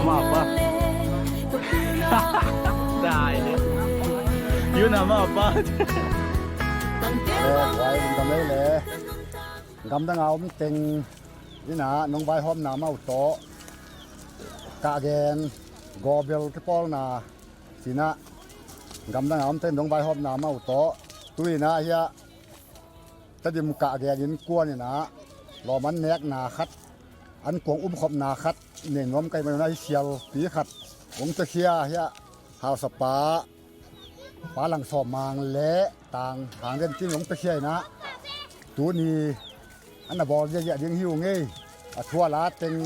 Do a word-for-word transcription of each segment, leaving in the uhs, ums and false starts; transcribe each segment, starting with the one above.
Mapa. Dai. Yun na mapa. Eh, wai, lungdam lei le. Gamdang a om teng ina nong vaihawmna mau tawh kahgen gawbel kipawlna cina gamdang a om teng nong vaihawmna mau tawh tu ina hia Tedim kahgen innkuan ina lawm an nekna khat an kuang umkhopna khat nei nuam kai mana hi sialpi khat hong piakhia hia hausapa Pa Lang Sawm Mang le Tang Hang Lian Kim hong piakhia ina tuni an a bawl ziahziah ding hi ung ei. A thuala teng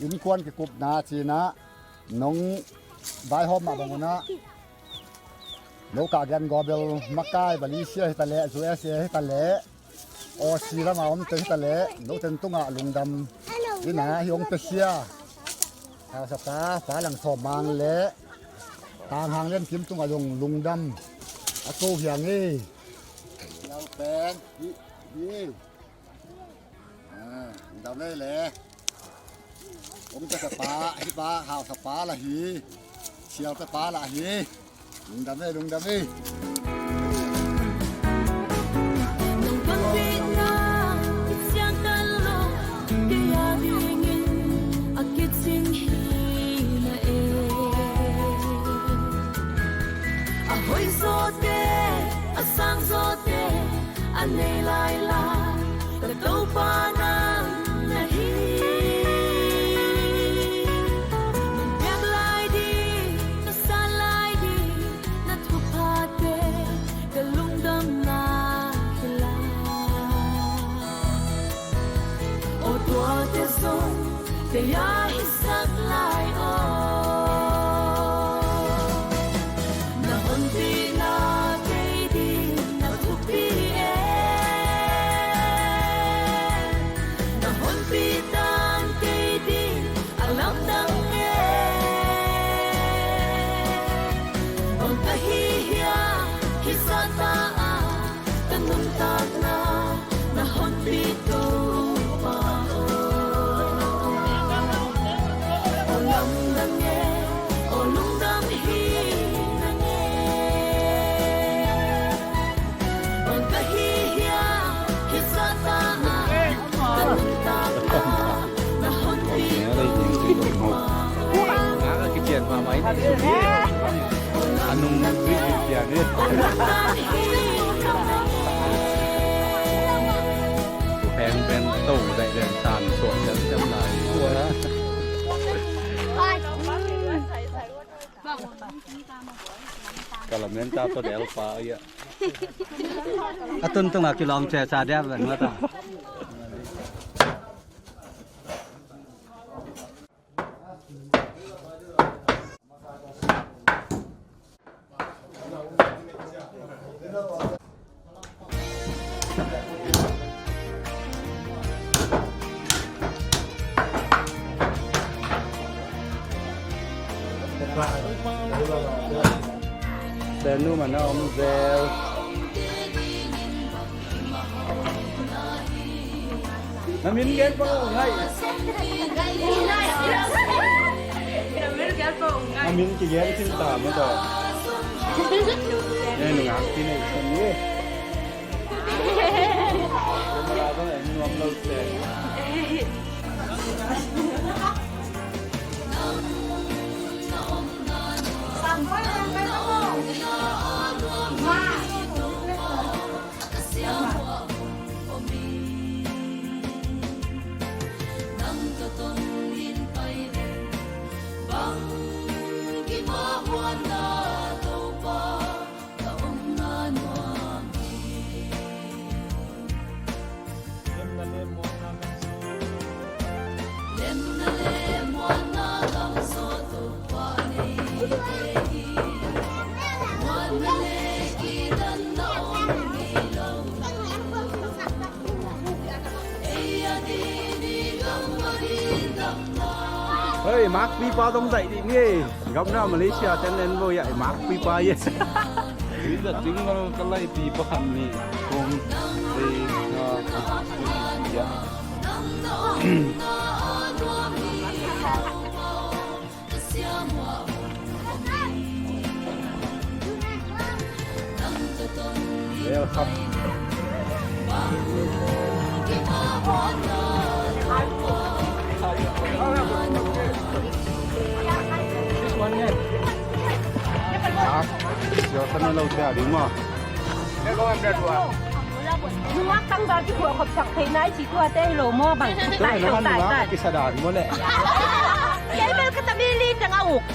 innkuan kikupna cina nong vaihawm mah bang una no kahgen gawbel makai Malaysia hitaleh U S A hitaleh Aussie lama omte hitaleh noten tungah lungdam ina hi hong piakhia hausapa Pa Lang Sawm Mang le Tang Hang Lian Kim tungah zong lungdam a ko hiang ei. Pen hi hi. Lungdam lei le. Ong tasa pa hi pa hausapa la hi. Sial tasa pa la hi. Lungdam lei lungdam lei. Nang panpihna i ciangtan lo kei a dingin a kicing hi na e. A hoih zawte a sang zawte a nei lailai ka Topa nang na hi. Nang biak lai ding na san lai ding na thuphate ka lungdamna hi lai. Aw tuate zong kei a hisak lai aw. Na honpihna kei ding na thupi e. Na honpih tan kei ding a lamdang e. Bang ka hi hia hih zahta a ka nuntakna na honpih Topa aw. Aw lamdang e, aw lungdam hi na nge. Bang ka hi hia hih zahta a ka nuntakna na honpih Topa aw. Ka kician mahmah in a nung rik rik pian in. Peng pen to dai den san suak siam siam lai. Ka lamen ta to del pa ia. A tun tunga kilawm che sa dia ben ma ta. Benu mana om zel. Na min gen pa ung hai. Na min kigen sin ta ma to. Ne nungak ti nei sin ye. Kamera bang en nuam lo se. Hei, makpipa dong zaih dih ni. Gamna Malaysia ten en bo ya, makpipa ye. Ui, zat ding mal ka laipipa khat ni. Kong, eh, nga, ya. Na lo sia ding maw? Nungak tangval kikhuah khop sak thei nai ci tuate hi lo maw bang? Tua hi nangah nungak a kisa dan maw leh? Kei bel ka tabili tang a uk.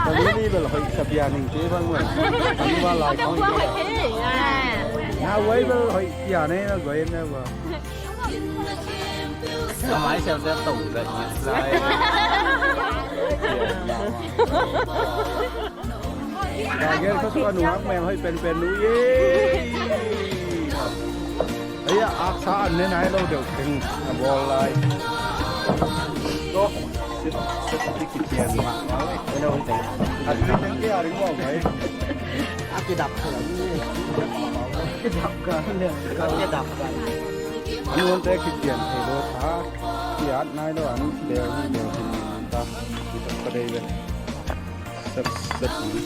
Tabili bel hoih sa bia ning ci bang maw? Anu ba lai khong. Na wai bel hoih bia nei na goi na ba. Ka mai siam siam tong zai ngiat lai. Ka gen ka tua nuak meng hoih penpen nu ye. Aia, aksa an ne nai lo deuh keng a bawl lai. Ko, sit, sit, sit, kician mah. A dui teng kia ring mawk mai. A kidap ka la ni. Kidap ka le. Ka kidap ka. An nuamte kician thei lo tha. Kiat nai lo an deu ni deu hin ta. Kitak ka dei ve. Sep sep ni.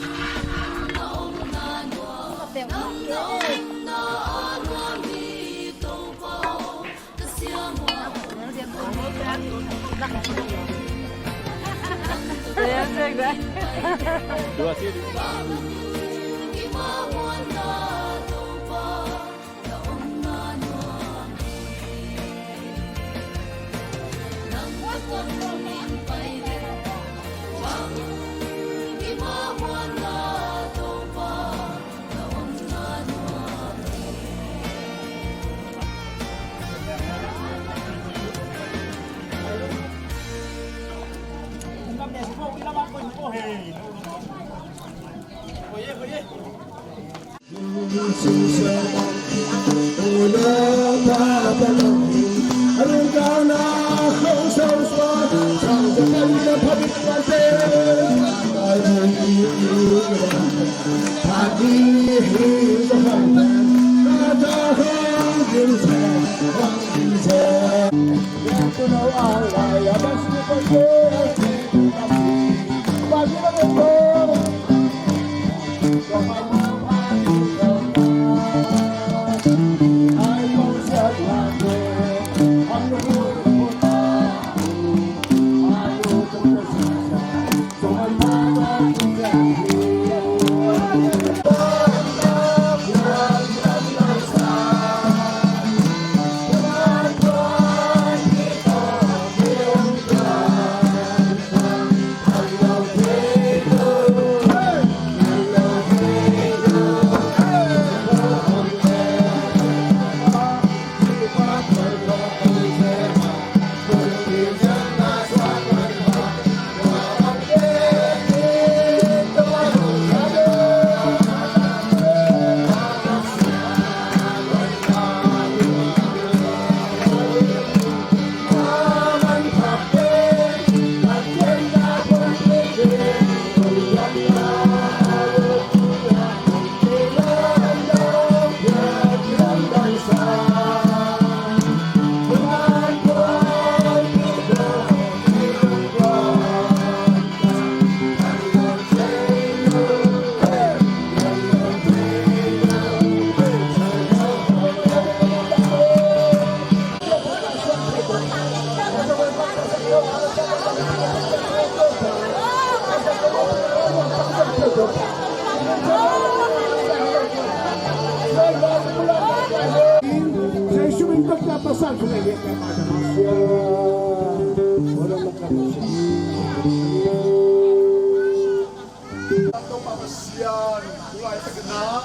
Topa Pasian, tu laitak in ah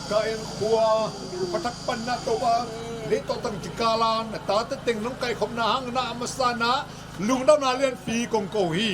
ka innkhua, ka thak pan in ah Topa, leitung tang kikal ah na tate teng nong kaikhopna hangin ah a masa in ah lungdamna lianpi kong ko hi.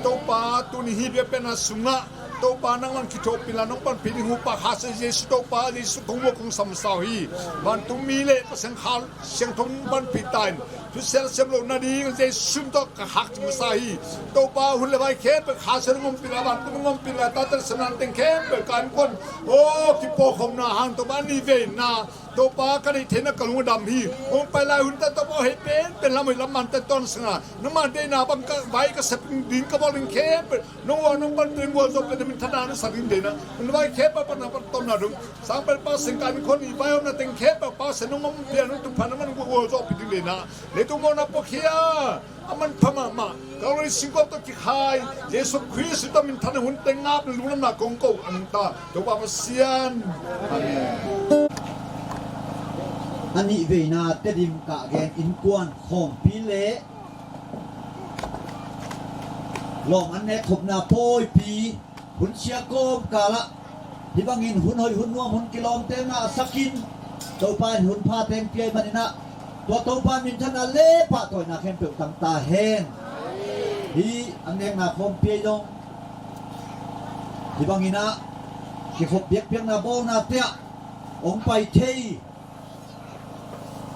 Topa, tuni hih biakpiakna sungah Topa nang lam kithuahpih in ah nong panpih ding Topa Kha Siangtho Jesu, Topa Jesu kong muak kong samsa uh hi. Vantung mi le Pasian Kha Siangtho nong panpih ta in, thusia siam loh nading Jesu tawh ka khak cing masa hi. Topa, hun le vai khempeuh Kha Siangtho nong ompih in ah, vantung nong ompih in ah, tate le sanate teng khempeuh ka innkuan, aw, kipawlkhopna hang Topa, a nih vei in ah Topa, ka neih theihna ka lung a dam hi. Hong pai lai hunte Topa, hei penpen lam, hei lam mante tuan sanga, nangma deihna bang ka vai ka sep ding, ka bawl ding khempeuh nong ua nong pan ding, gualzo pen na minthanna na sak ding deih in ah, hun vai khempeuh pan na pan tawmna dong sang pen Pasian ka innkuan i vaihawmna teng khempeuh Pasian nong ompih a, nong tung pha na man gualzo pih ding deih in ah, leitung mawhna puakhia a manpha mahmah Kalvari singkop tawh kikhai Jesu Khrist i tawh minthanna hun teng ngap le lungdamna kong ko a nungta Topa Pasian. Amen. A nih veina Tedim kah gen innkuan khawmpi le lawm an nek khopna pawipi hun sia kawmkalah hih bangin hun hoih hun nuam hun kilawmte ngahsakin Topa in hun pha teng pia ahih maninah tua Topa minthanna le pahtawina khempeuh tang ta hen. Hih an nekna khawmpi ahi zong hih banginah kikhop biakpiakna bawlnate ah hong pai thei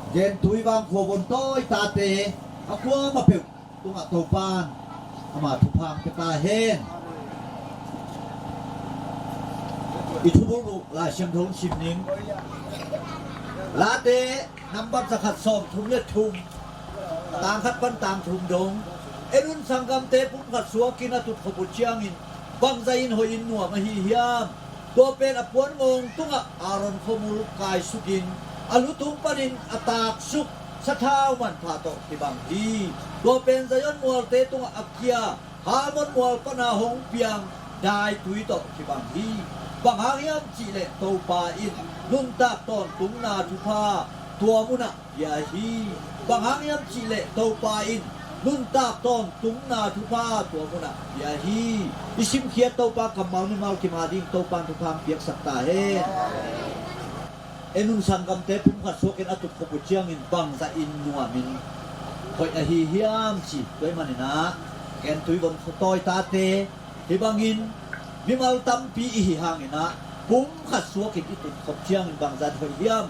Gentui Vangkhua Von Tawi tate a kuamah peuh tungah Topan ama thupha hong pia ta hen. I thubulh uh Lai Siangtho hong sim ning. Late nambat zakhat sawmthum le thum, tang khat pan tang thum dong. En un, sanggamte pumkhat suakin a tutkhop uh ciangin bangzah in hoih in nuam ahi hiam? Tua pen a puanngawng tungah Aaron khuamul kaisukin a lu tung panin a taksuk sathau manpha tawh kibang hi. Tua pen Zion mualte tungah a kia Hermon mual pana hong piang daitui tawh kibang hi. Bang hang hiam cihleh Topa in nuntak tawntungna thupha tua munah pia hi. Bang hang hiam cihleh Topa in nuntak tawntungna thupha tua munah pia hi. I simkhiat Topa kammal mimal kim a ding Topan thupha hong piaksak ta hen. En un, sanggamte pumkhat suakin a tutkhop uh ciangin bangzah in nuamin hoih ahi hiam ci. Tua ahih maninah Gentui Von Tawi tate hih bangin mimal tampi i hih hanginah pumkhat suakin i tutkhop ciangin bangzah in hoih hiam?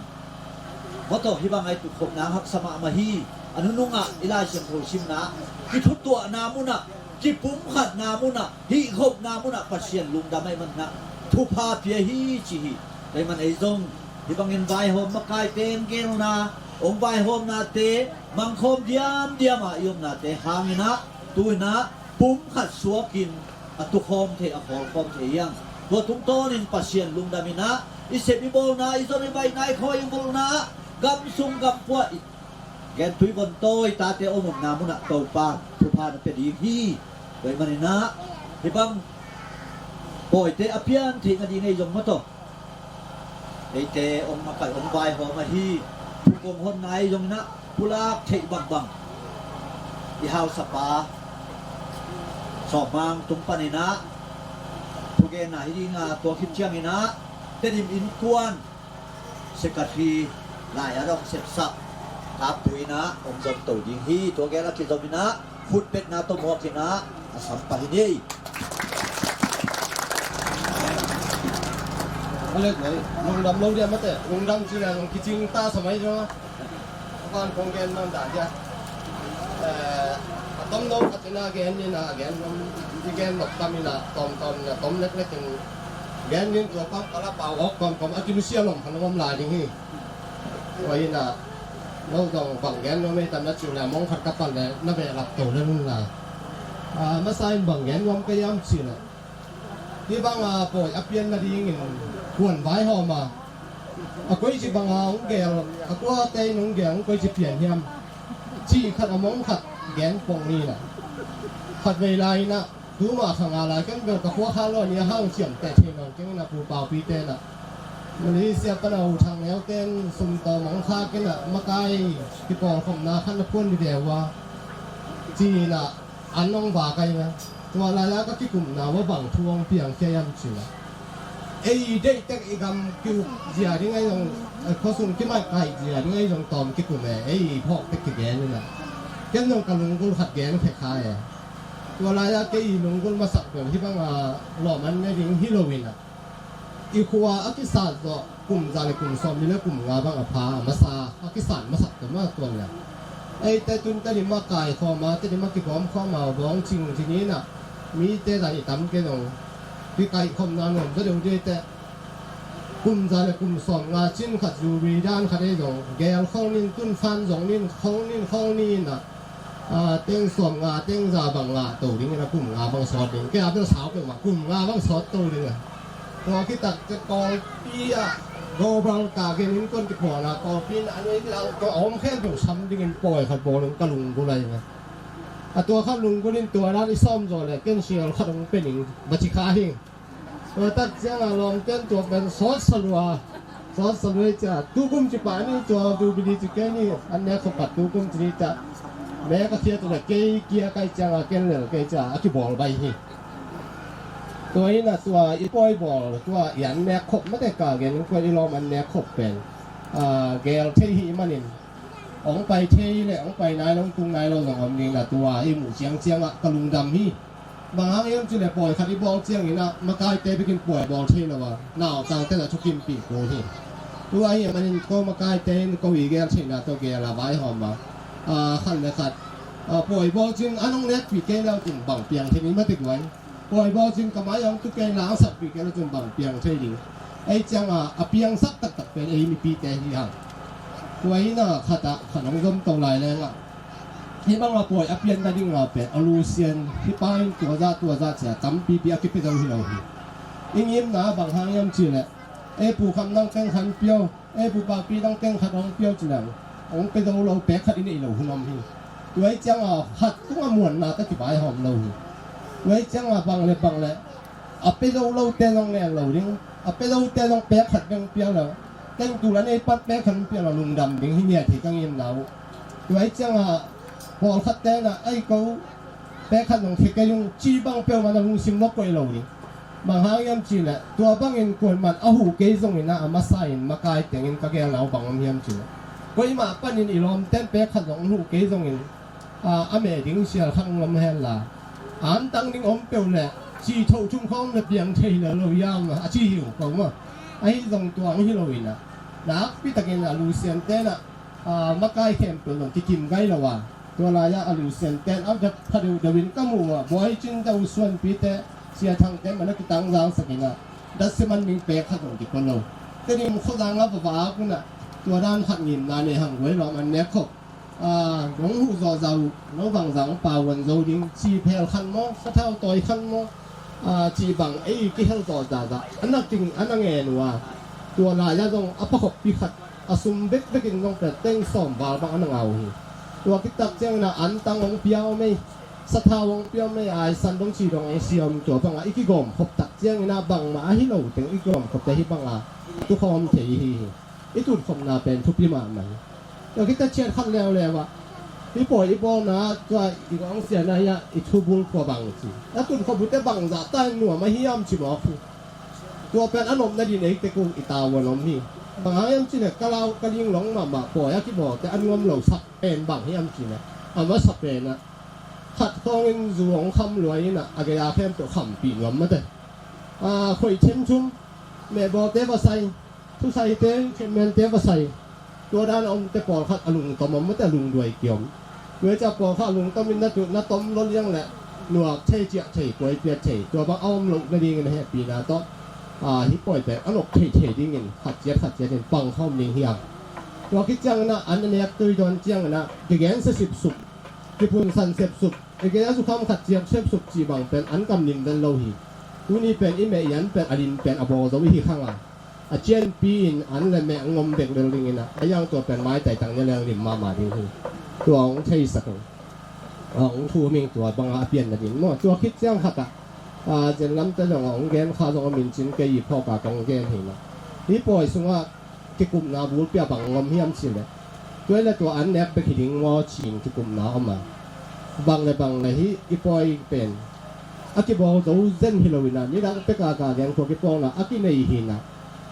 Mawtaw, hih bangah i tutkhopna haksa mahmah hi. A nunungah i Lai Siangtho simna i thutuahna munah, kipumkhatna munah, hihkhopna munah Pasian lungdam ahih maninah thupha pia hi ci hi. Tua ahih man ei zong hih bangin vaihawm makaite hong gelna, hong vaihawmnate mangkhawm diamdiam a i omnate hanginah tuinah pumkhat suakin a tukhawm thei, a khawlkhawm thei hiam? Tua tungtawnin Pasian lungdaminah i sep i bawlna, i zon i baihna, i khawi i vulhna, gam sung gam pua i Gentui Von Tawi tate om omna munah Topa thupha na pia ding hi. Tua ahih maninah hih bang pawite a pian theih nading ei zong mawtaw, eite hong makaih hong vaihawm ahi thukong honna ei zonginah pulak theih bangbang i hausapa Sawm Mang tung paninah thugenna hi dinga, tua khit cianginah Tedim innkuan Secretary lai-at hong sepsak Kap Pui inah hong zom to ding hi. Tua gel a kizominah khut betna tawh muakinah a sam pah hi ni. Lungdam lo dia mate, lungdam cih leh hong kicing ta sa mai zong a, van kong gen man dan dia. Eh, a tomno khat inah gen inah, a gen nuam i gen nop tam inah, tawmtawm inah, tom leklek in gen in, tua pam kala pau awk kawmkawm a kilusia lom khan om lai ding hi. Tua inah no zong bang gen nuam ei tam na cih leh mong khat ka pan leh na behlap to lel un la. Ah, masa in bang gen nuam ka hiam cih leh, hih banga pawi a pian nadingin kuan vaihawm a, a koici banga hong gel, a kuate in hong gel, hong koici pian hiam cih khat a mong khat gen pong ni inah. Khatvei lai inah tuma kha nga lai ken bel ka khua kha law ni a hang ciamteh thei nawn keng inah, pu paupite inah Malaysia pana U Thang Neu ten sum tawm hong khak inah makai kipawlkhopna khat na phuan dih ve uh a, ci inah an hong vak ahi ve. Tua lai-a ka kikumna uh a bang thu hong piangkhia hiam cih leh, ei deih tek i gam kiuk zia ding ahi zong, eh, khuasung kimaih kaih zia ding ahi zong tawm kikum e, ei phawk tek kigen inah. Ken zong ka lunggulh khat gen khia kha e. Tua lai-a kei i lunggulh masak bel hih banga lawm an ne ding hi lo inah, i khua a kisat zawh kum za le kum sawm ni le kum nga bang a pha a masa, a kisat masak tawh mah tuan le. Eite tun Tedim a kaikhawm a, Tedim a kikhawmkhawm a, bawng cing ci ni inah mite dan i tam kei zong kikaihkhopna nuam zaw deuh dih teh. Kum za le kum sawm nga cin khat, zu ri dan khat ei zong gel khol nin, tun fan zong nin, khol nin, khol ni inah, ah, teng sawm nga, teng za bang ngah to ding inah, kum nga bang sawt ding. Kei a bel sau peuhmah, kum nga bang sawt to ding a. Tua khit tak teh Kawlpi ah Global Target in kon kiphuan a, Kawlpi in a nuai kilang tua a om khempeuh sam dingin pawi khat bawl in ka lunggulh ahi ve. A tua khat lunggulhin tua dan i sawm zawh leh ken sial khat hong pe ning va ci kha hi. Tua tak ciangah lawmten tua pen sawt salua, sawt salua i cia. Tukum ci pah ni tua tubili ci kei ni an nek khop khat tukum ci ni cia. Mek a khiat uh leh kei kia kai ciangah ken lel kei cia a kibawl bai hi. Tua inah tua i pawi bawl tua i an nek khop mate ka gen in kuan i lawm an nek khop pen gel thei hi manin hong pai thei le hong pai nai lo hong tung nai lo zong om dingna tua i muh ciangciangah ka lungdam hi. Bang hang hiam cileh pawi khat i bawl cianginah makaite bikin pawi bawl thei lo a nautangte lah thukimpih kul hi. Tua hi manin ko makaite in ko i gel theihna tawh gel a vaihawm a khat le khat pawi bawl cin an hong nekpih kei lo cin bang piang thei ni mate guai. Pawi bawl cin ka mai hong tu kei la hong sakpih kei lo cin bang piang thei ding. Ei cianga a piangsak taktak pen ei mipite hi hang. Tua inah khatah khat hong zom to lai lengah hih banga pawi a pianna dinga pen a lusian hih pa in tuazah tuazah cia tampipi a kipia zo hi lo hi. I ngimna bang hang hiam cileh ei pu kham nang teng khan pio ei pu pakpi nang teng khat hong pio cileng hong pia zo lo pek khat i neih lo hun om hi. Tuai cianga khat tunga muanna ta kivaihawm lo hi. Tuai cianga bang le bang le a pia zo lote zong ngen lo ding a pia zote zong pek khat beng pia lo. Teng tul a nei pat pek khat beng pia lo lungdam ding hi nia thei ka ngimna uh. Tuai cianga pawlkhat tenah ei ko pek khat zong khia kei ung ci bang peuhmah na lungsim mawk koih lo ding. Bang hang hiam cileh tua bangin kuanman a huh kei zonginah a masa in makai tengin ka gelna uh bang om hiam cileh koimah panin i lawmten pek khat zong huh kei zongin a meh ding sial khat ngom hen la antang ding om peuh leh ci thoh thum khawng le piang thei le lo hiam a ci hi uh ko maw. Ahi zong tuang hi lo inah nakpi takin a lusian tenah makai khempeuh zong kikim gai lo a tua lai-ah a lusian ten a pha deuhdeuh in ka muh ah buai cin deuh suanpite sia thangte mana kitang zangsak inah datsi man ming pek khat zong kipua lo. Tedim khuazang a vava kunah tua dan khat ngimna nei hang guai lawm an nek khop. Nong huh zawhzah uh no bangzah hong pauan zo ding ci phel khan maw sathau tawi khan maw ci bang ei kihel zawhzahzah a nak ding a na ngen uh a tua lai-ah zong a pha khoppi khat a sum bekbekin zong pen teng sawm val bang a na ngau hi. Tua kitak ciangin a antang hong pia om ei sathau hong pia om ei aisan dong ci dong hong siam tua banga i kigawm khop tak ciangin a bangmah ahi lo teng i kigawm khop te hi banga tukhawm thei hi hi. I tutkhopna pen thupi mahmah hi. Tua khita ciat khat leuleu ah i pawi i bawlna tua i gawng siana hi ah i thubul khua bang ci a tutkhop ute bangzah ta in nuam ahi am ci mawk hi. Tua pen a nopna din ei tek uh i tavuan om hi. Bang hang hiam cileh ka lau ka linglong mahmah pawi a kibawlte a nuam lo sak pen bang hiam cileh a masa penah khat khawngin zu hong kham luai inah a gei-a khempeuh khampih nuam mate. Khoih themthum mehbawlte va sai thusaite khenmente va sai. Tua dan a omte pawlkhat a lungtom om mate a lungduai kiom. Tua i ca pawlkhat a lungtom in na tuh na tom lo liang le nuak thei ciah thei kuaipiat thei tua bang a om loh nadingin a hehpihna tawh hih pawi pen a nop thei thei dingin khat ciat khat ciat in pang khawm ding hiam. Tua khit cianginah an a nek tui dawn cianginah kigensia sipsup kipunsan sepsup i gei a zukham khat ciat sepsup cih bang pen an kam lim ven lo hi. Tuni pen i meh i an pen a lim pen a bawl zo i hi khanga a cianpi in an le meh ngom bek lel dinginah a yang tua pen maitai tang nia leng lim mahmah ding hi. Tua hong theisak hong thum ing tua banga a pianna din maw tua khit ciang khatah zen lamte zong a hong gen kha zong a mincin kei i phawka kong gen hinah hih pawi sungah kikupna bulpi a bang ngom hiam cileh tuai le tua an nek bek hi ding maw cin kikupna om a bang le bang le hih i pawi pen a kibawl zo zen hi lo inah nidang peka ka gen khua kipawlna a kinei hinah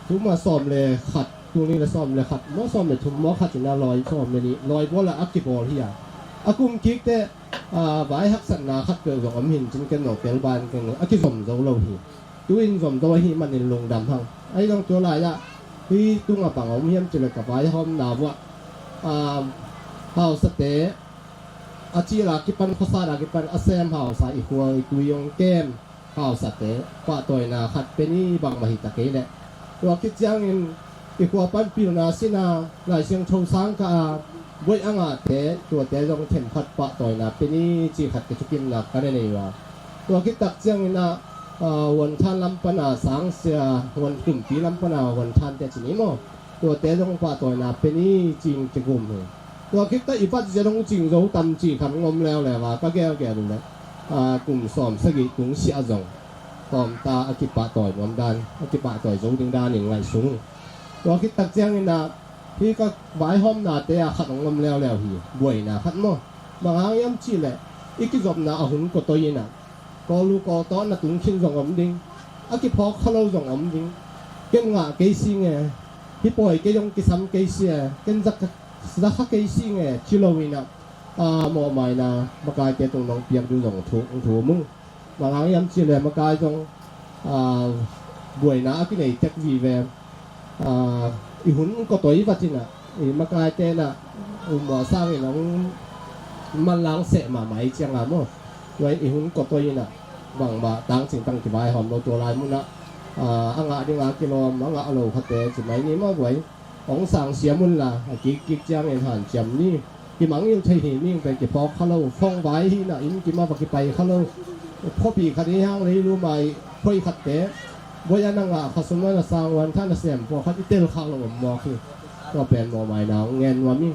tuma sawm le khat tuni le sawm le khat maw sawm le thum maw khat inah lawi sawm le nih lawi bawlah a kibawl hi a a kum kikte vai haksatna khat peuh zong om hin cin ken lo tel ban ken a kizom zo lo hi. Tuin zom zo ahi manin lungdam hang ahi zong tua lai-ah hih tungah bang a om hiam cileh ka vaihawmna vuah hausate a cil a kipan khuasat a kipan a sem hausa i khua i tui hong kem hausate pahtawina khat pe ni bangmah hi ta kei leh tua khit ciangin i khua pan pilna sina Lai Siangtho sang ka a buaih a ngahte tuate zong themkhat pahtawina pe ni ci khat kithukimna ka na nei uh a tua khit tak cianginah huanthan lam pana sangsia huan kumpi lam pana huanthante ci ni maw tuate zong pahtawina pe ni cin kigum hi. Tua khit teh i vat zia dong cing zo tam cih khat hong om leuleu a, ka gelgel uh leh, aa, kum sawm sagih tung siah zong tawmta a kipahtawi nuam dan, a kipahtawi zo ding danin ngaihsun uh. Tua khit tak ciangin ah, hih ka vaihawmnate ah khat hong om leuleu hi, buaina khat maw. Bang hang hiam cih leh, i kizopna a hun kawtawi in ah, Kawl uh kawl tawh na tung khin zong om ding, a kiphawk kha lo zong om ding. Ken ngah kei si nge, hih pawi kei zong kisam kei si e, ken za kha, za kha kei si nge, ci lo in ah, aa, mawhmaina makaite tung nong piak ding zong thu, thu mung. Bang hang hiam cih leh makai zong, aa, buaina a kinei tek vive. Aa, i hun kawtawi vat in ah, i makaite in ah, um, mua sangin hong manlang seh mahmah i ciang a maw. Tua i hun kawtawi in ah, bangmah tangcing tang kivaihawm lo tua lai mun ah, aa, a ngah ding a kilawm, a ngah lo khate ci mai ni maw guai. Hong sang siam un la, a kikkik ciangin hanciam ni. Kimangngilh thei hi, mihing pen kiphawk kha lo, phone vai hi na, inn kim a va kipai kha lo. Khuapi khat i hang leilum a i khoi khatte, buai a na ngah, khasum a na sang, huan khat na sem, pawlkhat i tel khak lo om mawk hi. Tua pen mawhmaina hong ngen nuam hi.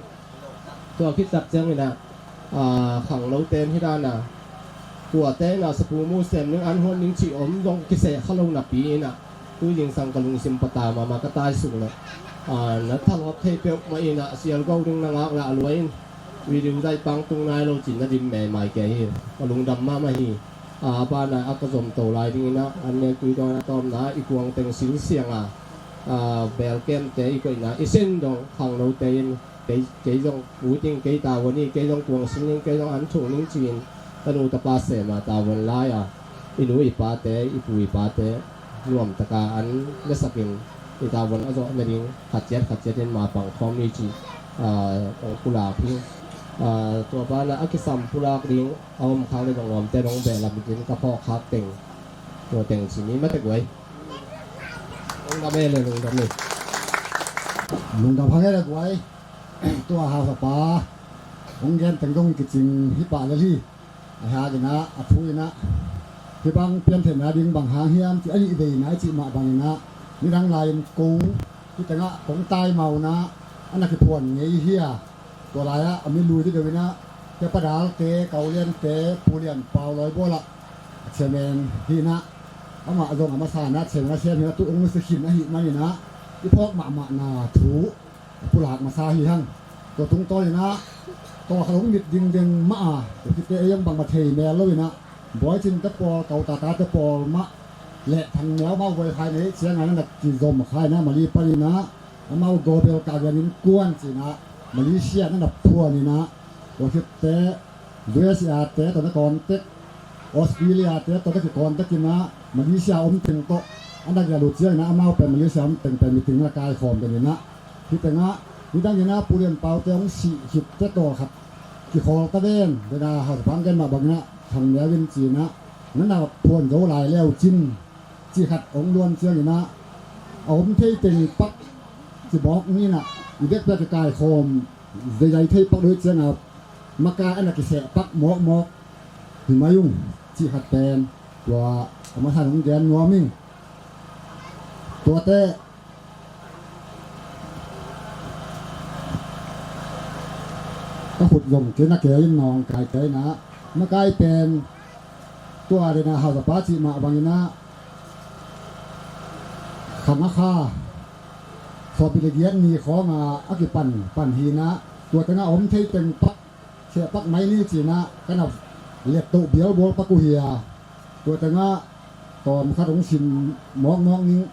Tua khit tak ciangin ah, aa, khangnote in hi dan a, tuate in ah sapu mu sem ding, an huam ding cih om zong kiseh kha lo napi in ah, tui zingsang ka lungsim pata mahmah ka taisuk leh, aa, na thalawp thei peuhmah in ah sialgo ding na ngak lah a luai in, video zaih pang tung nai lo cin na dim memai kei hi. Ka lungdam mahmah hi. Aa, a banah a ka zomto lai dingin ah, an nek tui dawn a tawmna i kuang teng silsiang a, aa, belkemte i koihna i sin dong khangnote in, kei, kei zong ut ing, kei tavuan hi, kei zong kuang sil ing, kei zong an thung ning ci-in, tanu tapa sem a tavuan lai a, i nu i pate, i pu i pate nuam taka an lasak in, i tavuan a zawh nading khat ciat khat ciat in mapang khawm ni ci, aa, hong pulak hi. Aa, tua banah a kisam pulak ding a om khak le dong nuamte dong beh lam in ka phawk khak teng, tua teng ci ni mate guai. Lungdam e le, lungdam e. Lungdam hang e le guai. Tua hausapa hong gen teng dong kicing hi pah lel hi. A hak in ah, a phu in ah, hih bang piantheihna ding bang hang hiam cih a nih veina i cih mah bangin ah, nidang lai-in ko hih tengah kong taimau in ah, a na kiphuan ngei hi a. Tua lai-ah a mi lui deuh in ah, Kepadalte, Kauliante, Pu Lian Pau Lawibual ah, a chairman hi in ah, amah zong a masa in ah chairman a siam hi in ah, tu ung si khin ahih manin ah, i phawk mahmahna thu a pulak masa hi hang. Tua tungtawn in ah, tua khat hong mit dingding mah a, tua khit teh ei hong bangmah thei mel lo in ah, Bawi Cin te pawl, Kau Tata te pawl mah leh Thang Neu amau guai khai nei ciang a na na kizom khai in ah, Mali pan in ah, amau Global Kavian Innkuan ci in ah, Malaysia na na phuan in ah, tua khit teh U S A te tawh na contact, Australia te tawh na ki contact in ah, Malaysia om teng tawh a na gelh uh ciangin ah, amau pen Malaysia om teng pen meeting na kaikhawm den in ah, hih tengah nidang in ah Pu Lian Pau te hong sih khit teh tawlkhat kikhawl ta ven, den a hausapa hong gen mah bangin ah, Thang Neu in ci in ah, na na phuan zo lai leu cin, cih khat hong luan ciangin ah, a om thei teng pak ci mawk ni in ah, i bek pek kikaikhawm zeizai thei pak doi ciang a, makai a na kiseh pak mawkmawk hi mai ung, cih khat pen tua a masa in hong gen nuam ing. Tuate ka khut zong kei na kei in nawngkai kei in ah, makai pen tua den a hausapa cih mah bangin ah, khang a kha sawmpi le giat ni khawng a a kipan pan hi in ah, tua tengah a om thei teng pak, seh pak mai ni ci in ah, ka na liat toh bialbawl pak uh hi a. Tua tengah tawm khat hong sim mawkmawk ning.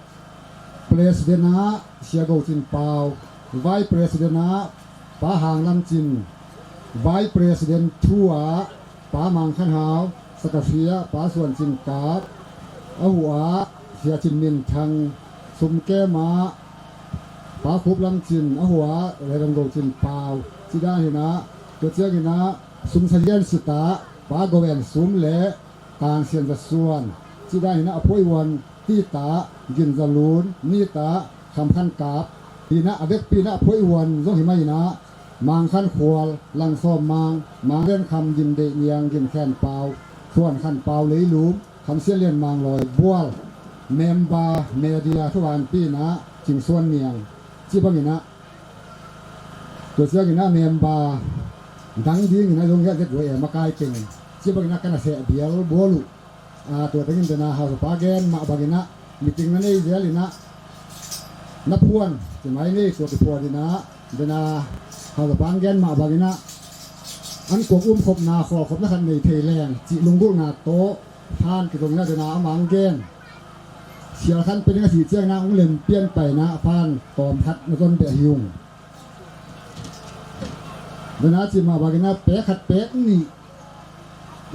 President ah Sia Go Cin Pau, Vice President ah Pa Hang Lam Cin, Vice President thu ah Pa Mang Khan Hau, Secretary ah Pa Suan Cin Kap, a huh ah Sia Cin Min Thang, sumkem ah Pa Khup Lam Cin, a huh ah Reverend Go Cin Pau, ci dan hi in ah, tua ciangin ah sumsa hian sita Pa Go En Sum le Kang Sian Za Suan, ci dan hi in ah, a phuaihuan tita Gin Za Lun, nita Kham Khan Kap, hi in ah, a vekpi in ah a phuaihuan zong hi mai in ah, Mang Khan Khual, Lang Sawm Mang, Mang Len Kham, Gin Deih Niang, Gin Khen Pau, Suan Khan Pau Leilum, Kham Sian Lian Mang Lawi Bual, member media thuvanpi in ah Cing Suan Niang, ci bangin ah, Tua ciangin a member dang dingin a zong hiah zethuai e makai teng ci bangin a ka na seh bial bual uh. A, tua tengin dena hausapa gen mah bangin a meeting na nei zelin a na phuan ci mai nei tua kiphuanin a dena hausapa ang gen mah bangin a an kuak umkhopna khawlkhopna khat nei thei leng cih lunggulhna tawh phan kizongin a dena a mang gen. Sial khan pe ding a sih ciangin a ung lem pian paina a phan tawm khat na zon beh hi ung. Dena cih mah bangin a pek khat pek nih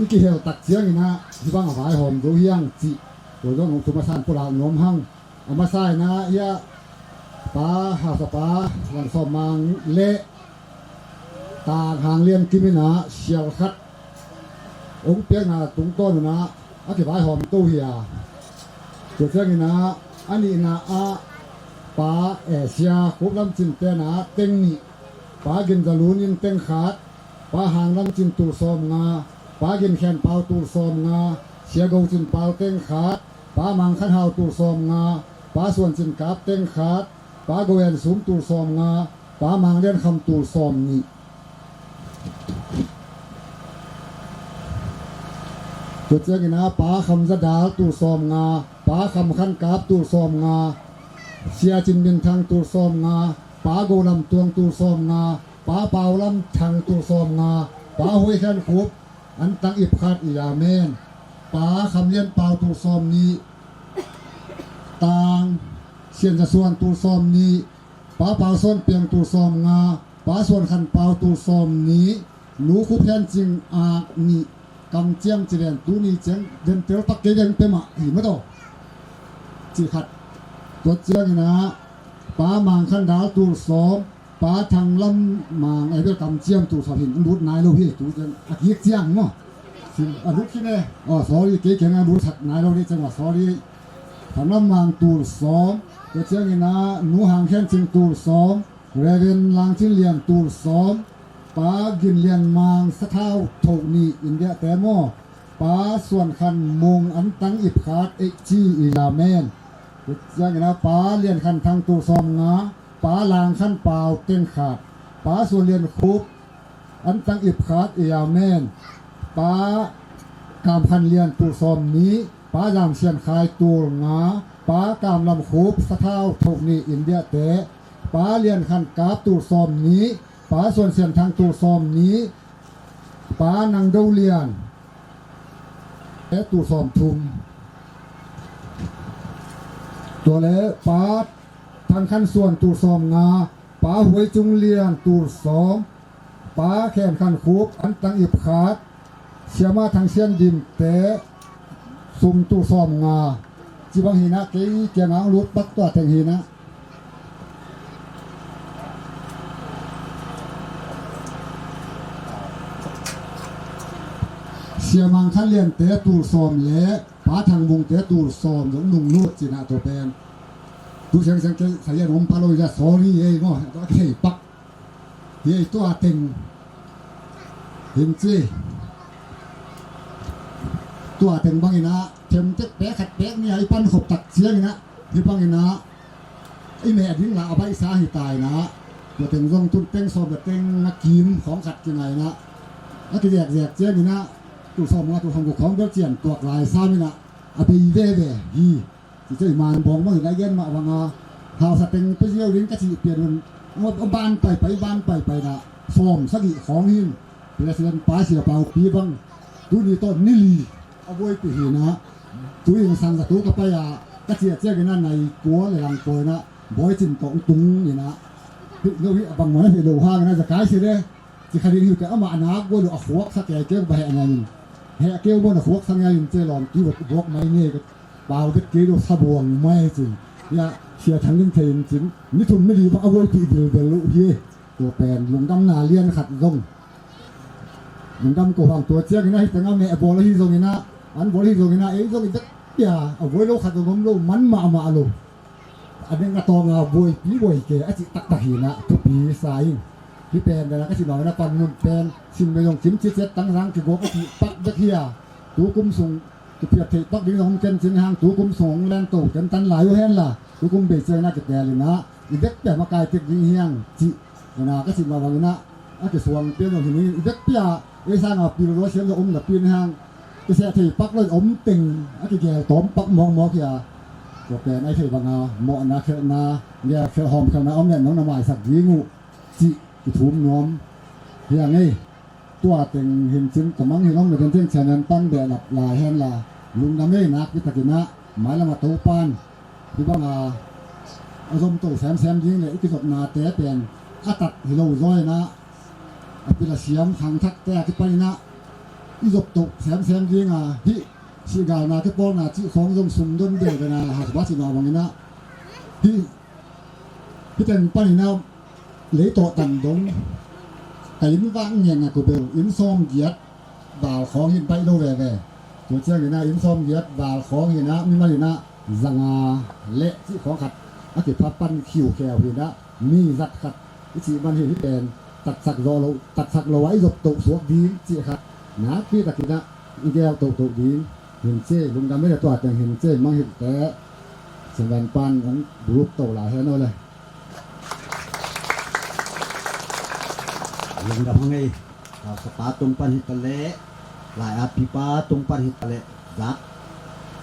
i kihel tak ciangin a hih bang a vaihawm zo hiang cih tua zong ung thum a san pulak nuam hang. A masa in a hiah pa hausapa Lam Sawm Mang le Tang Hang Lian Kim in a sial khat ong piakna tungtawn un a a kivaihawm to hi a. Tua ciangin a a nihna ah pa Asia Khup Lam Cin ten a teng nih, pa Gin Za Lun in teng khat, pa Hang Lam Cin tul sawm nga, pa Gin Khen Pau tul sawm nga, Sia Go Cin Pau teng khat, pa Mang Khan Hau tul sawm nga, pa Suan Cin Kap teng khat, pa Go En Sum tul sawm nga, pa Mang Lian Kham tul sawm nih. Tua ciangin a pa Kham Za Dal tul sawm nga, pa Kham Khan Kap tul sawm nga, Sia Cin Min Thang tul sawm nga, pa Go Lam Tuang tul sawm nga, pa Pau Lam Thang tul sawm nga, pa Huai Khen Khup an tang ip khat i amen. Pa Kham Lian Pau tul sawm nih, Tang Sian Za Suan tul sawm nih, pa Pau Suan Piang tul sawm nga, pa Suan Khan Pau tul sawm nih, nu Khup Hian Cing Ak nih, kam ciam ci len tu ni ciang den tel tak kei deng pe mah hi mah tawh. Ci khat. Tua ciangin a pa Mang Khan Dal tul sawm, pa Thang Lam Mang, eh, bel kam ciam tul sawm hin an lut nai lo hi tu ciang a kik ciang maw. Sin a lut khin e. Oh, sorry, kei keng a lut sak nai lo ni ciang maw, sorry. Thang Lam Mang tul sawm. Tua ciangin a nu Hang Khen Cing tul sawm, Reverend Lang Cin Lian tul sawm, pa Gin Lian Mang Sathau Tho nih India te maw, pa Suan Khan Mung an tang ip khat ei ci i amen. Tua ciangin a pa Lian Khan Thang tul sawm nga, pa Lang Khan Pau teng khat, pa Suan Lian Khup an tang ip khat i amen. Pa Kam Khan Lian tul sawm nih, pa Zam Sian Khai tul nga, pa Kam Lam Khup Sathau Tho nih India te, pa Lian Khan Kap tul sawm nih, pa Suan Sian Thang tul sawm nih, pa Nang Do Lian e tul sawm thum. Tua le pa Thang Khan Suan tul sawm nga, pa Huai Cung Lian tul sawm, pa Khen Khan Khup an tang ip khat, Siama Thang Sian Dim te sum tul sawm nga. Ci bang hi na kei kiang ang lut pak tua teng hi na. Sia Mang Khan Lian te tul sawm le pa Thang Mung te tul sawm zong nung lut ci na tua pen. Tu siang siang kei sa yan om pa lo ya sorry ei maw. Tua kei pak. Hi ei tua teng. Hin ci. Tua teng bang ina them tek pek khat pek ni a i pan khop tak ciang ina. Hi bang ina i meh ding la a baihsa hi ta ina. Tua teng zong tun teng sawm le teng na kim khawng khat kinga ina. A kiziakziak ciang ina. Tul sawm nga tul sawm guk khawng bel cian tuak lai sam ina. A bei veve hi. Ci ciang i man bawng bang ina i gen mah bang a. Hausa teng pe ziau ding ka cih pian un. Ban paipai ban paipai na. Sawm sagih khawng hin. President pa sia pau pi bang. Tuni tawh ni li. A buaipih hi na. Tu in sang ka tu ka pai a. Ka ciah ciak ina nai kua le lang kua ina. Buai cin tawh tung ina. Hi lo hi a bang mana hi lo hang ina za kai si le. Ci kha ding hi te amah nak buai lo a khuak sa kei keu ba heh ngai in. Heh keu buai na khuak sa ngai in ce lawm tu buak mai nge. Pau bet kei lo sa buang mai cin. Ya sia thang in thei in cin. Ni thum ni li bang a buaipih bilbel lo hi. Tua pen lungdamna lian khat zong. Lungdam ko hang tua ciang ina hi tengah meh a bawl ahi zong ina, an bawl ahi zong ina, ei zong i dak pia a buai lo khat zong om lo man mahmah lo. A ding a tawng a buaipi buai ke a cih taktak hi ina thupi sa ing. Hi pen dana ka cih nawng ina pan nun pen sin me zong kim ciciat tang zang kigawk a cih pak bek hi a. Tu kum sung kiphiat theih pak ding zong om ken cin hang tu kum sung hong len to ken tan lai uh hen la tu kum bei ciang ina kitel ina i dak pia makai tek ding hiang cih Ina ka cih mah bangin ah a kisuang pian lo hi ning, i vekpi ah ei sanga pil lo siam lo om napi in hang kiseh thei pak lo om teng a kigel tawm pak mawkmawk hi a, tua pen ai thei banga mawhna khelhna, gel khelh hawm khelhna om leh nong na maisak ding uh cih kithum nuam hi a ngei. Tua teng hin cin ka mang hi long le den teng chairman pan behlap lai hen la, lungdam ei. Nakpi takin ah mailam a Topan hih banga a zomto semsem ding le i kizopnate pen a tat hi lo zaw in ah, a pil a siam khangthakte a kipan in ah i zopto semsem ding a, hih sihgalna kipawlna cih khawng zong sumdon belbel a, Hausa pa cih mah bangin ah hih, hih teng panin ah lei tawh tan dong ka inn vak ngiatngiat uh bel inn sawmgiat val khawng hi in baih lo veve. Tua ciangin ah inn sawmgiat val khawng hi in ah, mi man in ah zanga leh cih khawng khat a kipha pan khiukheu hi in ah, mi zat khat i cih man hi, hih pen tatsak zo lo, tatsak lo a i zopto suak ding cih khat nakpi takin ah i gel toto ding. Hin ci, lungdam ei. Tua teng hin ci, mangngilh teh. Chairman pan hong buluk to lai hen aw le. Lungdam hang ei. Hausapa tung pan hi ta leh, lai a pipa tung pan hi ta leh, zak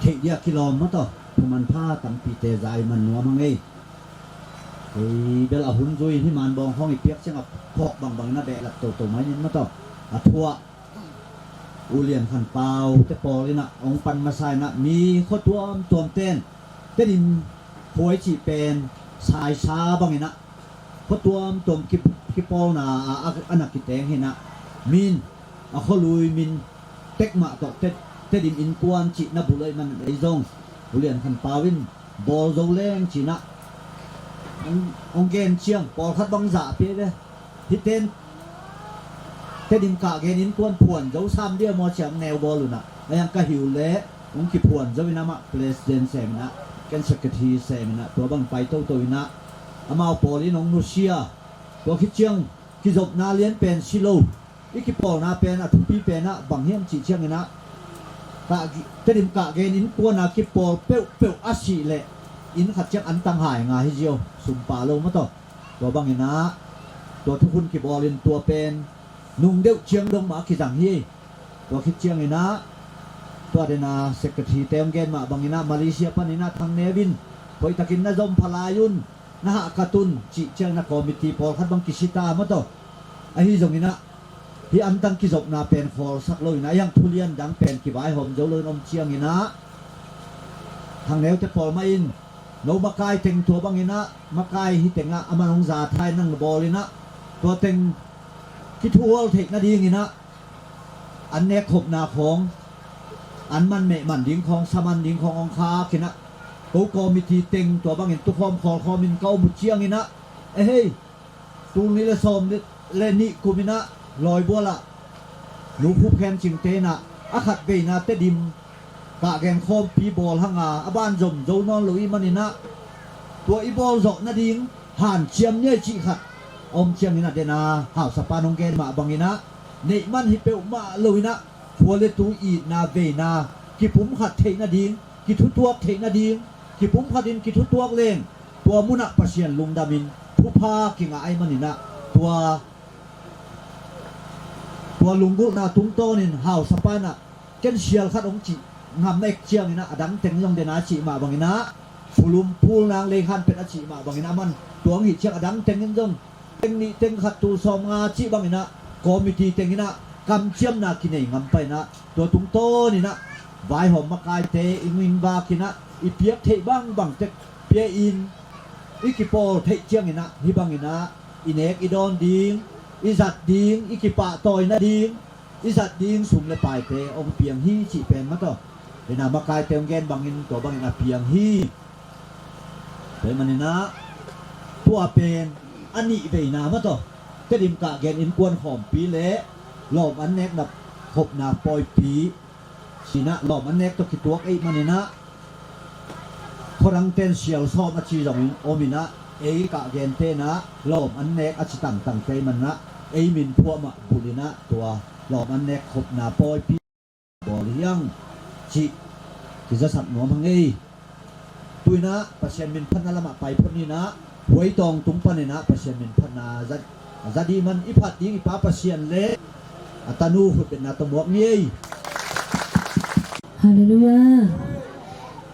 theih dia kilawm maw taw, thuman pha tampite za i man nuam hang ei. Ei bel a hun zui in hih man bawng hong i piak ciang a phawk bangbang in a behlap toto mai nin maw taw, a thuah U Lian Khan Pau te pawl in ah hong pan masa in ah, mi khua tuamtuam ten Tedim khua i cih pen saisa bangin ah khua tuamtuam ki, kipawlna a, a, a na kiteng hi in ah, min a khualui min tek mah tawh Te, Tedim innkuan cih na bul ahih man ei zong U Lian Khan Pau in bawl zo leng ci in ah hong, hong gen ciang pawlkhat bang zahpih ve. Hih ten Tedim kah gen innkuan phuan zo sam dia maw ci a hong neu bawl un ah, a yang ka hi uh leh hong kiphuan zo in ah, amah president sem in ah, ken secretary sem in ah, tua bang pai toto in ah, amau pawl in hong nusia. Tua khit ciang kizopna lian pen si lo, i kipawlna pen a thupi pen ah bang hiam cih ciangin ah, kah, Tedim kah gen innkuan a kipawl peuhpeuh a sih leh inn khat ciang antang hai nga hi ziau, sum pha lo maw taw. Tua bangin ah tua thukhun kibawl in tua pen nung deuh ciang dong mah a kizang hi. Tua khit ciangin ah tua den a secretary te hong gen mah bangin ah Malaysia panin ah Thang Neu in hoih takin na zom pha lai un, na hahkat un cih ciangin ah committee pawlkhat bang kisi ta maw taw. Ahi zongin ah hih antang kizopna pen khawlsak lo in ah, a yang thulian dang pen kivaihawm zo lo in om ciangin ah Thang Neu te pawl mah in no makai teng tua bangin ah, makai hi teng ah a man hong za thai nang na bawl in ah, tua teng kithual theih nadingin ah an nek khopna khawng, an man meh man ding khawng, sa man ding khawng hong khak in ah, ko committee teng tua bangin tukhawm khawlkhawm in ka om uh ciangin ah, ehei, tul nih le sawm le, le nih kum in ah Lawibual ah Nu Phup Khen Cing te in ah a khat veina Tedim kah gen khawmpi bawl hang a, a ban zom zo nawn lo i hih manin ah tua i bawl zawh nading hanciam ni ei cih khat a om ciangin ah den a Hausapa in hong gen mah bangin ah neih man hi peuhmah lo in ah khua le tu itna veina kipumkhat theih nading, kithutuak theih nading, kipumkhat in kithutuak leng tua mun ah Pasian lungdam in thupha kingah ahih manin ah tua, tua lunggulhna tungtawnin Hausapa in ah ken sial khat hong cih ngam ek ciangin ah a dang teng zong den a cih mah bangin ah, phulum phul nang lei khan pet a cih mah bangin ah, a man tua hong hih ciang a dang teng in zong teng nih teng khat tul sawm nga cih bangin ah committee teng in ah kamciamna kinei ngam pah in ah, tua tungtawn in ah vaihawm makaite i ngingvak in ah i piak theih bangbang tek pia in i kipawl theih ciangin ah hih bangin ah i nek i dawn ding, i zat ding, i kipahtawi nading, i zat ding sum le paite hong piang hi cih pen maw taw, hi in ah makaite hong gen bangin tua bangin a piang hi. Tua hih manin ah tua pen a nih veina maw taw, Tedim kah gen innkuan khawmpi le lawm an nek na khopna pawipi ci in ah lawm an nek tawh kituak ahih manin ah khuadang ten sial sawm a ci zongin om in ah, ei kah gente in ah lawm an nek a ci tangtangte ahih manin ah ei min phuah mah bulh in ah tua lawm an nek khopna pawipi bawl hi hang cih kizasak nuam hang ei. Tu in ah Pasian min phatna lamah pai phot ni in ah, Buai Tawng tung panin ah Pasian min phatna za, za dih man i phat ding i Pa Pasian le a tanu khutbetna tawh muak ni ei. Halleluiah.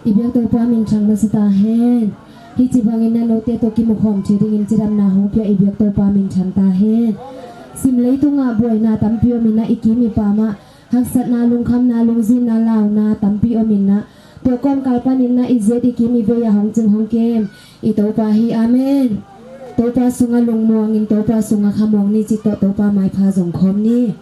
I biak Topa minthang masa ta hen. Hih ci bangin na note tawh kimukhawm thei dingin cidamna hong pia i biak Topa minthang ta hen. Sim leitungah buaina tampi om in ah i kim i pam ah haksatna, lungkhamna, lungzinna, launa tampi om in ah tua kawmkal panin ah i zet i kim i vei ah hong cing hong kem i Topa hi. Amen. Topa sungah lungmuang in Topa sungah khamuang ni cih tawh Topa maipha zong khawm ni.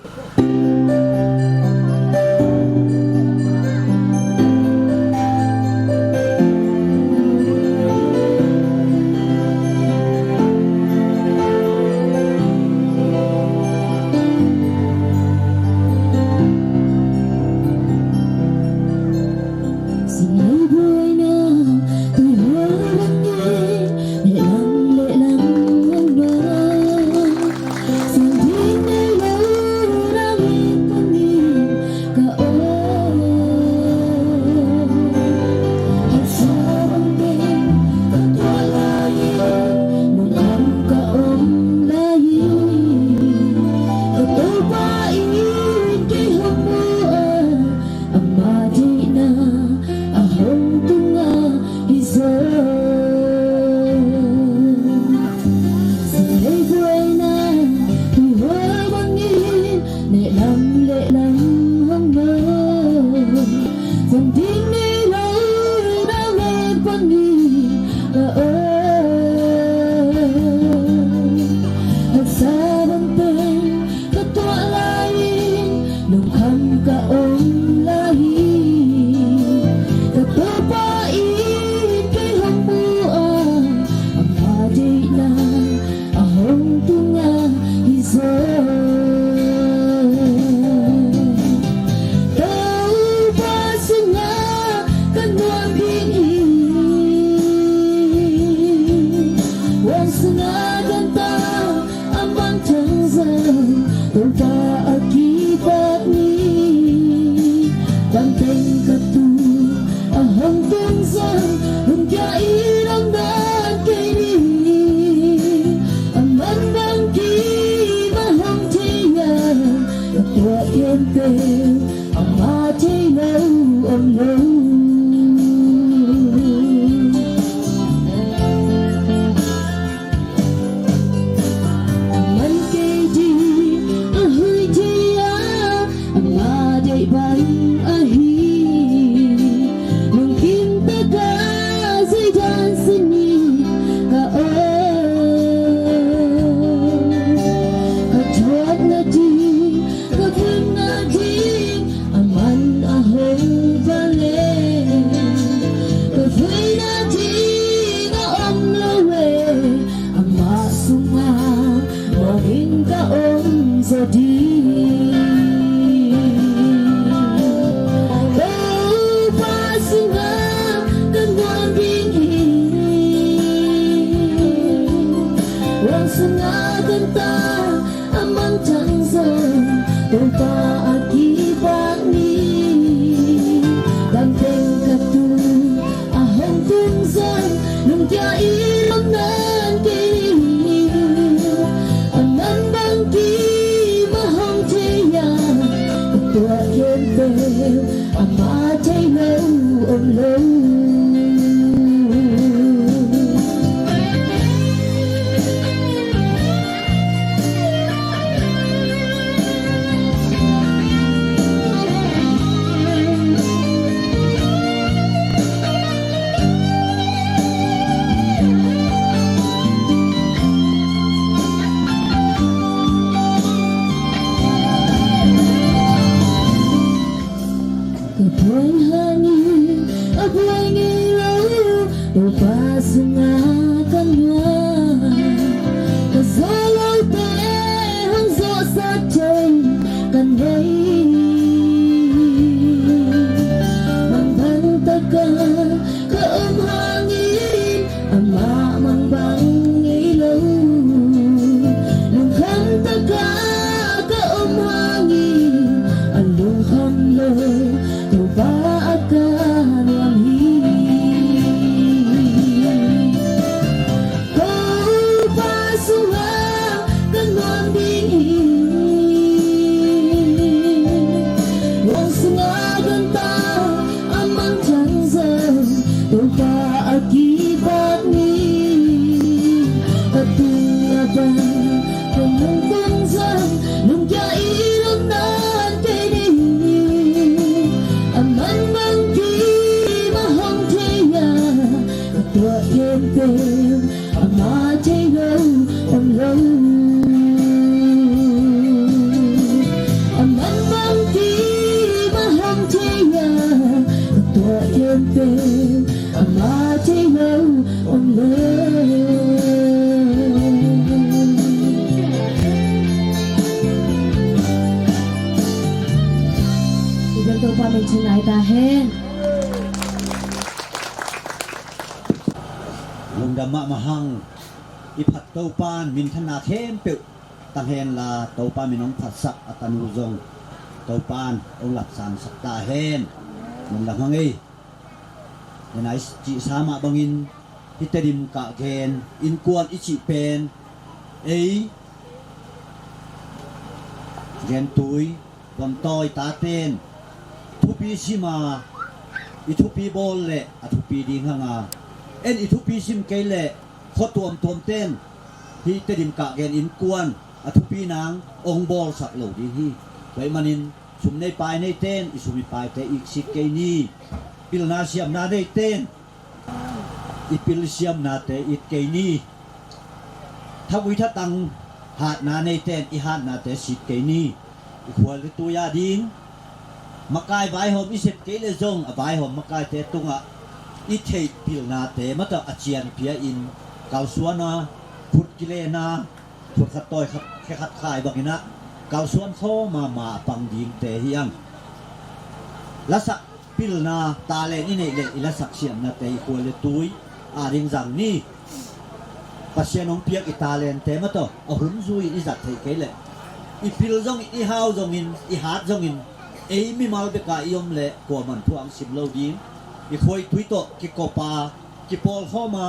Ama deihna a hong tungah hi zaw. Sim lei buaina tuha bangin neh lam le lam hong lo. Zong ding nei lo na mek bangin a om. Haksa bang pen ka tuah lai-in lungkham ka om lai hi. Ka Topa in kei hong mu a, ama deihna a hong tungah hi zaw. Topa sungah ka nuam ding hi. Huang sungah kan ta a mangthang zong Topa a kibak ni. Bang teng ka tu a hong tung zong lungkia in om nawn kei ni. A man bang kim a hong thei a, ka tuah khempeuh ama thei lo om lo. A man kei ding a hoih thei a, ama deih bang ahi. Lungkim tak a zeidan sin in ka om. Ka thuak nading, ka vun nading a man a hong va leng, ka vui nading a om lo e. Amah sungah mawh in ka om zaw ding. Topa sungah ka nuam ding hi. Huang sungah kan ta a mangthang zong Topa a kibak ni. Bang teng ka tu a hong tung zong lungkia in om nawn kei ni. A man bang kim a hong thei a, ka tuah khempeuh ama thei lo om lo. Ta hen. Lungdam mahmah hang. I phat Topan minthanna khempeuh tang hen la, Topa min hong phatsak a tanu zong Topan hong lapsangsak ta hen. Lungdam hang ei. Ena i cihsa mah bangin hih Tedim kah gen innkuan i cih pen ei gentui vontawi taten thupi sima, i thupi bawl leh a thupi ding hanga, en i thupi sim kei leh khua tuamtuamten hih Tedim kah gen innkuan a thupi nang ong bawlsak lo ding hi. Tua ahih manin sum nei pai neiten i sum i paite iksik kei ni. Pilna siamna neiten i pil siamnate it kei ni. Thagui thatang hatna neiten i hatnate sit kei ni. I khua le tui a ding makai vaihawm i sep kei le zong a vaihawm makaite tungah i theih pilnate matawh a cianpia in kalsuana, phut kilena, phut khat tawi khat, khe khat khai banginah kalsuan khawma ma a pang dingte hi ang. Lasak pilna talent i neih leh i lasak siamnate i khua le tui a ding zang ni. Pasian hong piak i talentte matawh a hun zui in i zat theih kei leh i pil zongin, i hau zongin, i hat zongin, ei mimal beka i om leh kuaman thu ang sim lo ding. I khuaitui tawh kikopa kipawlkhawma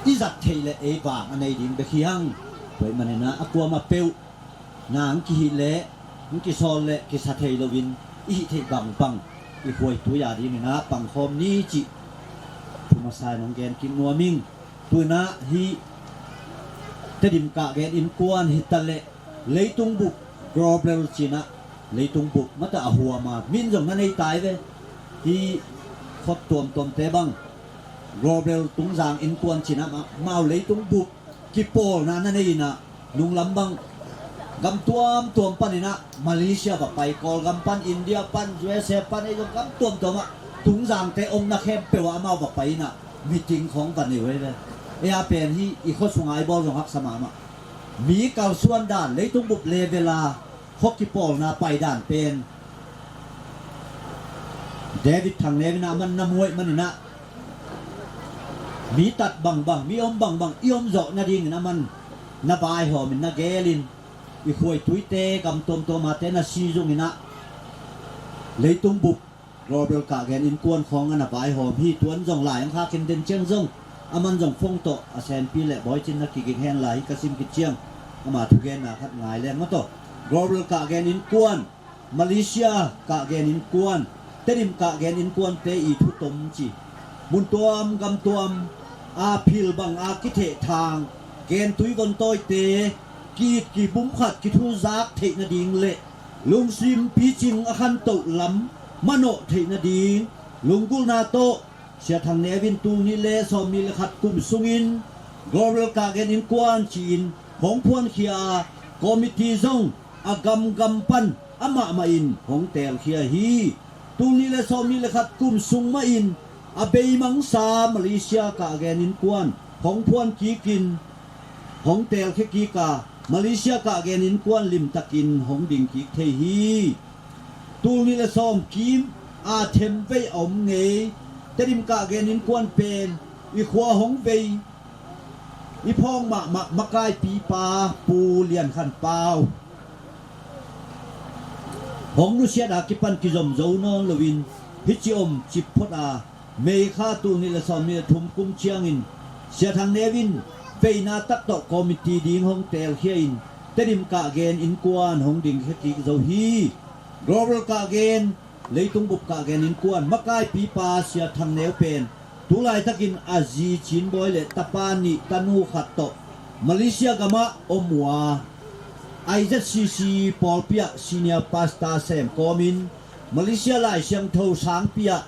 i zat theih leh ei vang a nei ding bek hi hang. Tua ahih maninah a kuamah peuh na ang kihih leh ang kisawl leh kisa thei loin i hih theih bangbang i khuaitui a dinginah pangkhawm ni cih thu masa in hong gen kik nuam ing. Tuinah hih Tedim kah gen innkuan hitaleh leitung bup global cinah leitung bup matah a huama min zong na nei tai ve. Hih khot tuamtuamte bang global tungzang innkuan cinah amau leitung bup kipawlna na nei inah nunglam bang gam tuamtuam paninah Malaysia va pai, Kawlgam pan, India pan, U S A pan, ei zong gam tuamtuamah tungzangte omna khempeuh ah amau va pai inah meeting khawng va nei uh ei ve. Ei a pen hih i khua sunga i bawl zong haksa mahmah. Mi kalsuan dan leitung bup level a khua kipawlna paidan pen David Thangneu in a man na muaih maninah mi tat bangbang, mi om bangbang i om zawh nadingin a man na vaihawmin na gelin i khuaituite gam tuamtuamate na si zunginah leitung bup global kah gen innkuan khawng a na vaihawm hi. Tuan zong lai ang khakin den ciang zong a man zong phone tawh a senpi leh bawicinna kiging hen lai hi ka sim kiciang ama thugenna khat ngai leng maw tawh. Global kah gen innkuan, Malaysia kah gen innkuan, Tedim kah gen innkuante i thutom ci mun tuam gam tuam a phil bang a kithehthang gentui vontawite ki-it kibum khat kithuzak theih nading leh lungsim picing a khantoh lam manawh theih nading lunggulhna tawh Sia Thang Neu in tul nih le sawmnih le khat kum sungin Global kah gen innkuan ci-in hong phuankhia a committee zong a gamgam pan amahmah in hong teelkhia hi. Tul nih le sawmnih le khat kum sung mahin a beimangsa Malaysia kah gen innkuan hong phuan kikin hong teelkhia kik a Malaysia kah gen innkuan limtakin hong ding kik thei hi. Tul nih le sawm kim a themvei a om ngei Tedim kah gen innkuan pen i khua hong vei i phawng mahmah makaipipa Pu Lian Khan Pau hong nusiat a kipan kizom zo nawn loin hih ci om cip phot a May kha tul nih le sawmnih le thum kum ciangin Sia Thang Neu in veina tak tawh committee ding hong teelkhia in Tedim kah gen innkuan hong dingkhia kik zo hi. Global kah gen, leitung bup kah gen innkuan makaipipa Sia Thang Neu pen tulaitakin a zi Cin Bawi le tapa nih tanu khat tawh Malaysia gamah om uh a, I Z C C pawlpi ah senior pastor sem kawmin Malaysia Lai Siangtho sangpi ah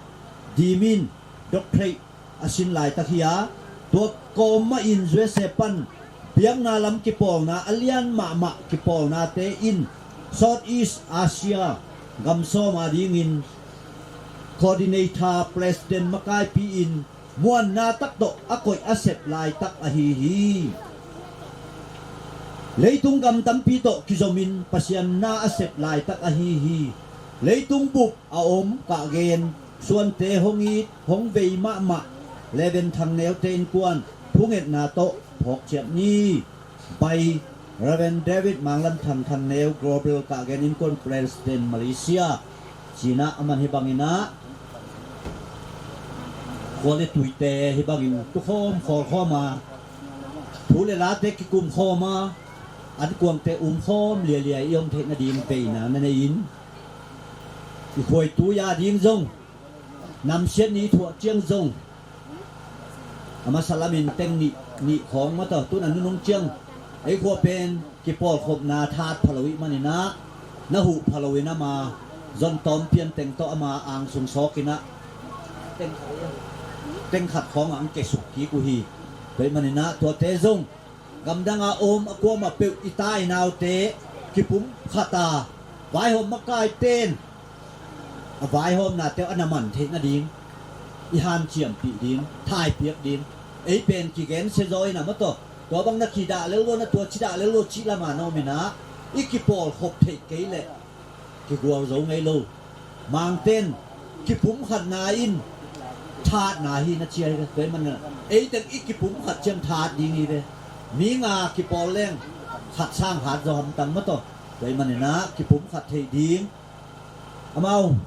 dimin doctorate a sin laitak hi a, tua kawm mahin U S A pan biakna lam kipawlna a lian mahmah kipawlnate in South East Asia gam sawm a dingin coordinator president makaipi in muanna tak tawh a koih a sep laitak ahi hi. Leitung gam tampi tawh kizomin Pasian na a sep laitak ahi hi. Leitung bup a om kahgen suante hong it hong vei mahmah Reverend Thangneute innkuan thungetna tawh phawk ciat ni. By Reverend David Manglan Thang, Thangneu Global Kahgen Innkuan President, Malaysia. Cinah a man hi banginah khua le tuite hi bangin tukhawm khawlkhawm a, thu le late kikum khawm a, an kuangte um khawm lialia i om theih nading veina na nei-in i khuaitui a ding zong namsiat ni thuah ciang zong a masa lamin teng nih, nih khawng mataw tun a nunung ciang ei khua pen kipawlkhopna that pha lo ih maninah na huh pha loin ama zon tawm pian teng tawh ama angsung sawkinah teng, teng khat khawngah ang kesuk kik uh hi. Tua ih maninah tuate zong gamdanga om a kuamah peuh i tai naute kipum khata vaihawm makai ten a vaihawmnate uh a na man theih nading i hanciampih ding, thaipiak ding. Ei pen kigensia zaw inah mataw tua bang na kidah lel lo, na tua cidah lel lo cih lama na om inah i kipawlkhop theih kei leh kigual zo ngei lo. Mangten kipumkhatna in thatna hi na cia hi ve. Tua ih maninah ei teng i kipumkhat ciang that ding hi ve. Mi nga kipawl leng khat sang hat zaw hamtang mataw. Tua ih maninah kipumkhat theih ding. Amau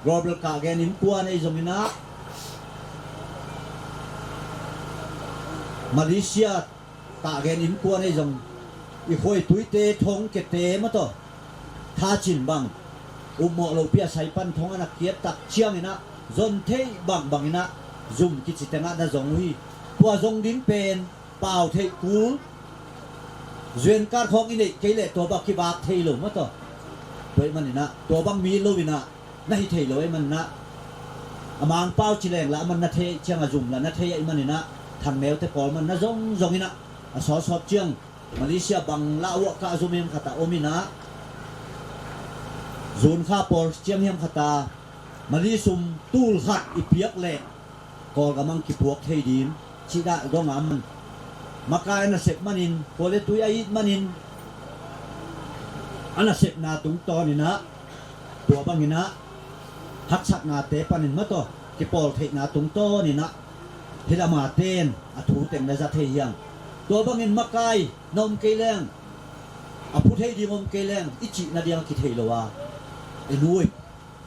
Global Kahgen Innkuan ei zonginah Malaysia Kahgen Innkuan ei zong i khuaituite thong kete mataw thacin bang upmawh lopi a saipan thong a na kiattak cianginah zon theih bangbanginah zum kici tengah na zong uh hi. Tua zong ding pen pau theih kul zuenkat khawng i neih kei leh tua bang kivak thei lo mataw. Tua ih maninah tua bang mi lo inah na hi thei lo ih maninah a mangpau ci lengla a man na thei ciang a zum la na thei ih maninah Thangneute pawl man na zongzong inah a sawtsawt ciang Malaysia bang lah uah kah zum hiam khatah om inah zunkha pawl ciang hiam khatah Mali sum tul khat i piak leh Kawlgam ang kipuak thei ding cih dah dong a man makai a nasep manin khua le tui a it manin a nasepna tungtawninah tua banginah haksatnate panin mataw kipawl theihna tungtawninah hi lama ten a thu teng na za thei hiang. Tua bangin makai na om kei leng a phu thei ding om kei leng i cih na diang a kithei lo a i nu i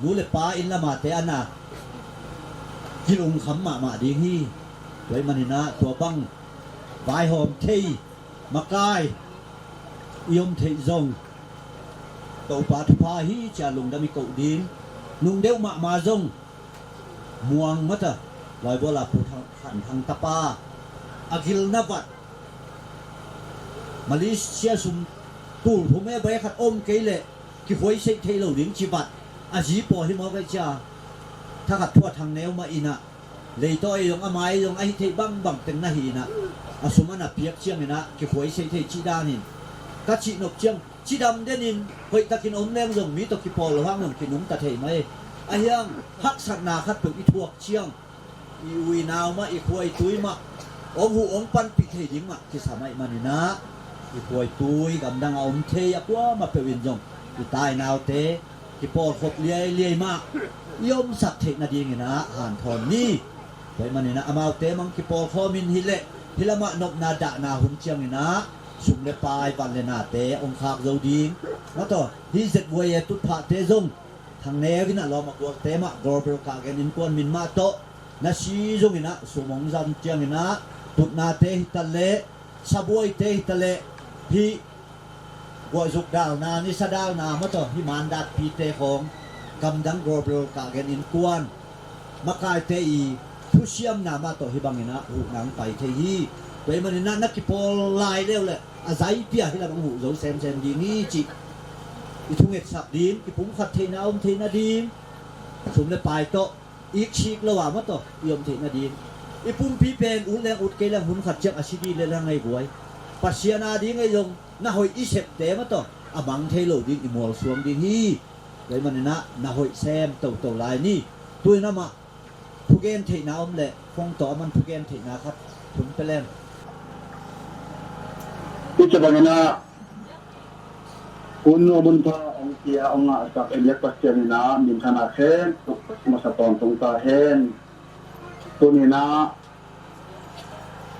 nu le pa inn lamate a na kilungkham mahmah ding hi. Tua ih maninah tua bang vaihawm thei makai i om theih zong Topa thupha hi cia lungdam i koh ding. Nungdeuh mahmah zong muang mata laibuala pu Thang, Khan Thang tapa a gilna vat Malaysia sum tul thum e bai khat om kei leh kikhuaiseih thei lo ding ci vat a zi paw hi mawk ei cia thakhat thua Thangneu mah inah leitaw ei zong ama ei zong a hi theih bangbang teng na hi inah a sum a na piak cianginah kikhuaiseih thei cih danin ka cih nop ciang cidam denin hoihtakin om leng zong mi tawh kipawl lo hang zong kinungta thei mai. A hiang haksatna khat peuh i thuak ciang i u i nau mah i khua i tui mah ong huh ong panpih thei ding mah kisam ahih maninah i khua i tui gamdang a om thei a kuamah peuh in zong i tai naute kipawlkhop liailiai mah i omsak theih nadinginah hanthawn ni. Tua ih maninah amaute mang kipawlkhawmin hileh hi lamah nopna dahna hun cianginah sum le pai van le nate ong khak zo ding. Mataw hi Z Y A tutphahte zong Thangneu inah lawm a gualte mah Global Kahgen Innkuan min mah tawh na si zunginah sum ong zam cianginah tutnate hitaleh sabuaite hitaleh hih guahzuk dalna nisa dalna mataw hih mandatpite khawng gamdang Global Kahgen Innkuan makaite i thusiamna mah tawh hih banginah huhna ang pai thei hi. Tua ih maninah na kipawl lai leuleh a zaipia hih lamang huh zo semsem ding hi cih i thungetsak ding, kipumkhat theihna om theih nading, sum le pai tawh iksik lo a mataw i om theih nading. I pumpi pen ut leng ut kei leng hun khat ciang a si dih le leng ei guai. Pasian a ding ei zong na hoih i septe mataw a mang thei lo ding i mualsuang ding hi. Tua ih maninah na hoih sem toto lai ni. Tuinamah thugen theihna om leh phone tawh a man thugen theihna khat thum pe leng. Hi ca banginah hun nuam hun pha ong Tia hong ngahsak i biak Pasian in ah minthanna khempeuh masa tawntung ta hen. Tuni in ah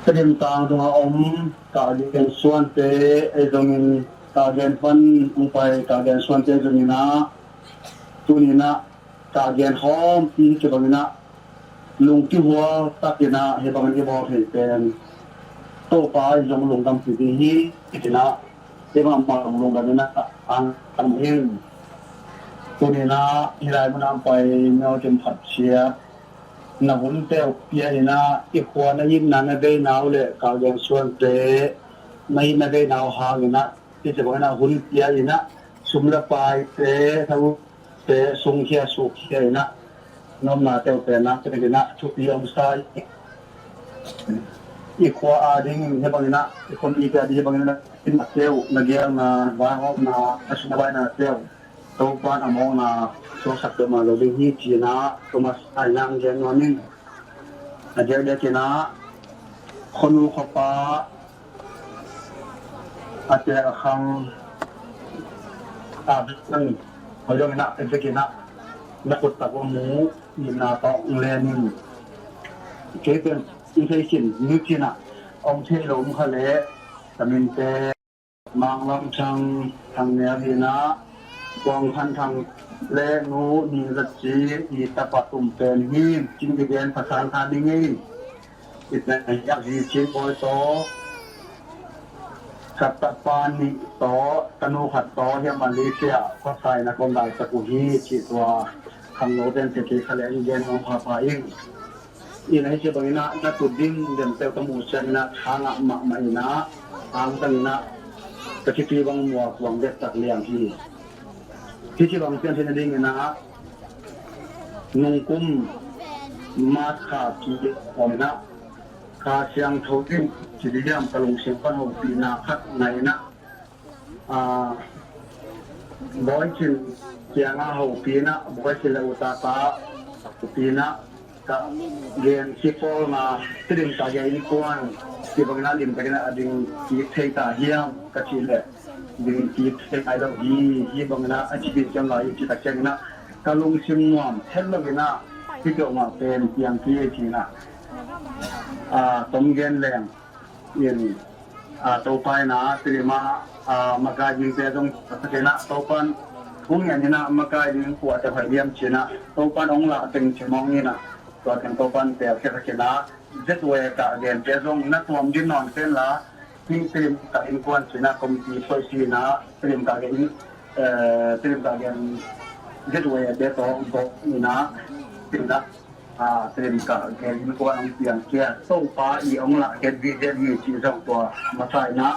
Tedim tang tungah om Kah Gen Suante ei zongin, Kah Gen pan hong pai Kah Gen Suante ei zongin ah, tuni in ah Kah Gen khawmpi hi ci bangin ah lungkihual takin ah hih bangin i bawl thei pen Topa in zong lungdam pih ding hi. Ci-in ah hih bangin ah lungdam in ah ang tang in. Tuni in ah hih lai mun ah pai Myo Kim Khat Siat, na hun teuh pia in ah i khua na itna na beina uh le Kah Gen Suante na itna beina uh hangin ah, hih ci bangin ah hun pia in ah sum le paite, tha uh te sungkhia sukkhia in ah, na omna teuh pen ah, tua in ah thupi om sa i, i khua a ding hih bangin ah, i khuamite a ding hih bangin ah, i na teuh, na gelna, vaihawmna, a sum a baina teuh Topa'n a mawkna suaksak peuhmah lo ding hi ci-in ah, tua masa in ah hong gen nuam ing. A diakdiak in ah khuanu khuapa a tek a khang a vek nang hoih dong in ah, a vek in ah na khut tak uh mu, itna tawh hong len in. Kei pen hong thei khin, nu ci-in ah hong thei lo om kha leh, ka minte Mang Lam Thang, Thang Nel hi in ah, Kuang Phan Thang le Nu Ning Zat Ci i tapa tum pen hi. Cin Kigen Pha Sang Khan Ning ei. Itna hiak hi Cin Bawi tawh, ka tapa nih tawh, ka nu khat tawh hiam Malaysia khuasa in ah ka om laitak uh hi, ci tua khangno ten te kei kha leh hong gen nuam phapha ing. Ina hih ci bangin ah na tut ding den teuh ka muh ciangin ah tha ngah mahmah in ah, hang tangin ah ka cipi bang muak kuang det tak liang hi. Hih ci bang pian theihna dingin ah nungkum March kha ki om in ah Kha Siangtho ding ci ding hiam, ka lungsim pan hopihna khat ngah in ah, Bawi Cin kiangah hopih in ah, Bawi Cin le u tata hopih in ah, ka gen kipawlna, Tedim Kah Gen Innkuan ci bangin ah limtakin ah a ding kik thei ta hiam ka cih leh, ding kik thei nai lo hi. Hih bangin ah a ci ding ciang lai hi. Ci tak ciangin ah ka lungsim nuam het lo in ah, hih peuhmah pen piang kei ci-in ah, a, tom gen leng in, a, Topa in ah Tedim ah, a, makai dingte zong a sak in ah, Topa'n hong ngen in ah, makai ding kua tawh hoih diam ci-in ah, Topa'n hong lah teng ci mawk in ah, tua teng Topa'n pelkhia sak in ah, Z Y Kah Gente zong na tuam ding nawn pen la, hih Tedim Kah Innkuan ci-in ah committee koih si in ah, Tedim Kah Gen, eh, Tedim Kah Gen Z Y te tawh gawp in ah, ci-in ah, a, Tedim Kah Gen Innkuan hong piang khia, Topa i hong lah kei vive hi cih zong tua masa in ah,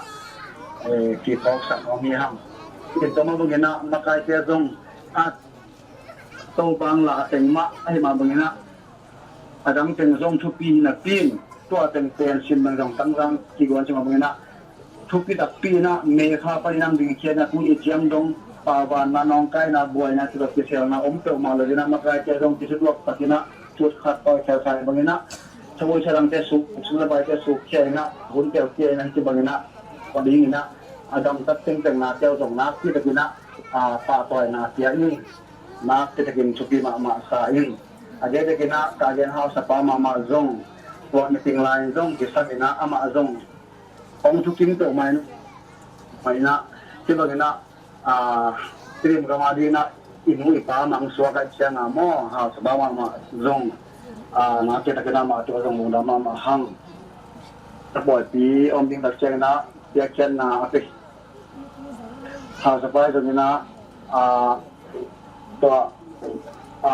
eh, kiphawksak hong hi hang. Tua mah bangin ah makaite zong, a, Topa hong lah teng mah ahih mah bangin ah, a dang teng zong thupi napi in, tua teng pen sin bang zong tangzang kiguan ci mah bangin ah, thupi takpi in ah, May kha panin ah ding khiat in ah, tu i ciam dong, pauvanna, nawngkaina, buaina, ci bang kiselna om peuhmah lo in ah, makaite zong kisutuak tak in ah, thut khat pawi khel kha bangin ah, thabuai tha dangte suk, sum le paite sukkhia in ah, hun peuh khia in ah, ci bangin ah, tua ding in ah, a gamtat tengteng nate uh zong nakpi takin ah, a, pahtawina pia in, nakpi takin thupi mahmah sa in. A diakdiak in ah Kah Gen hausapa mahmah zong, tua meeting lai in zong kisam in ah, amah zong hong thukim peuhmah in, mah in ah, ci bangin ah, a, Tedim gam a dingin ah i nu i pa mangsuak ahih ciangin ah maw, hausapa mahmah zong, a, nakpi takin ah amah tungah zong lungdam mahmah hang. Ka pawipi om ding tak ciangin ah, piakkhiatna a pia, hausapa zong in ah, a, tua, a,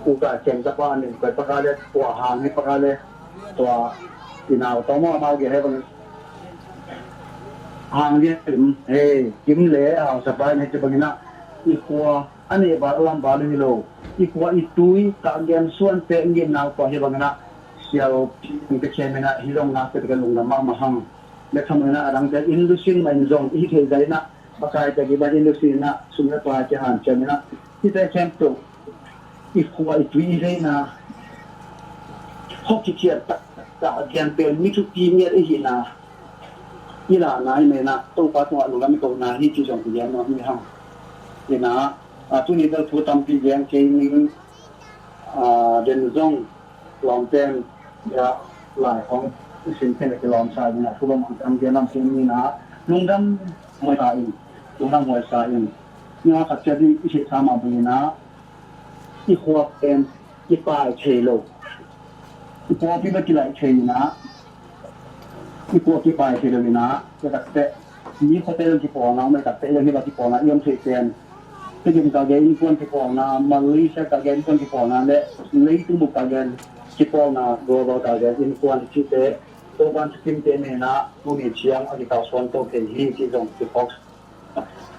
U Kah Ceng tapa a nih, koi paka le, tua hang hi paka le, tua i nau tawh maw, amau gel hi bang. Hang hi kim, hei, kim le, hausapa in hih ci bangin ah, i khua a nih val a lam val uh hi lo, i khua i tui, Kah Gen Suante ngimna uh tua hi bangin ah, sial pin te khem in ah, hih zong nakpi takin lungdam mahmah hang. Le khamna a dangte in lusin mah in zong i theih zah in ah, makaite kipan in lusin in ah, sum le pai kihanciam in ah, hihte khempeuh i khua i tui i veina, hong kikhiat taktak a gen pen mi thupi ngiat i hihna, i lahna i neihna, Topa tungah lungdam i kohna hi cih zong kigen nuam hi hang. Ina, a, tuni bel thu tampi gen kei ning, a, den zong lawmten, ya, lai khong i sin pen a kilawmsa ina, thu bang ang tam gen lam sin ina, lungdam huai sa in, lungdam huai sa in. Nga khat cia di i sih sa ma bang ina, i khua pen i pai thei lo. I pawlpi bek kilaih thei ina, i pawlpi pai thei lo ina, i takte mi khote zong kipawlna, mai takte zong hi ba kipawlna i om thei pen. Tedim ka gen innkuan kipawlna, Malaysia ka gen innkuan kipawlna le leitung bup ka gen kipawlna, global ka gen innkuan cihte, Topan thukimte nena tuni ciang a kikalsuan to kei hi cih zong kiphawk.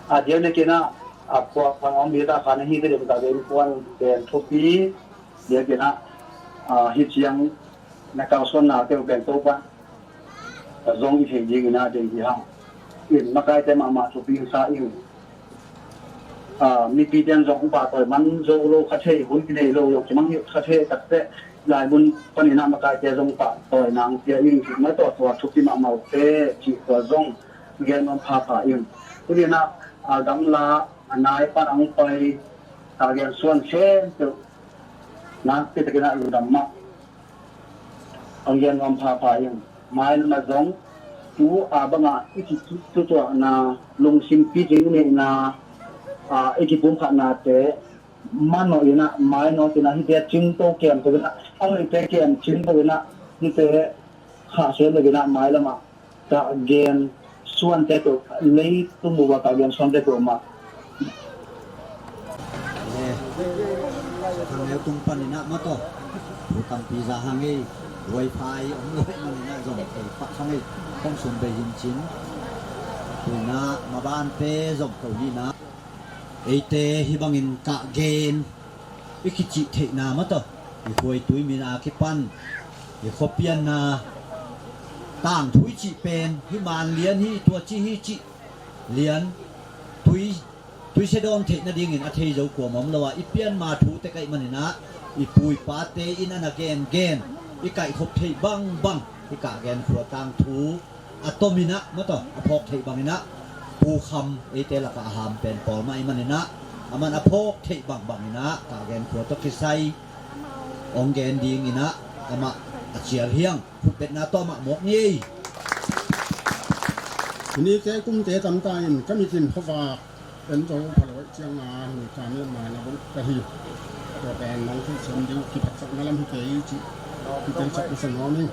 A diak ne kena a puak pan om bia ta khan hi, Tedim ka gen innkuan pen thupi. Dia kena, a, hi ciang na kalsuan na teu pen Topan zong i thei ding ina dei di hang. In makaite mahmah thupi sa in. A, mipi ten zong pahtawi man zo lo kha thei, hun kinei lo lo kimang hi kha thei takte lai mun pan ina makaite zong pahtawi nang tia in ki ma tawh tua thupi mahmah uh te cih tua zong gen nuam phapha in. Tuni ina, a, gamla a nai pan ang pai a gen suan khem teu na te takin a lungdam mah ang gen nuam phapha in. Mai lama zong tu a banga i ki tutuahna lungsim pikin i neihna, a, i kipumkhatnate manawh ina, mai nawh ina hite cingto kem to ina, a hoihte kem cingto ina, hite khahsuan lo ina mai lama ka gen suante peuh, leitung bup a ka gen suante peuh mah. Thang leu tung panin ah mah tawh thu tampi za hang ei. Wifi om lo hei manin ah zong ei pak hang ei. Kong sum bei hin cin. Tuin ah mabante zong ko ni na. Eite hih bangin kah gen i kicih theihna mah tawh i khuaitui min a kipan i khuapianna tangthu i cih pen hih man lian hi, tua ci hi cih lian tui, tuisia dawn theih nadingin a thei zo kuamah om lo a, i pianma thute kaih manin ah i pu i pate in a na gengen i kaihkhop theih bangbang i kah gen khua tangthu a tomin ah mah tawh a phawk theih bangin ah Pu Kham eite lakah a ham pen pawl mah ahih manin ah aman a phawk theih bangbangin ah kah gen khua tawh kisai hong gen dingin ah amah a cial hiang khutbetna tawh amah muak ni ei. Hi ni kei kumte tamta in ka mit in khuavak en zo pha lo ciang a ni ka miat mai na bawng ka hi. Tua pen nong theihsiam ding kiphatsakna lam hi kei cih kitelsak masa nuam ing.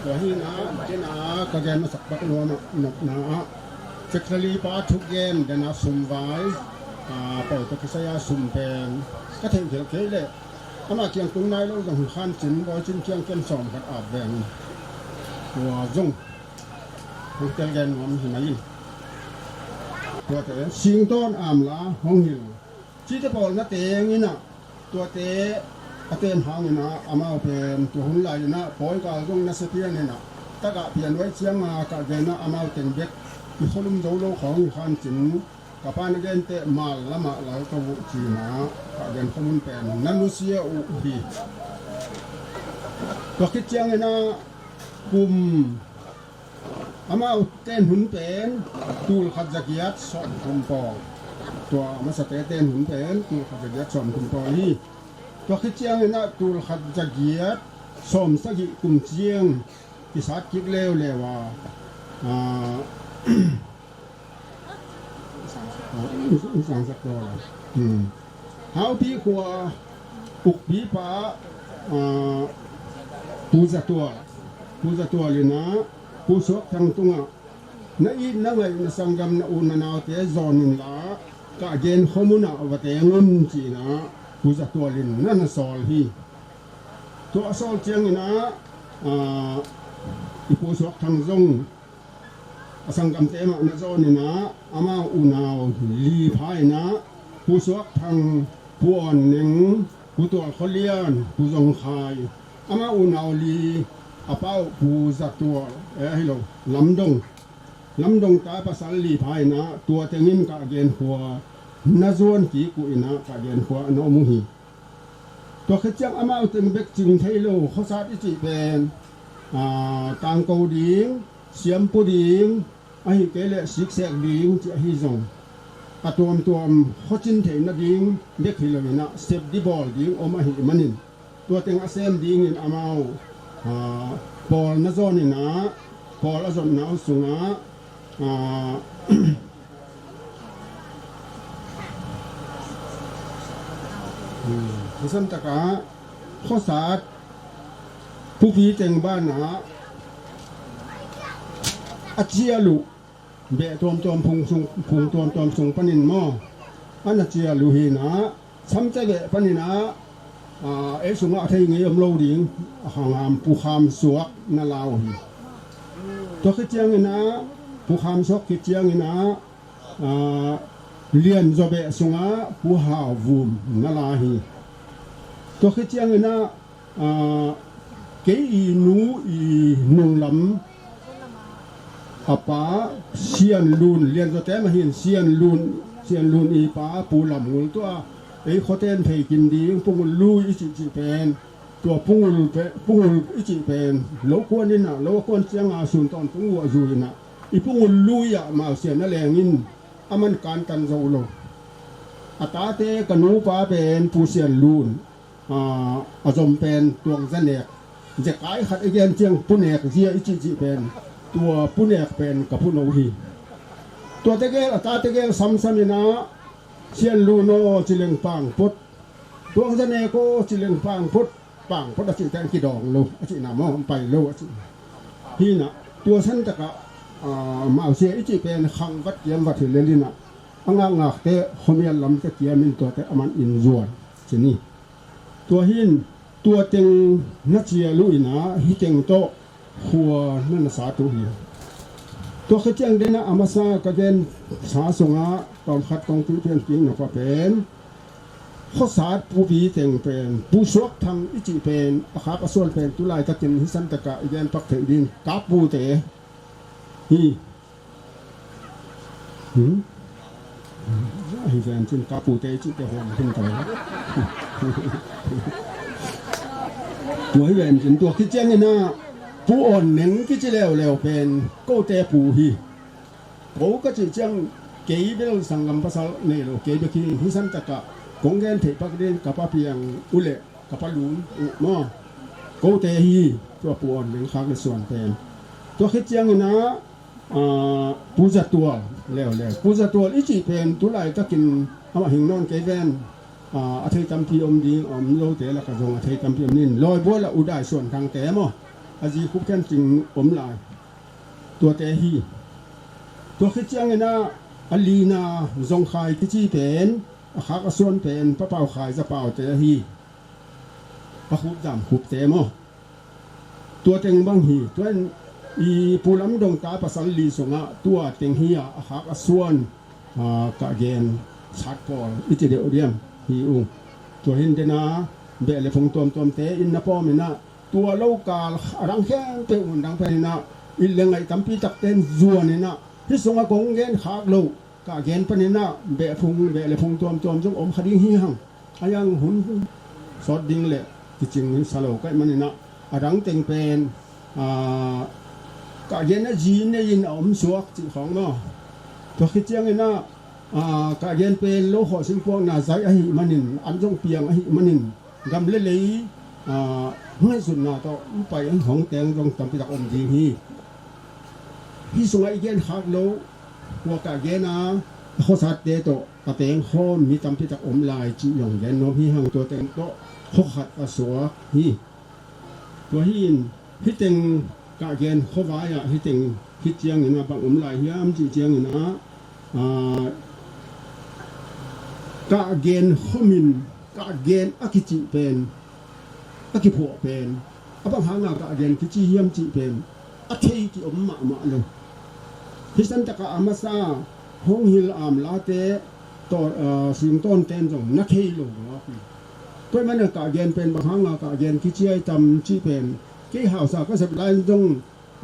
Tua hi na, kei na ka gen masak bak nuam ah nopna ah Secretary pa thugen dena sumvai, a, pawi tawh kisai a sum pen ka theih khial kei leh amah kiang tung nai lo zong hi khan cin, bawi cin kiang ken sawm khat ap veng in tua zong hong tel gen nuam hi mai in. Tuate singtawn amla hong hil cite pawl na teng in ah tuate a ten hang in ah amau pen tua hun lai in ah pawi kal zong na sia pian in ah tagah pian uai ciang a kah gen ah amau teng bek i kholum zo lo khawng hi khan cin. Ka pa na gente mal lamah lal ka uh cina kah gen khamun pen na nusia uh hi. Tua khit ciangin ah kum amau ten hun pen tul khat za giat sawm thum pawl. Tua masate ten hun pen tul khat za giat sawm thum pawl hi. Tua khit ciangin ah tul khat za giat sawm sagih kum ciang kisat kik leuleu a, a, Haupi khua ukpipa, a, Pu Za Tual, Pu Za Tual in ah Pu Suak Thang tungah na it na ngaih na sanggam na u na naute zawn unla kah gen khuamun ah va teng un ci-in ah Pu Za Tual in na na sawl hi. Tua a sawl ciangin ah, a, i Pu Suak Thang zong a sanggamte mah na zawn in ah amau unau li pha in ah Pu Suak Thang, Pu Awn Neng, Pu Tual Khua Lian, Pu Zong Khai, amau unau li a pa uh Pu Za Tual, eh, hi lo, Lam Dong, Lam Dong ta pasal li pha in ah tua teng in kah gen khua na zuan kik uh in ah kah gen khua na om uh hi. Tua khit ciang amau teng bek cing thei lo khuasat i cih pen, a, tangko ding, siampu ding, ahih kei leh siksek ding cih ahi zong a tuamtuam khuacin theih nading bek hi lo in ah, sep dih bawl ding om ahih manin, tua teng a sem dingin amau, aa, pawl na zawn in ah, pawl a zotna uh sungah, aa, hmm, hi san takah khuasat pupi teng banah a cial uh beh tuamtuam phung sung, phung tuamtuam sung panin maw, a na cial uh hi in ah, samcia beh panin ah, aa, ei sungah a thei ngei om lo ding, a khangam pukham suak na la uh hi. Tua khit ciangin ah, pukham suak khit ciangin ah, aa, lianzaw beh sungah puhau vum na la hi. Tua khit ciangin ah, aa, kei i nu i nunglam a pa Sian Lun, lianzawte mah hi in, Sian Lun, Sian Lun i pa Pu Lam Ngul tua ei khuaten phei kin ding Pu Ngul Lui i cihcih pen, tua Pu Ngul pe, Pu Ngul i cih pen lo kuan in ah, lo a kuan ciangah sun tawntung uh a zui in ah, i Pu Ngul Lui ah Mausia na leng in, a man kantan zo lo. A tate, ka nupa pen Pu Sian Lun, aa, a zom pen Tuang Za Nek, zekai khat i gen ciang Pu Nek Zia i cihcih pen, tua Pu Nek pen ka pu no hi. Tua tegel, a ta tegel samsam in ah, Sian Lun aw ci leng Pangput, Tuang Za Nek aw ci leng Pangput, Pangput a cih teng kidawng lo a cihna maw, pai lo a cihna. Hi in ah, tua san takah, aa, Mausia i cih pen khang vat kiam vat hi lel in ah, a ngakngakte khuamial lamte kiam in tuate a man in zuan ci ni. Tua hi in, tua teng na cial uh in ah, hih teng tawh khua na na sat uh hi. Tua khit ciang den ah a masa ka gensa sungah tawmkhat kong pi pian kik nop ah pen, khuasat pupi teng pen, Pu Suak Thang i cih pen, a khak a suan pen, tu laitakin hih san takah i gen pak theih ding, Kap Pute hi. Hmm? Ahi ven cin Kap Pute i cihte huam hun ta. Tua hi ven cin, tua khit ciangin ah Pu Awn Neng kici leuleu pen kote pu hi. Ko ka cih ciang kei bel sanggam pasal nei lo, kei bek hi, hih san takah kong gen theih pak ding ka Pa Piang uh leh ka Pa Lun uh maw. Kote hi, tua Pu Awn Neng khak le suan pen. Tua khit ciangin ah, aa, Pu Za Tual leuleu. Pu Za Tual i cih pen tu laitakin amah hing nawn kei ven, aa, a thei tampi om ding, a om lote lakah zong a thei tampi om ding. Lawibual ah U Dai Suan Thangte maw, a zi khup khen cing om lai. Tuate hi. Tua khit ciangin ah a lina Zong Khai kici pen, a khak a suan pen Pa Pau Khai Za Paute hi. Pa Khup Zam Khupte maw. Tua teng bang hi. Tua in i Pu Lam Dong ta pasal li sungah tua teng hi a, a khak a suan, aa, ka gen sat pawl i ci deuh diam hi ung. Tua hi in den ah beh le phung tuamtuamte in na pawm in ah, tua lo kal a dang khempeuh mun dang pen in ah, it le ngaih tampi takte in zuan in ah, hih sungah kong gen khak loh ka gen panin ah beh phung, beh le phung tuamtuam zong om kha ding hi hang. A yang hun sawt ding le kicing sa lo ka hih manin ah, a dang teng pen, aa, ka gen a zi nei in a om suak cih khawng maw. Tua khit ciangin ah, aa, ka gen pen lo khawh sim puakna zaih ahih manin, an zong piang ahih manin, gam le lei, aa, ngaihsutna tawh pai an hong teng zong tampi tak om ding hi. Hih sungah i gen khak loh, hua ka gen a, a khuasatte tawh a teng khawm mi tampi tak om lai cih zong gen nuam hi hang. Tua teng tawh khua khat a suak hi. Tua hi in, hih teng ka gen khuavai ah, hih teng khit ciangin ah bang om lai hiam cih ciangin ah, aa, ka gen khuamin, ka gen a kicih pen, a kiphuah pen, a bang hanga ka gen kici hiam cih pen a thei ki om mahmah lo. Hih san takah a masa hong hil amlate tawh, aa, singtawnte in zong na thei lo ngawk hi. Tua ahih manin ka gen pen bang hanga ka gen kici ai tam cih pen, kei hausa ka sep lai in zong,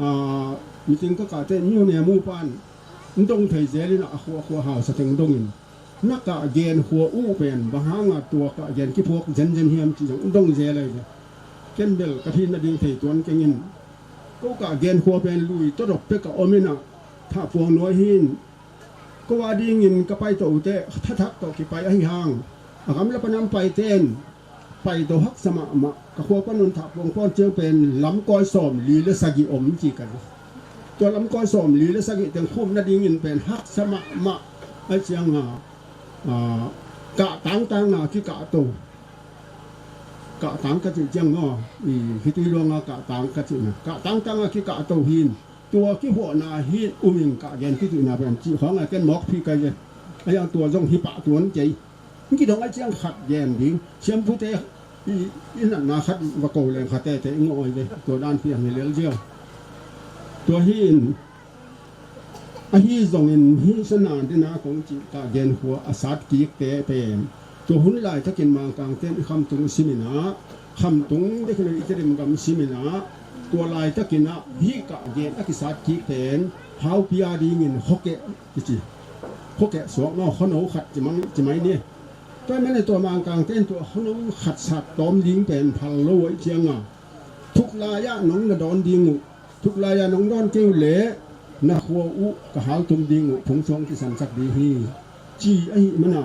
aa, meeting ka kahte in mi hune mu pan in dong thei zel in ah, a khua khua hausa teng dongin, na ka gen khua uh pen bang hanga tua ka gen kiphuak zenzen hiam cih zong in dong zel ai ve. Ken bel ka phin nading thei tuan keng in, ko ka gen khua pen lui tawdop pek a om in ah, Thahpuang nuai hi in, Ko a dingin ka paito uh teh thathak tawh kipai ahi hang, a gamla panam paiten paito haksa mahmah. Ka khua pan un Thahpuang pawn ciang pen lamkawi sawmli le sagih om ci ka hi. Tua lamkawi sawmli le sagih teng khum nadingin pen haksa mahmah. Ahi cianga, ah, kah tangtanga kikahto. Kah tang ka cih ciang maw, i, khitui luanga kah tang ka cihna, kah tangtanga kikahto hin. Tua kihuahna hi umin kah gen kituihna pen cih khawng a ken mawk phi kai ve. A yang tua zong hi pah tuan kei. Hong kidong a ciang khat gen ding. Siampute i, i natna khat va ko leng khat tete i ngawh ai ve. Tua dan piang hi lel ziau. Tua hi in, ahi zongin hi sana dina kong cih kah gen khua a sat kikte pen. Tua hun laitakin Mangkangten i khamtung siminah, khamtung dekhin i Tedim gam siminah, tua laitakinah hih kah gen a kisat kik pen haupi a dingin hokeh kici. Hokeh suak ngau khono khat cimang cimai ni. Tua mene tua Mangkangten tua khono khat sat tawm ding pen phal lo uh cianga, thuklai ah nong na dawn ding uh. Thuklai-a nong dawn kei uh leh na khua uh ka haltum ding uh phungsuang kisamsak ding hi, ci ahih mana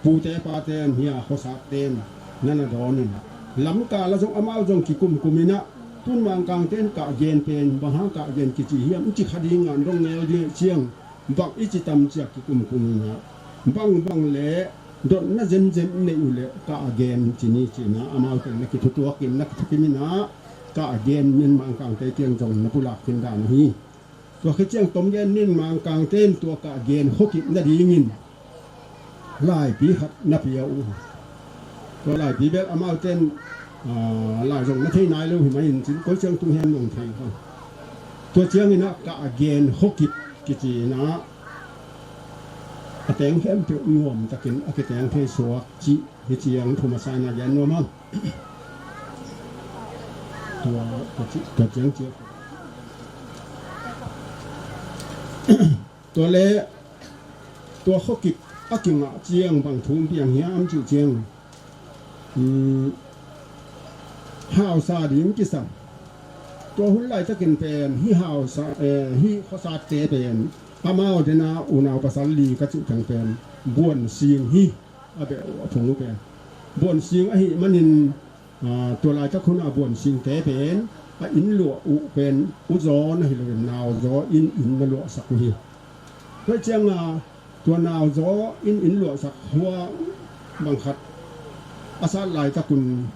pute paten hia khuasakten na na dawn in, lamkal ah zong amau zong kikumkum inah, tun Mangkangten kah gen pen bang hang kah gen kici hiam ci kha ding a dong ngel ding ciang, bang i ci tam ciak kikumkum inah, bangbang le dotna zenzen neih uh leh kah gen ci ni cinah, amau teng na kithutuakin na kithukim inah, kah gen min Mangkangte kiang zong na pulak khin dan uh hi. Tua khit ciang tom gen min Mangkangte in tua kah gen khokip nadingin laipi khat na pia uh. Tua laipi bel amau ten, ah, lai zong na thei nai lo hi mai in cin koi ciang tung hiam nong thei kha. Tua cianginah kah gen khokip kici inah a teng khempeuh nuamtakin a kiteng thei suak cih hi ciang thu masa inah gen nuam ang. Tua, tua ci, tua ciang ciang. Tua le, tua khokip a kingah ciang bang thu piang hiam cih ciang. Um, hausa ding kisam. Tua hun laitakin pen hih hausa, eh, hih khuasatte pen amau dena unau pasal li ka cih teng pen buan sing hi. A beh uh a phung uh pen buan sing ahih manin, ah, tua laitak hunah buan singte pen a inn luah uh pen uzaw na hi loin nauzaw in inn na luahsak uh hi. Tua cianga tua nauzaw in inn luahsak hua bang khat a sat laitakun,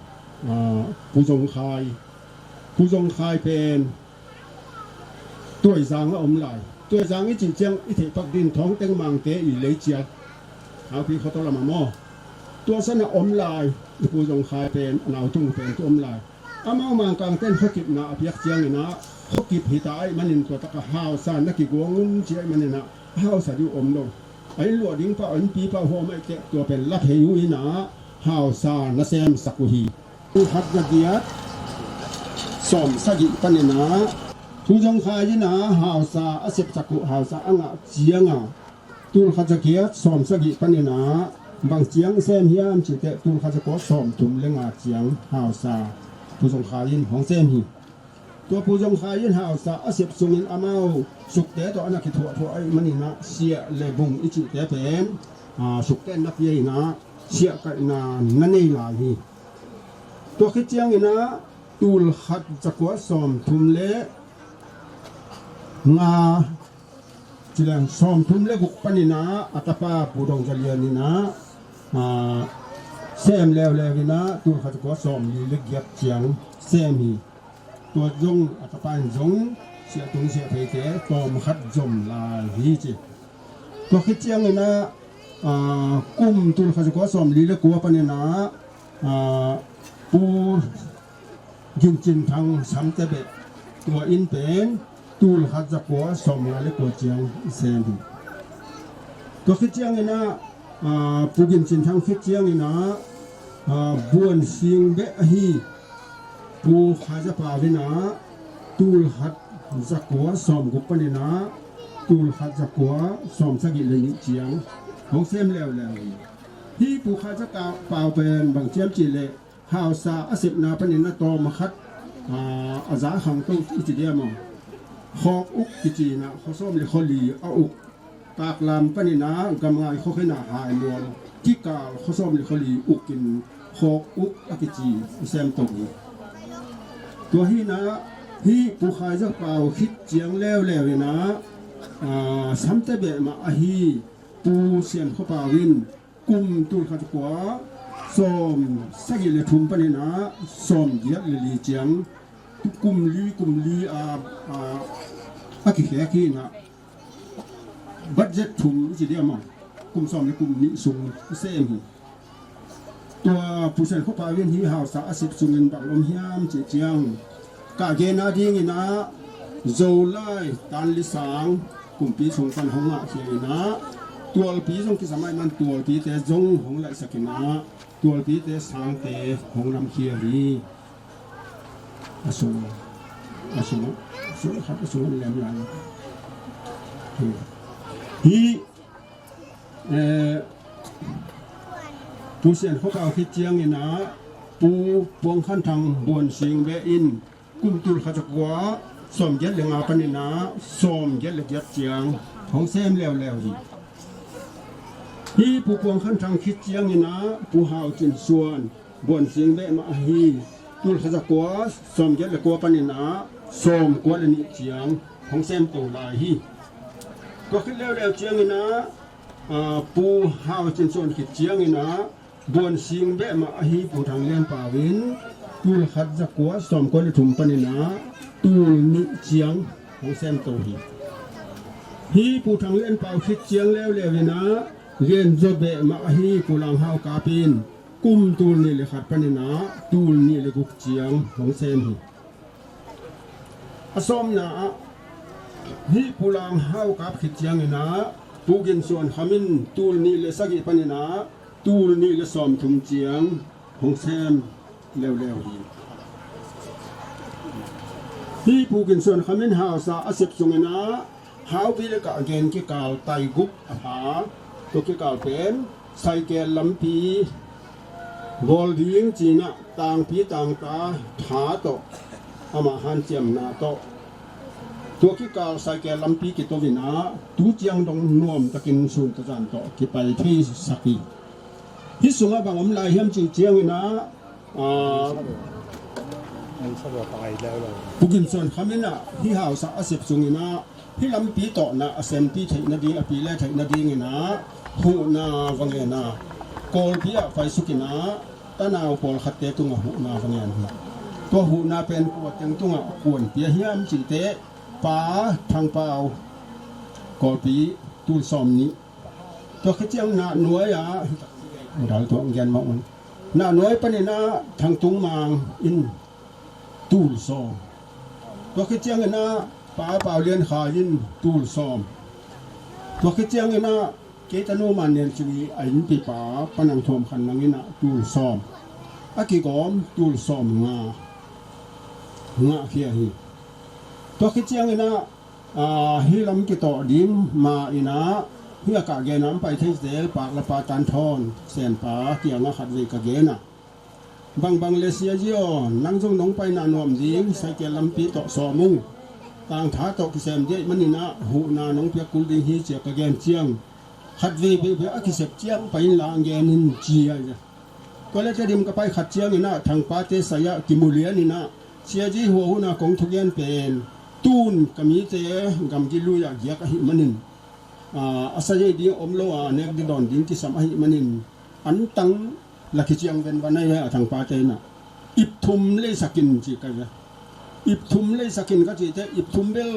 ah, Pu Zong Khai, Pu Zong Khai pen Tuaizang a om lai. Tuaizang i cih ciang i theihpak din Thawngteng Mangte i lei ciat. Haupi khotol a mamaw. Tua sana om lai. I Pu Zong Khai pen a nautung pen tu om lai. Amau Mangkangten khokipna a piak cianginah khokip hita ahih manin tua taka hausa na kiguang un ci ahih maninah hausa diu om lo. A inn luah ding pah, a innpi pah huam ahih teh tua pen la thei uh inah hausa na semsak uh hi. Tul khat za giat sawm sagih paninah Pu Zong Khai inah hausa a sepsak uh, hausa a ngah cianga tul khat za giat sawm sagih paninah bang ciang sem hiam cih teh tul khat za kua sawm thum le nga ciang hausa Pu Zong Khai in hong sem hi. Tua Pu Zong Khai in hausa a sep sungin amau sukte tawh a na kithuahthuah ahih maninah siah le bung i cihte pen, ah, sukte na pia inah siah kaihna na nei lai hi. Tua khit cianginah tul khat za kua sawm thum le nga cileng sawm thum le guk paninah a tapa Pu Dong Za Lian inah, ah, sem leuleu inah tul khat za kua sawm li le giat ciang sem hi. Tua zong a tapa in zong siah tung siah theite tawm khat zom lai hi ci. Tua khit cianginah, ah, kum tul khat za kua sawm li le kua paninah, ah, Pu Gin Cin Thang Samte Beh tua inn pen tul khat za kua sawm nga le kua ciang i sem hi. Tua khit cianginah, ah, Pu Gin Cin Thang khit cianginah, ah, buan sing beh ahi Pu Khai Za Pau inah tul khat za kua sawm guk paninah tul khat za kua sawm sagih le nih ciang hong sem leuleu hi. Hih Pu Khai Za Pau pen bang ciam cih leh hausa a sepna panin a tawm a khat, aa, a za khangto i ci diam aw. Khawk uk kici inah khuasawm le khuali a uk. Paklam panin ah Gamngai khua khin ah Haimual kikal khua sawm le khua li ukin Khawk Uk a kici i sem to hi. Tua hi-in ah hih Pu Khai Za Pau khit ciang leuleu in ah, aa, samte beh mah ahi Pu Sian Khua Pau in kum tul khat za kua sawm sagih le thum panin ah sawm giat le li ciang, kum li, kum li a, a, a kikhek hi-in ah budget thum ci diam maw, kum sawm le kum nih sung sem hi. Tua Pu Sian Khua Pau in hih hausa a sep sungin bang om hiam cih ciang, ka gen a dingin ah Zolai tan li sang kumpi sung pan hong ngahkhia in ah, tualpi zong kisam ahih man tualpite zong hong laihsak in ah, tualpite sangte hong lamkhia hi. A sung, a sung, a sung khat a sung lem lai. Hih, eh, Pu Sian Khua Pau khit ciangin ah Pu Puang Khan Thang Buan Sing Beh in kum tul khat za kua sawm giat le nga panin ah sawm giat le giat ciang hong sem leuleu hi. Hih Pu Puang Khan Thang khit ciangin ah Pu Hau Cin Suan Buan Sing Beh mah ahi tul khat za kua sawm giat le kua panin ah sawm kua le nih ciang hong sem to lai hi. Tua khit leuleu ciangin ah, aa, Pu Hau Cin Suan khit ciangin ah Buan Sing Beh mah ahi Pu Thang Lian Pau in tul khat za kua sawm kua le thum panin ah tul nih ciang hong sem to hi. Hih Pu Thang Lian Pau khit ciang leuleu in ah Lian Zaw Beh mah ahi Pu Lang Hau Kap in kum tul nih le khat panin ah tul nih le guk ciang hong sem hi. A sawmna ah hih Pu Lang Hau Kap khit ciangin ah Pu Gin Suan Kham in tul nih le sagih panin ah tul nih le sawm thum ciang hong sem leuleu hi. Hih Pu Gin Suan Kham in hausa a sep sungin ah Haupi le Kah gen kikal tai guk a pha, tua kikal pen Saikel lampi bawl ding ci-in ah tangpi tangta tha tawh, ama hanciamna tawh, tua kikal Saikel lampi kito in ah tu ciang dong nuamtakin sun tawh zan tawh kipai theisak hi. Hih sungah bang om lai hiam cih ciangin ah, aa, Pu Gin Suan Kham in ah hih hausa a sep sungin ah hih lampi tawh na a senpi theih nading, a pi le theih nadingin ah huhna va ngen a, Kawlpi ah paisuk in ah tanau pawlkhatte tungah huhna va ngen hi. Tua huhna pen kua teng tungah kuan pia hiam cih teh Pa Thang Pau, Kawlpi, tul sawm nih. Tua khit ciang Nahnuai ah, dal tuah ngian mah un, Nahnuai panin ah Thang Tung Mang in tul sawm. Tua khit ciangin ah Pa Pau Lian Khai in tul sawm. Tua khit ciangin ah kei tanu Man Nian Cing i a innpipa Pa Nang Thuam Khan Nang in ah tul sawm. A kigawm tul sawm nga ngahkhia hi. Tua khit ciangin ah, aa, hih lam kitawh ding ma-in ah hih a ka gen a hong pai thei zel Pak Lapa Tan Thawn Senpa kiangah khatvei ka gen a, bangbang le Sia Ji aw, nang zong nong paina nuam ding, Saikel lampi tawh sawm ung, tangtha tawh kisem ding ahih manin ah huhna nong piak kul ding hi, ci-a ka gen ciang, khatvei beibei a kisep ciang pai inla hong gen in, ci a. Tua leh Tedim ka pai khat ciangin ah Thangpate sai-ah kimu lianin ah, Sia Ji, hua hun a kong thugen pen tun ka mite gamgi lui-ah giak ahih manin, aa, a sai ding om lo a, nek ding dawn ding kisam ahih manin, antang la kiciang ven va nai ve, a Thangpate in ah ip thum leisak in, ci ka ve. Ip thum leisak in ka cih teh, ip thum bel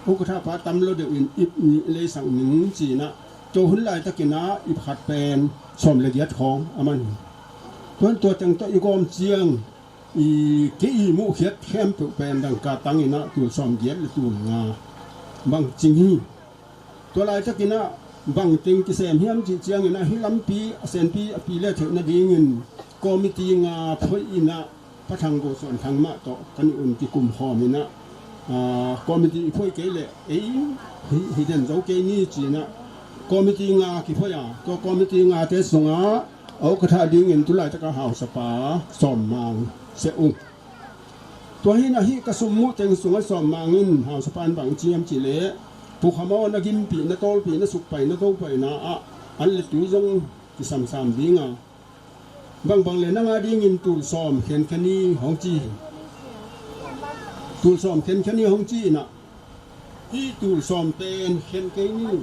ukatha pa tam lo deuh in ip nih leisak ning, ci-in ah, tua hun laitakin ah ip khat pen sawm le giat khawng a man hi. Tua, tua teng tawh i gawm ciang, i, kei i muhkhiat khempeuh pen dangka tangin ah tul sawm giat le tul nga bang cing hi. Tua laitakin ah bang teng kisem hiam cih ciangin ah, hih lampi a senpi a pi le theih nadingin committee nga phoih in ah, Pa Thang Go Suan Thang mah tawh ka nih un kikum khawm in ah, aa, committee i phoih kei leh ei hi, hi den zo kei ni, ci-in ah committee nga kiphoih a, tua committee ngate sungah a ukatha dingin tu laitak a hausapa Sawm Mang seh uh. Tua hi-in ah hih ka sum muh teng sungah Sawm Mang in hausapa in bang ci hiam cih leh, Pukhamawh na gimpih, na tawlpih, na sukpai, na topah ina ah an le tui zong kisamsam dinga, bangbang le nang a dingin tul sawm khenkhen ni hong ci hi. Tul sawm khenkhen ni hong ci ina, hih tul sawm pen khen kei ni.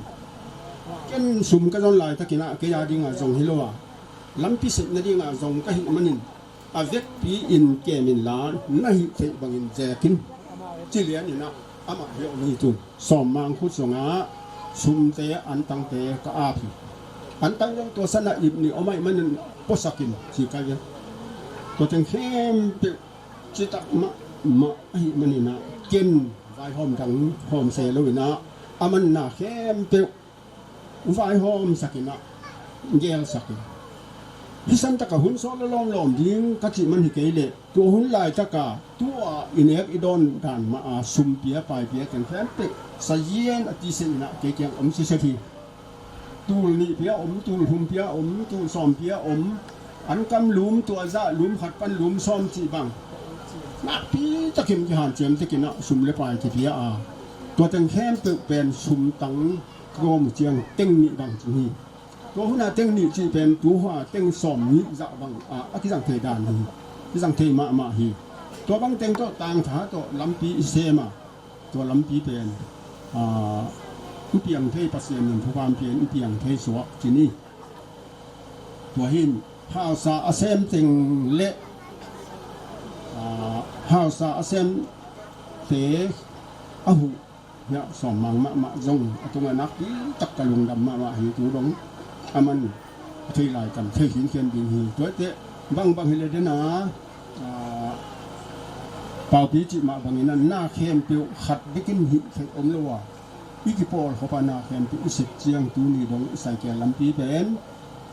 Ken sum ka zon laitakin ah kei a dinga zong hi lo a, lampi sepna dinga zong ka hih manin, a vekpi in kem inla, na hih theih bangin zekin, ci lian ina, amah hi om hi. Tul sawm mang khut zongah sumte, antangte ka ap hi. Antang zong tua sanah ip nih om ahih manin puasakin ci ka hi. Tua teng khempeuh citak mahmah ahih manin ah ken vaihawm dang hawm se lo ina, a manna khempeuh vaihawmsak ina, gelsak in. Hih santaka hun sawt lawmlawm ding ka cih man hi kei leh, tua hun laitaka tua i nek i dawn dan mah a sum pia, pai pia teng khempeuh sazian a tisen ina kei kiang om sisek hi. Tul nih pia om, tul thum pia om, tul sawm pia om, an kam lum, tua zah lum, khat pan lum sawm cih bang. Nakpi takin kihanciam takin ah sum le pai kipia a, tua teng khempeuh pen sum tang ka gawm uh ciang teng nih bang cih hi. Tua huna teng nih cih pen tu hua teng sawm nih zah bang ah a kizang thei dan hi. Kizang thei mahmah hi. Tua bang teng tawh tangtha tawh lampi i sem a, tua lampi pen, ah, i piang thei, Pasian in thupha hong pia in i piang thei suak ci ni. Tua hi in hausa a sem teng le, ah, hausa a semte a huh hiah sawm mang mahmah zong a tungah nakpi tak ka lungdam mahmah hi. Tu dong a man a thei lai tam thei khinkhian ding hi. Tuate bangbang hi le dena, ah, Paupi cih mah bangin a na khempeuh khat bekin hih theih om lo a, i kipawlkhop a na khempeuh i sep ciang tuni dong i saikia lampi pen,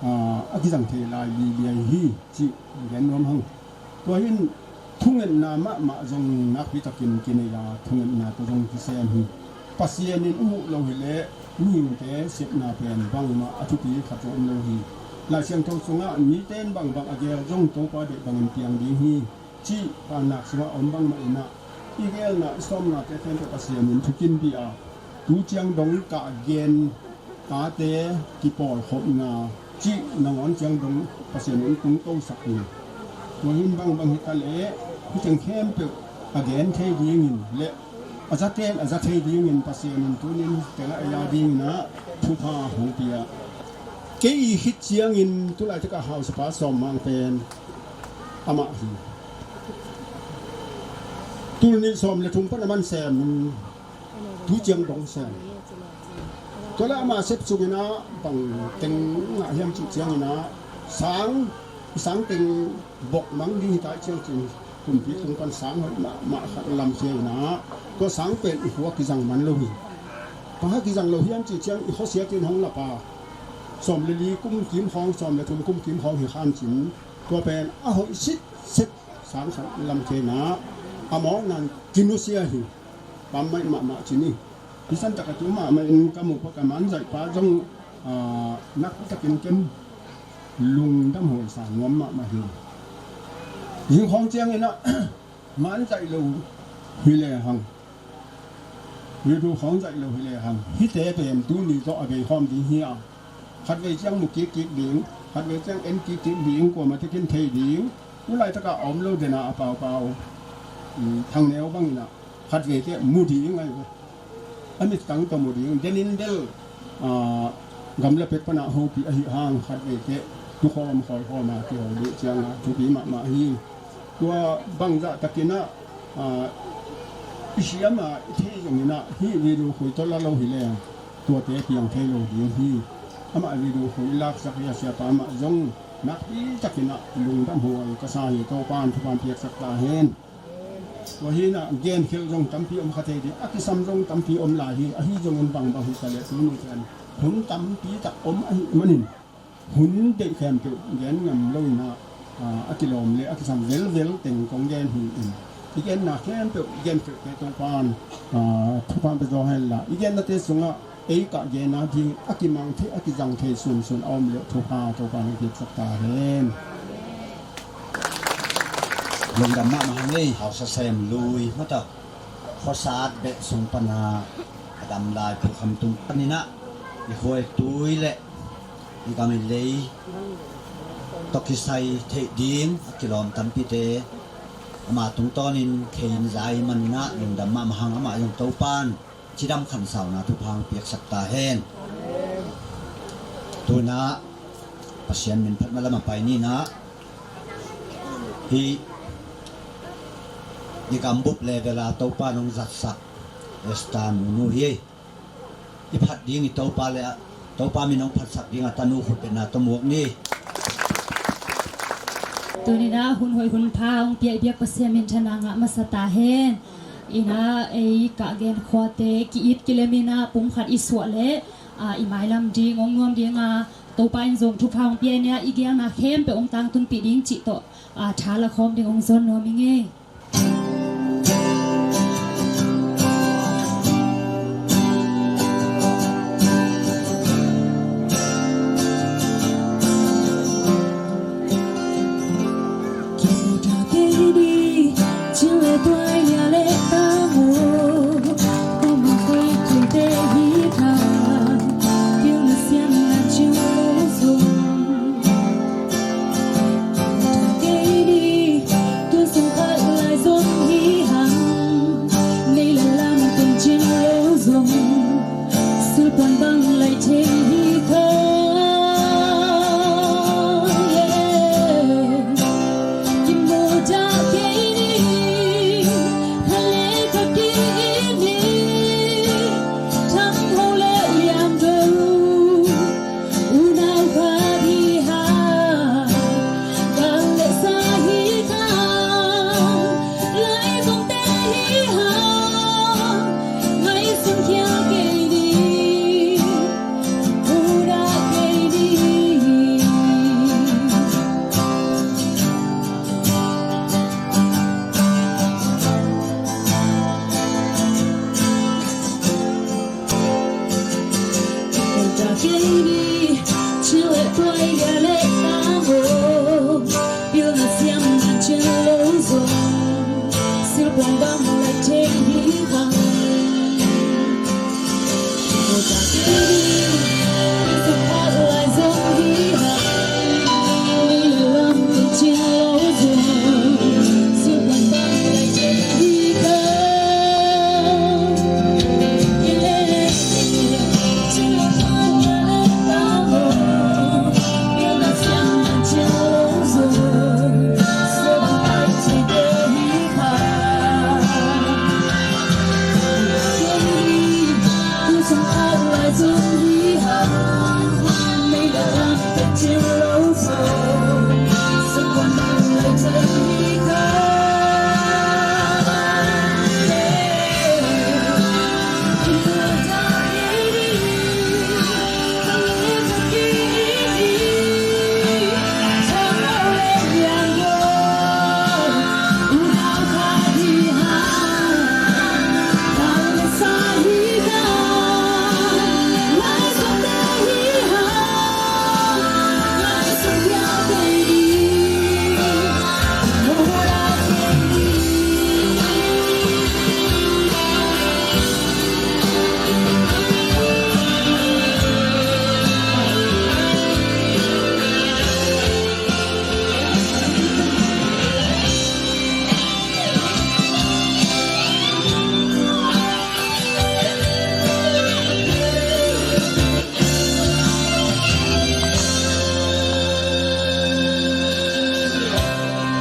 ah, a kizang thei lai liliai hi cih gen nuam hang. Tua hi in thungetna mahmah zong nakpi takin kinei a, thungetna tawh zong kisem hi. Pasian in i huh lo hileh mihingte sepna pen bangmah a thupi khat zong om lo hi. Lai Siangtho sungah mite in bangbang a gel zong Topa deih bangin piang ding hi cih Paunak sungah a om bangmah inah, i gelna i sawmnate khempeuh Pasian in thukinpih a, tu ciang dong kah gen tate kipawlkhopna cih nangawn ciang dong Pasian in tung tosak hi. Tua hi in bangbang hi ta leh hih teng khempeuh a gen thei dingin le a zate in a za thei dingin Pasian in tunin tengah ei a dinginah thupha hong pia. Kei i khit ciangin tulaitakah hausapa sawm mang pen amah hi. Tul nih sawm le thum pan a man sem in tu ciang dong sem. Tua le ama sep sunginah bang teng ngah hiam cih cianginah sang, i sang teng bok mang ding hi ta i ciang cin kumpi tung pan sang hoih mahmah khat lamkhia inah tua sang pen i khua kizang man lo hi. Bang hang kizang lo hiam cih ciang i khuasiat in hong lapa sawm le li kum kim khawng, sawm le thum kum kim khawng hi khan cin tua pen a hoih sitset sang khat lamkhia inah a mawkna in kinusia hi. Pam maih mahmah cin hi. Hih santak a tu mahmah in ka muh pa ka manzaihpa zong, ah, nakpitakin ken lungdam huaisa nuam mahmah hi. Hih khawng cianginah manzaih lo hi lehang, hih tu khawng zaih lo hi lehang hihte pen tuni tawh a vei khawm ding hi a, khatvei ciang mu kikkik ding, khatvei ciang en kikkik ding, kuamah tekin thei ding. Tulaitakah a om lo dena a paupau, um, thangneu banginah khatvei teh mu ding ahi ve. A mittang tawh mu ding. Denin bel, ah, gamla pek panah hopih ahi hang khatvei teh tukhawm khawlkhawm a kiho dih cianga thupi mahmah hi. Tua bangzah takinah, ah, i siama i thei zonginah hih video khui tawh la lo hi leng tuate piang thei lo ding hi. Amah video khui laksak hi a, siapa amah zong nakpi takinah lungdam huai ka sa hi. Topan thupha piaksak ta hen. Tua hinah genkhelh zong tampi om kha thei ding, a kisam zong tampi om lai hi. Ahi zongin bangbang hi ta leh tuni cian hun tampi tak om ahi manin hun deih khempeuh gen ngam lo inah, ah, a kilawm le a kisam velvel teng kong gen hi in, i genna khempeuh i genkhelhte Topan, ah, thupha pia zaw hen la, i gennate sungah ei kah gen a ding a kimang thei, a kizang thei sunsun a om leh thupha Topan hong piaksak ta hen. Lungdam mahmah hang ei. Hausa sem lui mata khuasat beh sung pana a Damlai phukham tung panin ah i khuaitui le i gam i lei tawh kisai theih ding a kilawm tampite ama tungtawnin khei in za ahih manin ah lungdam mahmah hang, amah zong Topa'n cidam khansauna thupha hong piaksak ta hen. Tu-in ah Pasian min phatna lamah pai ni in ah, hih i gambup level a Topa'n hong zatsak Esther nunu hi. I phat ding i Topa le Topa min hong phatsak ding a tanu khutbetna tawh muak ni. Tu-in ah hun hoih hun pha hong pia i biak Pasian minthanna ngah masa ta hen. In ah ei Kahgen khuate ki-it kilem in ah pumkhat i suah leh, ah, i mailam ding hong nuam ding a, Topa in zong thupha hong pia in ah i geelna khempeuh hong tangtunpih ding cih tawh, ah, tha la khawm ding hong zawn nuam ing ei.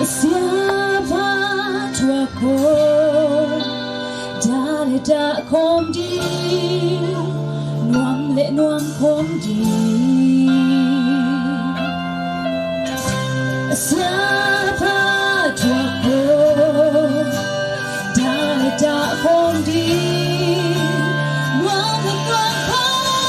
Siapa tua ko, dah le dah khawm ding, nuam le nuam khawm ding. Siapa tua ko, dah le dah khawm ding, nuam le nuam khawm ding.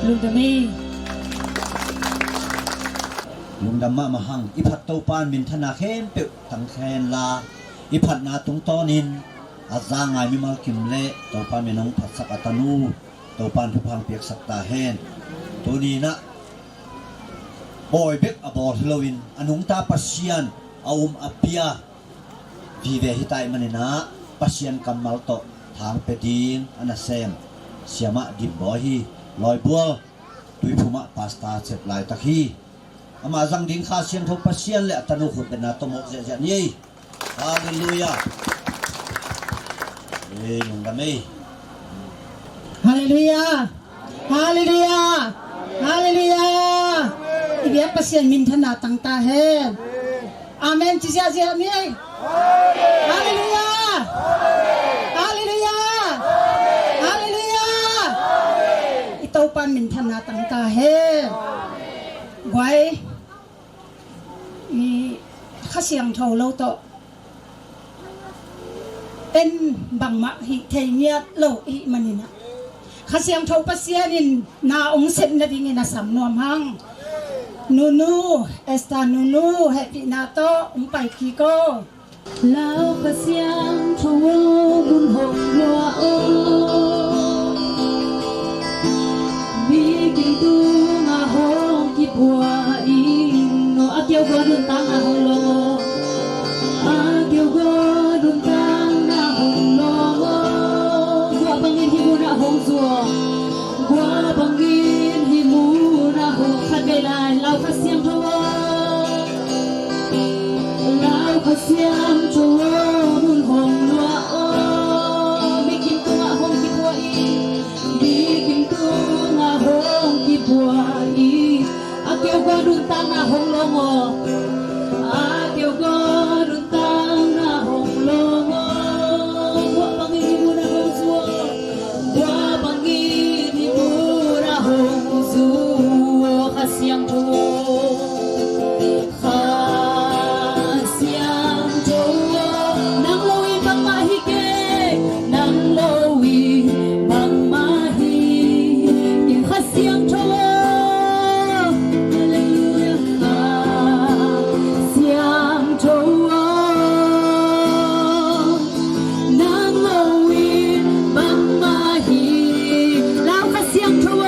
Lungdam ei. Lungdam mahmah hang. I phat Topa'n minthanna khempeuh tang kha hen la, i phatna tungtawnin a za ngai mimal kim le Topa'n min hong phatsak a tanu Topa'n thupha hong piaksak ta hen. Tuni-in ah bawi bek a bawl hi loin a nungta Pasian a um a pia vive hi ta ahih manin ah Pasian kammal tawh thang pia ding a nasem Siamah Dim Bawi hi. Lawibual Tuiphum ah pastor cep laitak hi. Amah zang ding Kha Siangtho Pasian le a tanu khutbetna tawh mawk ziahziah ni ei. Halleluiah. Ei, lungdam ei. Halleluiah. Halleluiah. Halleluiah. I biak Pasian minthanna tang ta hen. Amen ci ziahziah ni ei. Halleluiah. Halleluiah. Halleluiah. I Topa'n minthanna tang ta hen. Guai, i Kha Siangtho lo tawh en bangmah hih thei ngiat lo i hih manin ah Kha Siangtho Pasian in na hong sep nadingin a sam nuam hang. Nunu, Esther Nunu, hehpihna tawh hong pai kik aw. Lau Kha Siangtho aw, mun hong luah aw. Mi kim tungah hong kipua in aw, a keu gua nuntakna hong lawng aw. A keu gua nuntakna hong lawng aw. Guah bangin hih munah hong zuak. Guah bangin hih munah hong, khat vei lai, Lau Kha Siangtho aw. Lau Kha Siangtho aw, mun hong luah aw. Mi kim tungah hong kipua in, mi kim tungah hong kipua in, a keu gua nuntakna hong lawng aw. A keu gua nuntakna hong lawng aw. Guah bangin hih munah hong zuak. Guah bangin hih munah hong zuak. Kha Siangtho, Kha Siangtho, nang lo in bangmah hi kei, nang lo in bangmah hi kei, Kha Siangtho. Halleluiah. Kha Siangtho, nang lo in bangmah hi. Lau Kha Siangtho aw.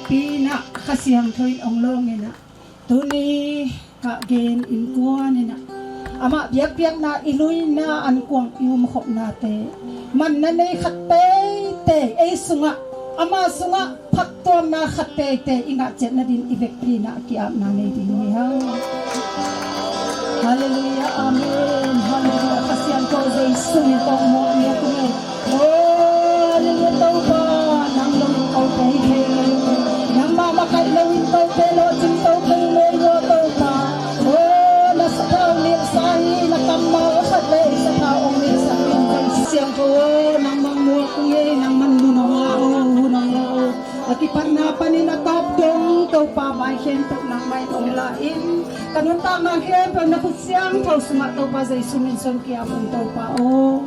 Pi in ah Kha Siangtho in ong lawng in ah, tuni kah gen innkuan in ah, amah biakpiakna, i luina, ankuang i umkhopnate, manna nei khat teitei ei sungah, ama sungah phattuamna khat teitei i ngah ciat nading i vekpi in ah ki-apna nei ding hi hang. Halleluiah, amen. Halleluiah. Kha Siangtho Jesu min tawh muak ni a tung ei. Oh, halleluiah, Topa. Nang lo in ko thei thei lo. Nangmah makaih lo in ko thei lo, cing to thei lo, Topa. Oh, na sathau lilsa hi, na kammal khat le i sathau ong lilsa in. Siangtho, nangmah muak ni, nangmah mun ong la o, hun ong la o. A kipatna panin a tawp dong Topa, vai khempeuh nangmah in ong la in, ka nuntakna khempeuh na khut siangtho sungah Topa Jesu min suang kiam un Topa aw.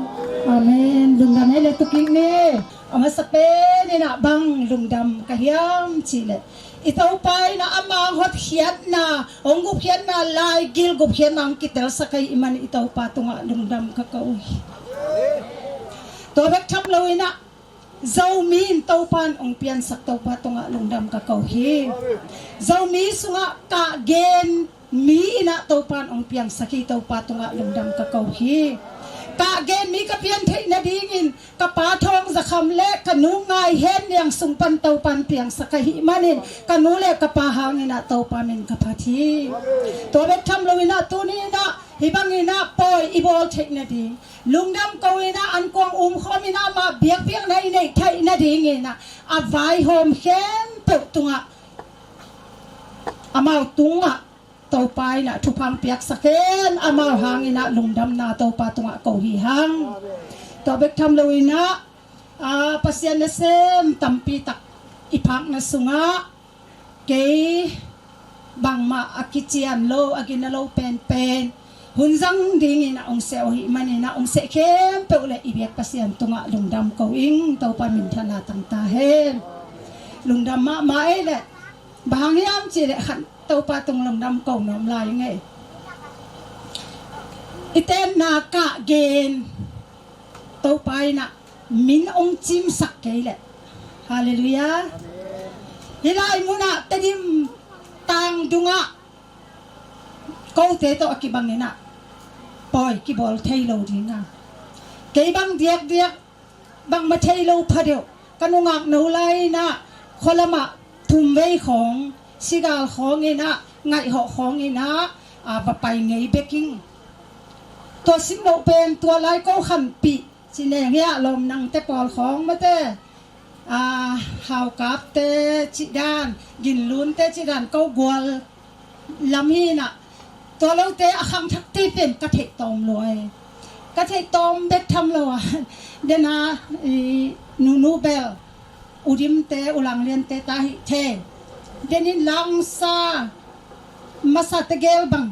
Amen. Lungdam ei le, tu kik ni. A masa pen in ah bang lungdam ka hiam cih leh, i Topa in ah ama hotkhiatna, hong gupkhiatna, laigil gupkhiatna hong kitelsak ahih man i Topa tungah lungdam ka ko hi. Tua bek tham lo in ah Zomi in Topa in ong piansak Topa tungah lungdam ka ko hi. Zomi sungah kah gen mi in ah Topa in ong piangsak hi, Topa tungah lungdam ka ko hi. Kah gen mi ka pian theih nadingin ka pa Thawng Za Kham le ka nu Ngai Hen Niang sung pan Topa in piangsak ahih manin ka nu le ka pa hangin ah Topa min ka phat hi. Tua bek tham lo in ah tuni in ah hih bangin ah pawi i bawl theih nading, lungdam ko in ah ankuang umkhawm in ah amah biakpiakna i neih theih nadingin ah a vaihawm khempeuh tungah, amau tungah Topa in ah thupha piaksak in, amau hangin ah lungdamna Topa tungah ko hi hang. Tua bek tham lo in ah, a, Pasian nasem tampi tak i phakna sungah kei bangmah a kician lo, a gina lo penpen hun zang dingin ah ong seh uh ahih manin ah ong seh khempeuh le i biak Pasian tungah lungdam ko ing. Topa minthanna tang ta hen. Lungdam mahmah ei le, bang hang hiam cih leh khan Topa tung lungdam ko nuam lai ing ei. I tenna kah gen Topa in ah min ong cimsak kei leh. Halleluiah. Hih lai munah Tedim tang dungah kote tawh a kibang in ah pawi kibawl thei lo ding a, kei bang diakdiak bangmah thei lo pha deuh. Ka nungak no lai in ah khualamah thumvei khawng, sigal khawng in ah, ngaihhawh khawng in ah, a, va pai ngei bek ing. Tua sim loh pen tua lai ko khanpih ci neng hi a, lawm nangte pawl khawng mate, a, haukapte cih dan, ginlunte cih dan, ko gual lam hi in ah, tua lote a khangthakte pen ka theih tawm lua e. Ka theih tawm bek tham lo a, den a, i, nunu bel, u Dimte, u Langliante ta hi thei. Den in langsa masa tegel bang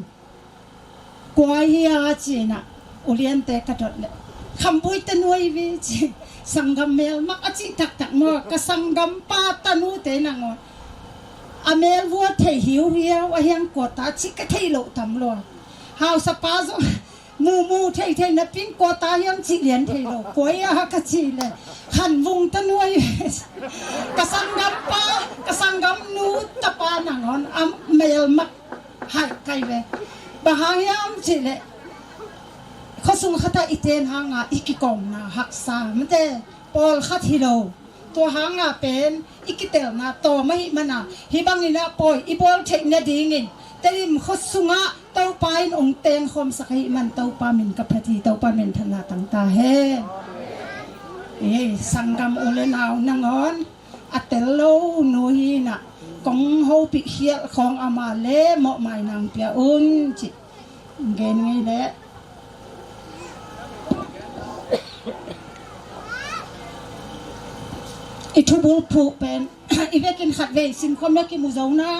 kua hi a ci in ah, u Liante ka dot leh, Khambui tanu ahi ve ci. Sanggam melmak a cih taktak maw, ka sanggampa tanute nangawn a mel vua thei hiuhiau a, hiang kua ta cih ka theih loh tam lua. Hausapa zong mumu theithei napi in kua ta hiam cih lian thei lo, kua hi a ka cih leh, Khanvung tanu ahi ve. Ka sanggampa, ka sanggamnu tapa nangawn a melmak hai kai ve. Bang hang hiam cih leh, khuasung khatah i ten hanga i kikawmna haksa mate, pawlkhat hi lo. Tua hanga pen i kitelna tawm ahih mana, hih bangin ah pawi i bawl theih nadingin Tedim khuasungah Topa in ong tengkhawmsak ahih man Topa min ka phat hi. Topa minthanna tang ta hen. Ei, sanggam u le nau nangawn a tel lo nu hi in ah, kong hopih khial khawng ama le mawhmai nang pia un ci gen ngei leh, i thubul phuh pen i vekin khatvei simkhawm le kimu zo na.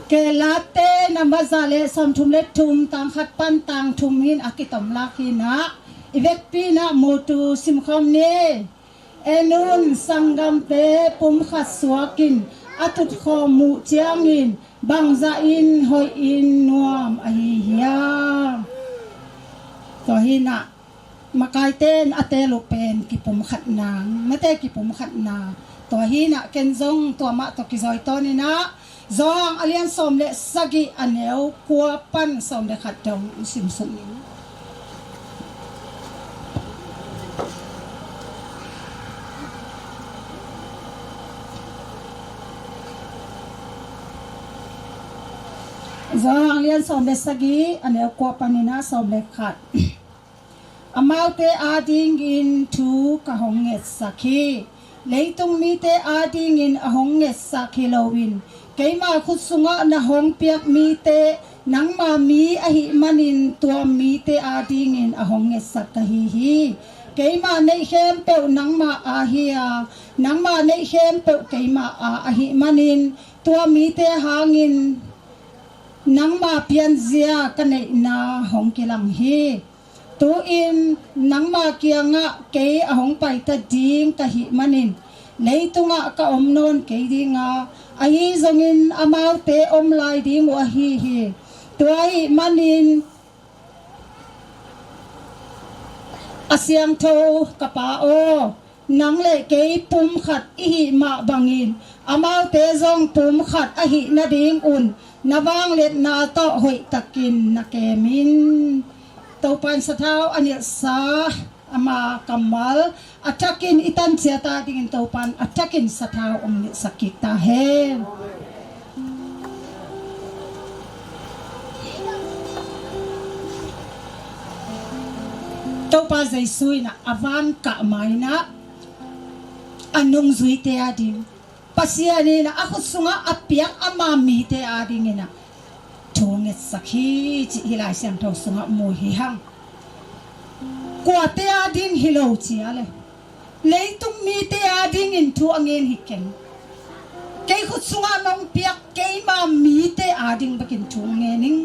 Kelate na maza le sawmthum le thum, tang khat pan tang thum hin a kitom lak hi in ah, i vekpi in ah mutu simkhawm ni. En un, sanggamte pumkhat suakin a tutkhawm uh ciangin bangzah in hoih in nuam ahi hiam? Tua hi in ah, makaite in a tel uh pen kipumkhatna, mate kipumkhatna, Tua hi inah ken zong tua mah tawh kizawi tawn inah Johan a lian sawm le sagih a neu kua pan sawm le khat dong i simsuk ning. Johan a lian sawm le sagih a neu kua pan inah sawm le khat. Amaute adingin thu ka hong ngetsak hi. Leitung mite adingin a hong ngetsak hi loin, keima khut sungah na hong piak mite nangma mi ahih manin tua mite adingin a hong ngetsak ka hi hi. Keima neih khempeuh nangma aa hi a, nangma neih khempeuh keima aa ahih manin tua mite hangin nangma pianzia ka neihna hong kilang hi. Tu-in nangma kiangah kei a hong paita ding ka hih manin leitungah ka om nawn kei ding a, ahi zongin amaute om lai ding uh ahi hi. Tua ahih manin a siangtho ka Pa aw, nang le kei pumkhat i hih mah bangin amaute zong pumkhat ahih nadingun na vangliatna tawh hoihtakin na kem in. Topa in sathau a nilhsa ama kammal a thakin i tanciat adingin Topa in a thakin sathau hong nilhsak kik ta hen. Topa Jesu inah a van kah ma inah a nungzuite ading, Pasian inah a khut sungah a piak ama mite ading inah thu ngetsak hi cih hih Lai Siangtho sungah mu hi hang. Kuate ading hi lo cia le leitung mite adingin thu a ngen hi keng. Kei khut sungah nong piak keima mite ading bekin thu ngen ing.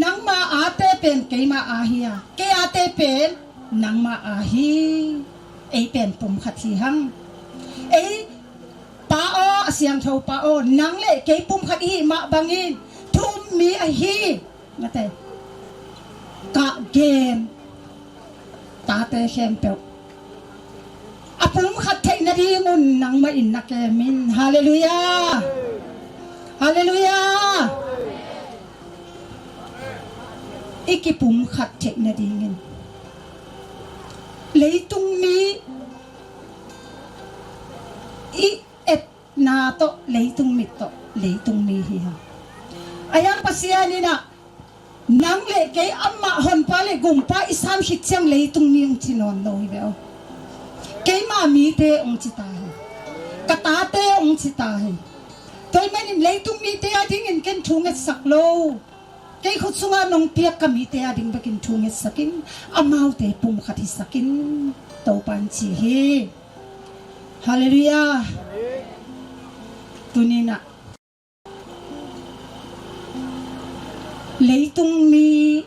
Nangma ate pen keima aa hi a, kei ate pen nangma aa hi. Ei pen pumkhat hi hang. Ei Pa aw, a siangtho Pa aw, nang le kei pumkhat i hih mah bangin thu um mi ahi. Mate, ka gen tate khempeuh a pumkhat theih nadingun nangmah in na kem in. Halleluiah. Halleluiah. I kipumkhat theih nadingin leitung mi i et na tawh leitung mit tawh leitung mi hi hang. A hiang Pasian inah nang le kei amah honpa le gumpa i sam khit ciang leitung mi hong ci nawn lo hi ve aw. Keima mite hong ci ta hi. Ka tate hong ci ta hi. Tua ahih manin leitung mite adingin ken thu ngetsak lo. Kei khut sungah nong piak ka mite ading bekin thu ngetsak in, amaute pumkhat hisak in, Topa in ci hi. Halleluiah. Tuni inah leitung mi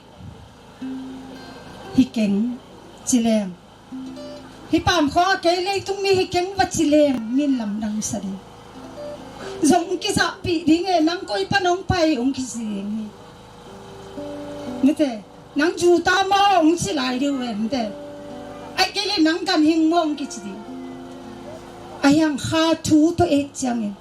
hi keng ci leng, hih Pamkhua kei leitung mi hi keng va ci leng min lamdang sa ding. Zong hong kizahpih ding e, nang koi pan hong pai hong kici ding hi. Mite, nang Judah maw hong ci lai ding uh e, mite. Ahih kei leh nang ganhing maw hong kici ding. A hiang kha thu tawh et ciangin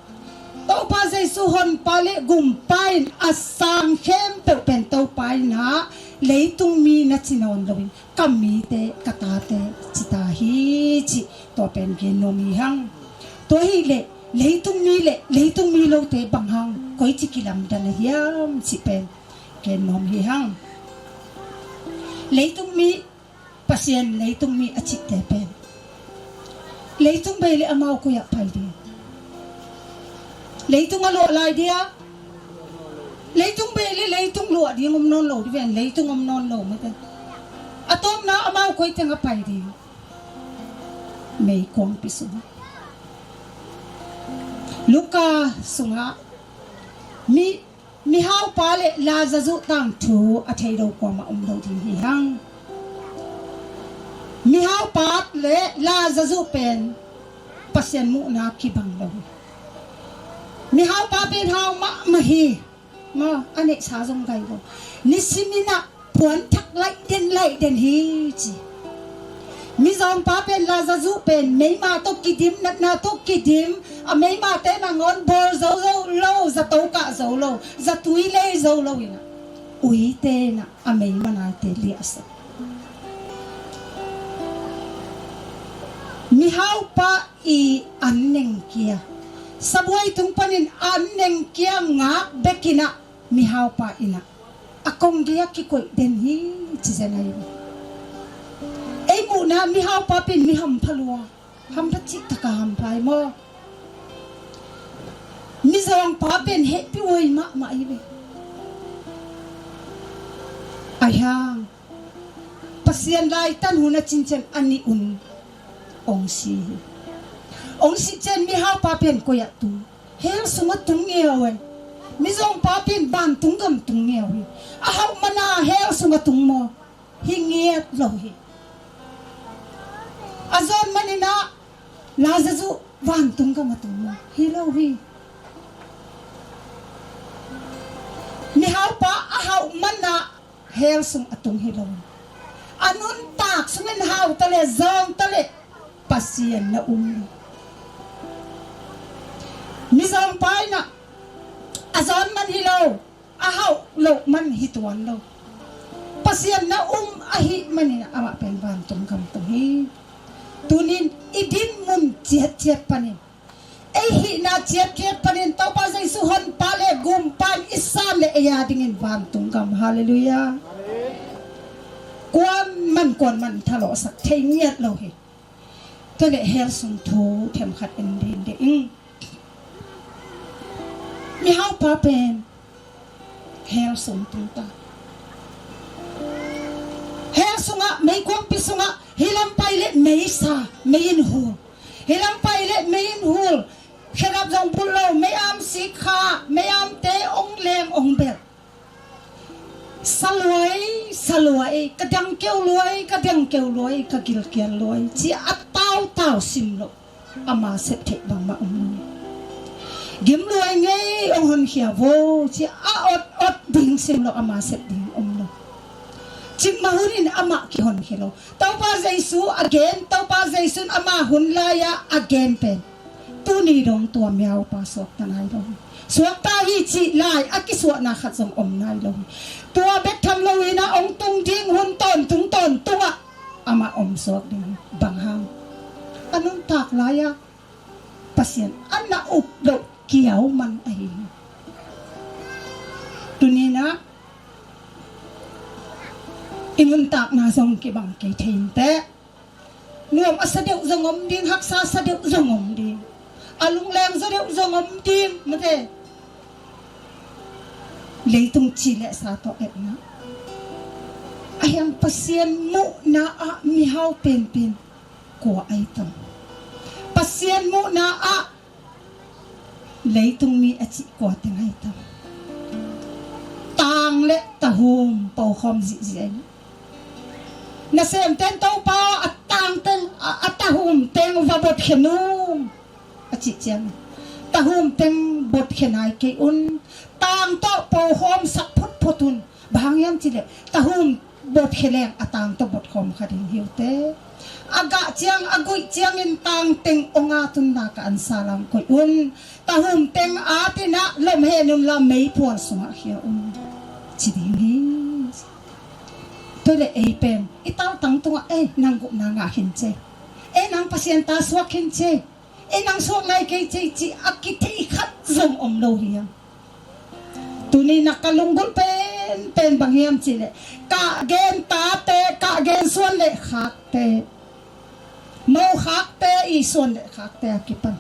Topa Jesu honpa le gumpa in a sang khempeuh pen Topa inah leitung mi na ci nawn loin ka mite ka tate ci ta hi cih tua pen gen nuam hi hang. Tua hileh leitung mi le leitung mi lote bang hang koici kilamdan a hiam cih pen gen nuam hi hang. Leitung mi, Pasian leitung mi a cihte pen leitung bei le amau koi ah pai ding? Leitung a luah lai dia? Leitung bei le leitung luah ding om nawn lo di ven, leitung om nawn lo mate. A tawpna amau koi teng a pai ding? Meikuangpi sungah, Luka sungah mi mihaupa le lazazuh tangthu a thei lo kuamah om lo ding hi hang. Mihaupa le lazazuh pen Pasian muhna kibang lo hi. Mihaupa pen hau mahmah hi. Maw, a neihsa zong gai lo. Nisiminah puanthak laihden laihden hi ci. Mizawngpa pen Lazarus pen meima tawh kidim, natna tawh kidim, a meimate nangawn bawl zo zo lo, zato kah zo lo, zatui lei zo lo inah, uite inah a meima naite liahsak. Mihaupa i an nengkia, sabuai tung panin an nengkia ngak bekinah mihaupa inah a konggia kikoih den hi, ci zen ahi. Ei muhna mihaupa pen mi hampha lua, hampha cihtaka hampha hi maw. Mizawngpa pen hehpih huai mahmah hi ve. Ahi hang Pasian laitan hun a cincian a nih un ong si hi. Ong si cian mihaupa pen koi ah tung? Hell sungah tung ngeu e. Mizawngpa pen vantung gam tung ngeu hi. A hauh mana hell sungah tung maw? Hi ngiat lo hi. A zawn maninah Lazarus vantung gam a tung maw? Hi lo hi. Mihaupa a hauh mana hell sung a tung hi lo. A nuntak sungin hau taleh zawng taleh Pasian na um lo. Mizawngpa inah a zawn man hi lo, a hauh loh man hi tuan lo. Pasian na um ahih manin amah pen vantung gam tung hi. Tunin i dinmun ciatciat panin, ei hihna ciatciat panin Topa Jesu Honpa le Gumpa in i san le ei a dingin vantung gam. Halleluiah. Kuaman kuaman thalawhsak thei ngiat lo hi. Tua le hell sung thu themkhat en ding ding. Mihaupa pen hell sung tung ta. Hell sungah, meikuangpi sungah, hi lam pai le meisa, mei in hul. Hi lam pai le mei in hul. Khedap zong bulh lo, mei am sik kha, mei amte ong lem ong belh. Sa luai, sa luai, ka dangkeu luai, ka dangkeu luai, ka gilkial luai, ci a tautau sim loh ama sep theih bangmah om lo. Gim luai ngei ong honkhia vo, ci a ot ot ding sim loh ama sep ding om lo. Cikmah hunin amah kihonkhia lo. Topa Jesu a gen, Topa Jesu in ama hun lai-ah a gen pen tuni dong tua mihaupa suakta nai lo hi. Suakta hi cih lai a kisuahna khat zong om nai lo hi. Tua bek tham lo inah ong tung ding hun tawntung tawntungah amah om suak ding hi. Bang hang? A nuntak lai-ah Pasian a na up loh kiau man ahi hi. Tuninah i nuntakna zong kibang kei thei inteh. Nuam a sa deuh zong om ding, haksa sa deuh zong om ding, a lungleng zaw deuh zong om ding, mate. Leitung ci le sa tawh etna. Ahi hang Pasian muhna ah mihau penpen kua ai tam? Pasian muhna ah leitung mi a cih kua teng ai tam? Tang le tahum pokhawm zihziah in, nasemten Topa a tang teng, a, a tahum teng va botkhia nung a cih ciangin, tahum teng botkhia nai kei un, tang tawh pokhawm sak photphot un. Bang hang hiam cih leh tahum botkhia leng a tang tawh botkhawm kha ding hi uh teh. A gah ciang, a guih ciangin tang teng ong a tunna ka ansa lam koih un. Tahum teng a tinah lom hen unla meiphual sungah khia un, ci ding hi. Tua le ei pen i tautang tungah, ei, nang gupna ngah khin cei, ei, nang Pasian ta suak khin cei, ei, nang suak nai kei cei, ci a kithei khat zong om lo hi hang. Tuni na ka lunggulh penpen bang hiam cih leh, ka gen tate, ka gen suan le khakte, mo khakte i suan le khakte a kipan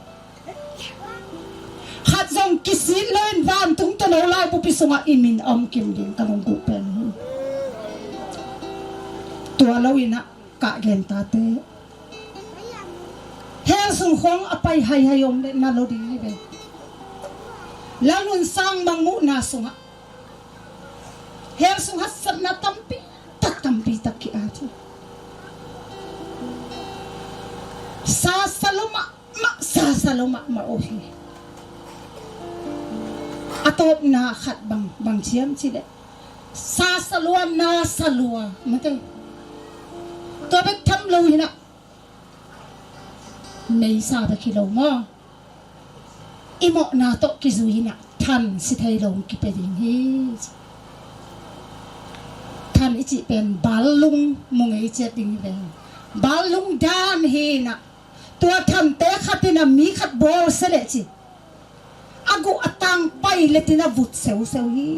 khat zong kisit loin vantung tawh no laibupi sungah i min a om kim ding ka lunggulh pen hi. Tua loinah ka gen tate hell sung khawng a pai haihai om le na lo ding hi ve. Lalun sang mangmuhna sungah hell sung haksatna tampi tak, tampi tak ki-at hi. Sasa lo mahmah, sasa lo mahmah uh hi. A tawpna khat bang, bang ciam cih leh, sasa lua, nasa lua, mate. Tua bek tham lo hinah, meisa bek hi lo maw? I mawhna tawh kizui inah than si thei lo hong kipia ding hi. Than i cih pen ballung mu ngei ciat ding hi ve. Ballung dan hi inah tua thante khat inah mi khat bawlsia leh ci a guh a tang pai letin a vut seuseu hi.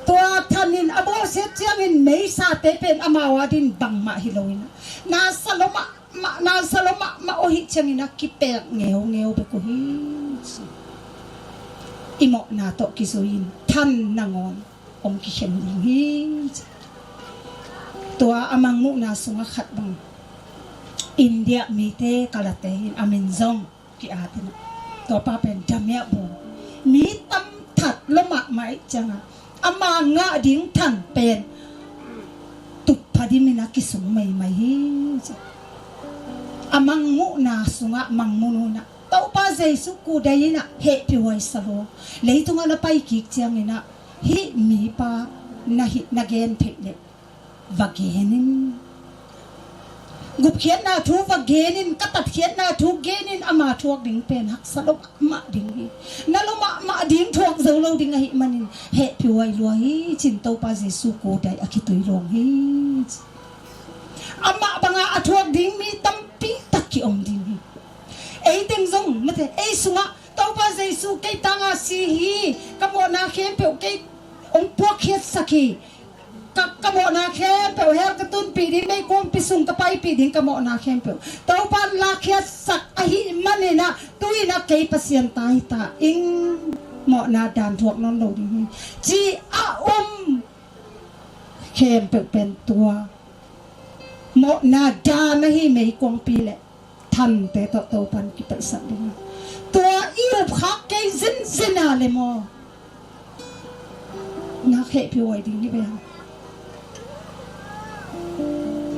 Tua than in a bawlsiat ciangin meisate pen amau a din bangmah hi lo inah nasa lo mahmah, nasa lo mahmah aw hih ciangin a kipelh ngeungeu bek uh hi. I mawhna tawh kizui in than nangawn hong kikhen ding hi. Tua a mangmuhna sungah khat bang India mite kalate in a min zong ki-at inah tua pa pen damiah bu mi tamthat lo mahmah ih ciangah ama ngah ding than pen tutpha dimin a kisung maimai hi. A mangmuhna sungah mangmuhna Topa Jesu kudai inah hehpihhuai sa lua. Leitungah na pai kik cianginah hih mipa na hih na gen theih leh va genin, gupkhiatna thu va genin, ka tatkhiatna thu genin, ama thuak ding pen haksa lo mahmah ding hi. Na lo mahmah ding thuak zo lo ding ahih manin hehpihhuai lua hi, ci-in Topa Jesu kudai a kitui luang hi. Amah banga a thuak ding mi tampi tak ki-om ding hi. Ei teng zong mate, ei sungah Topa Jesu kei tanga si hi, ka mawhna khempeuh kei hong puakkhiatsak hi. Ka, ka mawhna khempeuh hell ka tunpih ding, meikuangpi sung ka paipih ding, ka mawhna khempeuh Topan lakkhiatsak ahih maninah tuinah kei Pasian ta hi ta ing, mawhna dan thuak nawn lo ding hi, ci a um khempeuh pen tua mawhna dan ahi meikuangpi le thante tawh Topan kipaihsak ding hi. Tua i upkhak kei zinzina le maw, na hehpihhuai ding hi ve.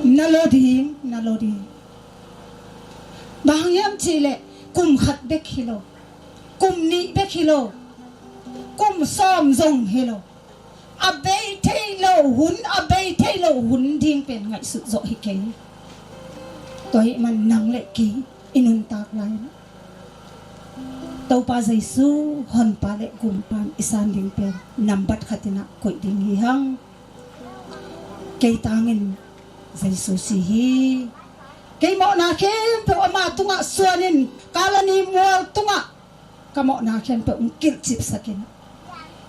Na lo ding, na lo ding. Bang hang hiam cihleh kum khat bek hi lo, kum nih bek hi lo, kum sawm zong hi lo. A bei thei lo hun, a bei thei lo hun ding pen ngaihsut zawh hi kei. Tua ahih man nang le kei i nuntak lai-in Topa Jesu Honpa le Gumpa in i san ding pen nambat khatinah koih ding hi hang. Kei tangin Jesu si hi. Kei mawhna khempeuh ama tungah suanin, Kalvari mual tungah ka mawhna khempeuh hong kilhcipsakin,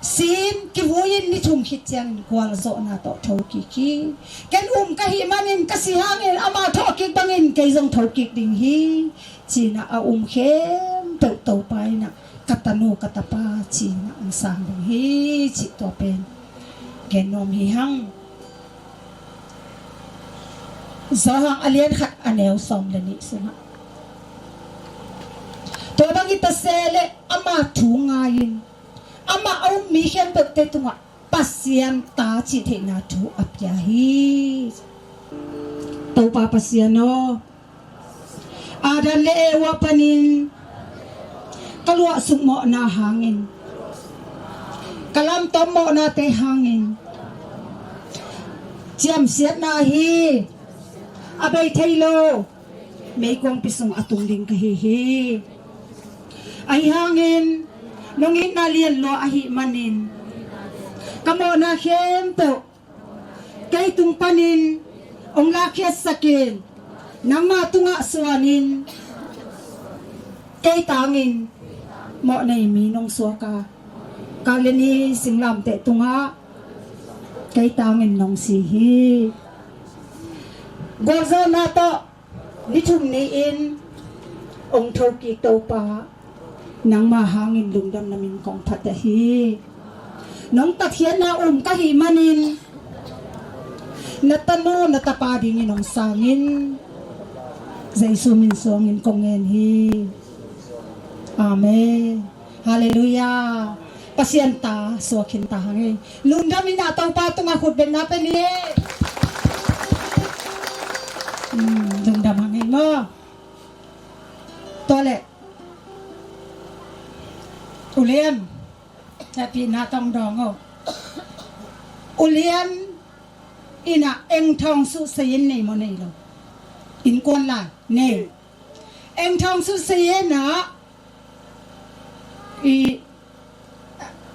si-in kivui-in ni thum khit ciangin gualzawhna tawh thokik hi. Ken um ka hih manin ka si hangin ama thawhkik bangin kei zong thokik ding hi, ci-inah a um khempeuh Topa inah ka tanu ka tapa ci-inah hong sang ding hi, cih tua pen gen nuam hi hang. Johan a lian khat a neu sawm le nih sungah, tua bang hi ta se leh ama thu ngai-in amah a um mi khempeuhte tungah Pasian ta cih theihna thu a pia hi. Topa Pasian aw, Adam le Eva panin ka luahsuk mawhna hangin, ka lamtawm mawhnate hangin ciamsiatna hi, a bei thei lo meikuangpi sung a tung ding ka hi hi. Ahi hangin nong itna lian lua ahih manin ka mawhna khempeuh kei tung panin hong lakkhiatsakin, nangma tungah suanin kei tangin mawhnei mi nong suak a, Kalvari singlamteh tungah kei tangin nong si hi. Gualzawhna tawh ni thum ni-in hong thokik Topa, nangma hangin lungdam na min kong phat ahi. Nong tatkhiatna um ka hih manin na tanu na tapa dingin hong sangin, Jesu min suangin kong ngen hi. Amen. Halleluiah. Pasian ta suak khin ta hang ei. Lungdam inah Topa tungah khut betna pia ni. Hmm, lungdam hang ei maw. Tua leh, U Lian, hehpihna tawh dawng o. U Lian inah eng thawng suhsei in nei maw nei lo? Innkuan lai nei. Eng Thawng Suse in ah, i,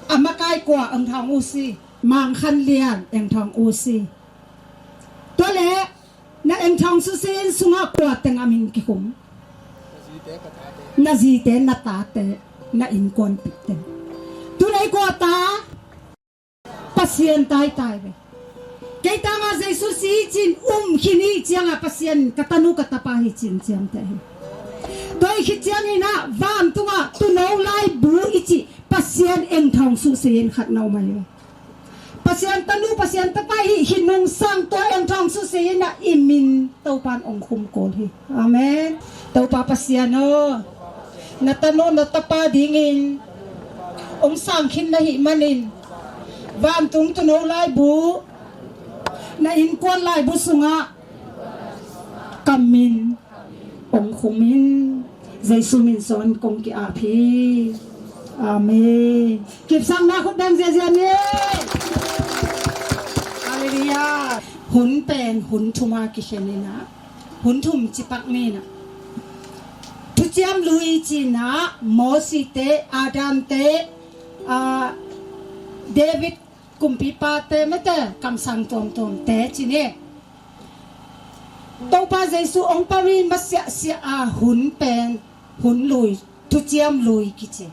a makai kua Eng Thawng Usi, Mang Khan Lian, Eng Thawng Usi. Tua leh na Eng Thawng Suse in sungah kua teng a min kikhum? Na zite, na tate, na innkuanpihte. Tu leh kua ta? Pasian taitai ve. Kei tangah Jesu si hi cin um khin hi ciangah Pasian ka tanu ka tapa hi cin ciamteh hi. Tua hi khit ciangin ah vantungah tuuno laibu i cih Pasian Eng Thawng Suse in khat na om ahi ve. Pasian tanu, Pasian tapa hi, hi nungsang tua Eng Thawng Suse in ah i min Topan ong khum kul hi. Amen. Topa Pasian aw, na tanu na tapa dingin ong sang khin na hih manin vantung tuuno laibu, na innkuan laibu sungah ka min ong khum in, Jesu min suang kong ki-ap hi. Amen. Kipsakna khut beng ziazia ni. Halleluiah. Hun pen hun thum a kikhen in ah, hun thum cipak ni in ah, Thuciam Lui ci-in ah, Mosi te, Adam te, ah, David kumpipa te, mate kamsang tuamtuam te ci ni. Topa Jesu ong pau hi masiahsiah a hun pen hun lui, Thuciam Lui kici.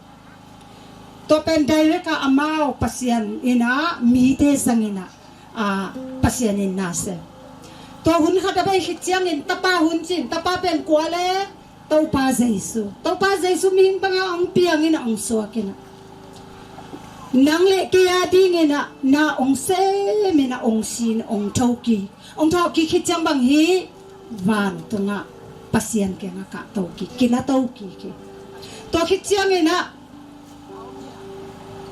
Tua pen direct a amau Pasian in ah mite zang in ah, a, Pasian in na sem. Tua hun khat a bei khit ciangin tapa hun cin, tapa pen kua le? Topa Jesu. Topa Jesu mihing banga ong piang in ah ong suak in ah, nang le kei a dingin ah na ong sem in ah ong si in ong thokik. Ong thokik khit ciang bang hi? Vantungah Pasian kiangah kahto kik, kila to kik hi. Tua khit ciangin ah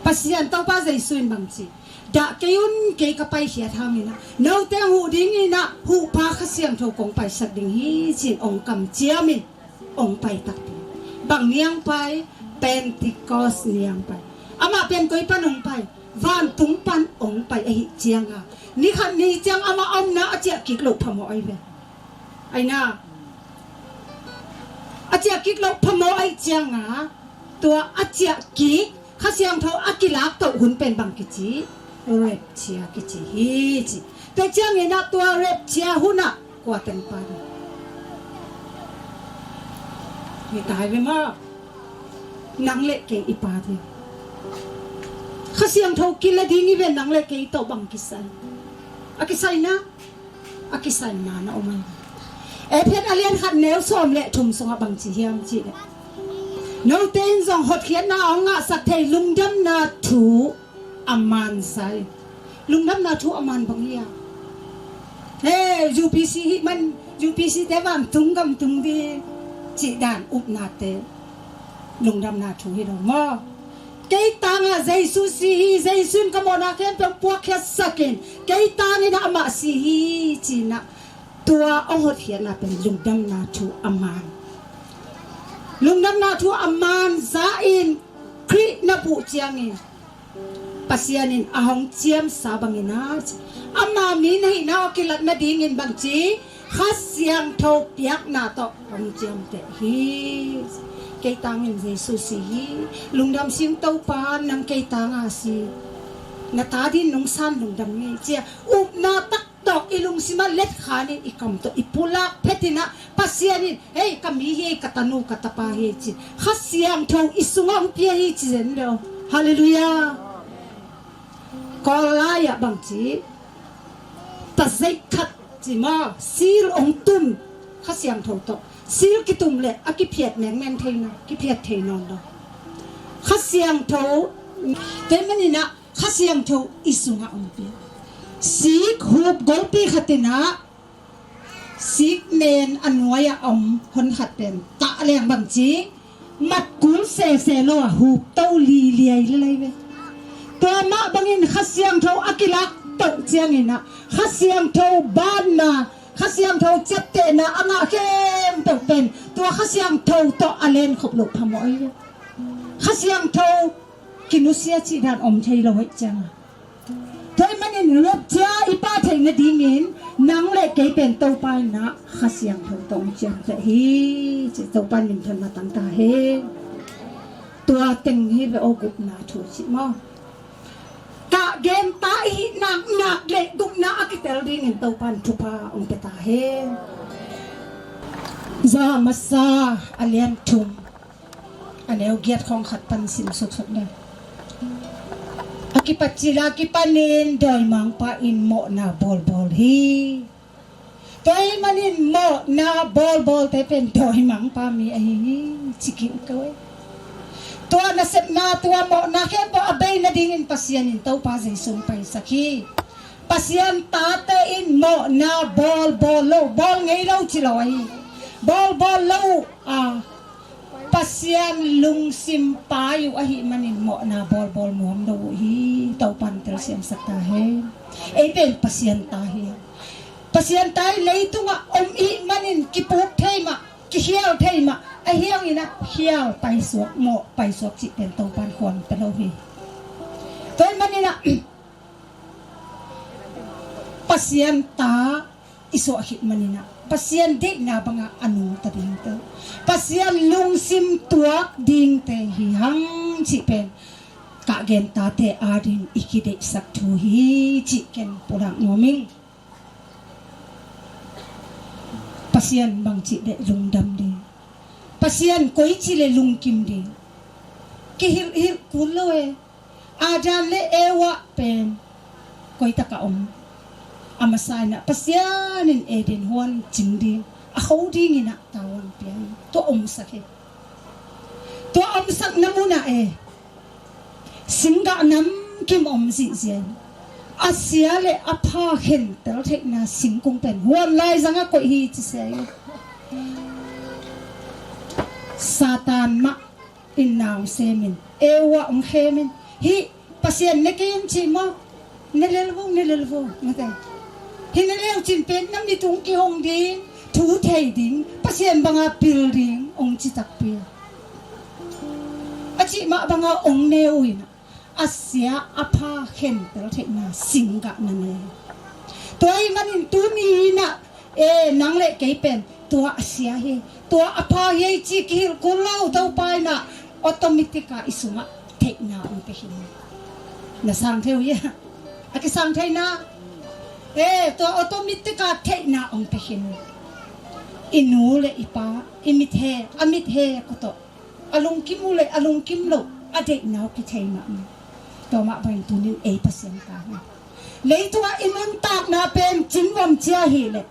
Pasian Topa Jesu in bang ci? Dah kei un, kei ka paikhiat hangin ah note ong huh dingin ah huhpa Kha Siangtho kong paisak ding hi ci-in ong kamciam in ong pai takpi. Bang ni ong pai? Pentecost ni ong pai. Amah pen koi pan ong pai? Vantung pan ong pai ahih ciangin, ni khat ni ciang amah omna a ciah kik loh phamawh ahi ve. Aina, a ciah kik loh phamawh ahih ciangin, tua a ciah kik, Kha Siangtho a kilak toh hun pen bang kici? Rapture kici hi ci. Tua ciangin ah tua rapture hun ah kua teng pan? Hi tai ve maw. Nang le kei i pan hi. Kha Siangtho kila ding hi ve, nang le kei tawh bang kisai? A kisai na, a kisai na na om ahi. Efesa a lian khat neu sawm le thum sungah bang ci hiam cih leh, note in zong hotkhiatna a hong ngahsak thei lungdamna thu a man za in. Lungdamna thu a man bang hi a. He, U P C hih man, U P C te vantung gam tung ding cih dan upnate lungdamna thu hi lo maw. Kei tangah Jesu si hi, Jesu in ka mawhna khempeuh puakkhiatsak in, kei tangin amah si hi ci-in ah, tua hong hotkhiatna pen lungdamna thu a man. Lungdamna thu a man za in Khrih na puh ciangin Pasian in a hong ciamsa bangin ah, ama mi na hihna aw kilat nadingin bang ci? Kha Siangtho piakna tawh hong ciamteh hi. Kei tangin Jesu si hi. Lungdam sing Topa, nang kei tangah si. Na ta dingin nong san lungdam ngei ci-a upna tak tawh i lungsimah letkhanin i kam tawh i pulak phetin ah Pasian in, hei, ka mi hi, ka tanu ka tapa hi ci-in Kha Siangtho i sungah hong pia hi ci zen lo. Halleluiah. Kawl lai-ah bang ci? Tazeih khat ci maw, seal hong tum, Kha Siangtho tawh. Seal kitum leh a kiphiat mengmeng thei na, kiphiat thei nawn lo. Kha Siangtho, tua ahih manin ah Kha Siangtho i sungah hong pia. Sik hup golpi khat in ah, sik men a nuai-ah om hon khat pen tah leng bang ci? Mat kul sese lo-a hup to liliai lelai ve. Tua mah bangin Kha Siangtho a kilak toh ciangin ah Kha Siangtho banna, Kha Siangtho ciaptehna a ngah khempeuh pen tua Kha Siangtho tawh a lenkhop loh phamawh ahi ve. Kha Siangtho kinusia cih dan om thei lo ahih ciangin. Tua ahih manin rapture i pah theih nadingin Nang le kei pen Topa in ah Kha Siangtho tawh hong ciamteh hi, ci Topa in minthanna tang ta hen. Tua teng hi ve aw, gupna thu cih maw? Kah genta i hih naknak le gupna a kitel dingin Topa in thupha hong pia ta hen. Za masa a lian thum, a neu giat khawng khat pan sim suksuk le. A kipat cil a kipanin dawimangpa in mawhna bawlbawl hi. Tua ahih manin mawhna bawlbawlte pen dawimangpa mi ahi hi, ci kik ko e. Tua nasepna, tua mawhna khempeuh a bei nadingin Pasian in Topa Jesu hong paisak hi. Pasian tate in mawhna bawlbawl lo, bawl ngei lo ci lo ahi. Bawlbawl lo uh a, Pasian lungsim pai uh ahih manin mawhna bawlbawl nuam lo uh hi. Topa in telsiamsak ta hen. Ei pen Pasian ta hi. Pasian ta hi, leitungah om ihih manin kipuk thei mah, kikhial thei mah, ahi hangin ah khial paisuak, mawh paisuak cih pen Topa in khual pia lo hi. Tua ahih manin ah Pasian ta i suah khit manin ah Pasian deihna bangah a nungta dingte, Pasian lungsim tuak dingte hi hang cih pen kah gentate ading i kideihsak thu hi cih ken pulak nuam ing. Pasian bangci le lungdam ding, Pasian koici le lungkim ding kihilhhilh kul lo e. Adam le Eva pen koitak a om? A masa in ah Pasian in Eden huan cing ding, a kho dingin ah tavuan pia hi. Tua omsak hi. Tua omsakna munah e, singgah namkim om zihziah in, a sia le a pha khentel theihna singkung pen huan laizang a koih hi ci sia hi. Satan mah in nau semin, Eva hong khemin, hih Pasian ne kei in ci maw? Ne lel vo, ne lel vo, mate. Hih ne leu cin pen na mit hong kihong ding, thu thei ding, Pasian banga pil ding hong ci takpi a, a cih mah banga hong ne uh in ah, a sia a pha khentel theihna singgah na ne. Tua ahih manin tuni in ah, e, nang le kei pen tua a sia hi, tua a pha hi ci kihilh kul lo. Topa in ah automatic a i sungah theihna hong pia khin. Na sang thei uh hia? A kisang thei na. E, tua automatic a theihna hong pia khin. I nu le i pa, i mit he, a mit he ko tawh, a lungkim uh le a lungkim loh a deihna uh kithei mahmah. Tua mah bangin tunin ei Pasian ta hi. Leitungah i nuntakna pen cinvom cia hileh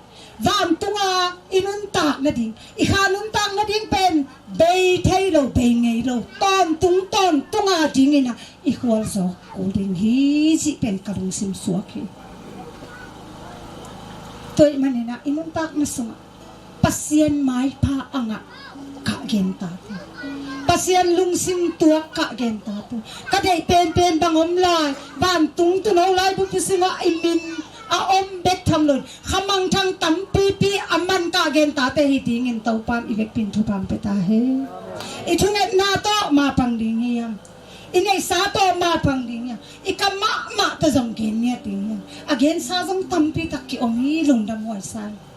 vantunga i nuntak nading, i kha nuntak nading pen bei thei lo, bei ngei lo, tawntung tawntunga dingin ah i khualzawh kul ding hi cih pen ka lungsim suak hi. Tua ahih manin ah i nuntakna sungah Pasian maipha a ngah kah gen tate, Pasian lungsim tuak kah gen tate. Ka deih penpen bang om lai, vantung tuuno laibupi sungah i min a om bek tham loin kha mangthang tampipi a man kah gen tate hi dingin Topa in i vekpi in thupha hong pia ta hen. I thungetna tawh mapang ding hi hang. I neihsa tawh mapang ding hi hang. I kam mahmah tawh zong gen ngiat ding hi hang. A gensa zong tampi tak ki-om hi, lungdam huai sa hi.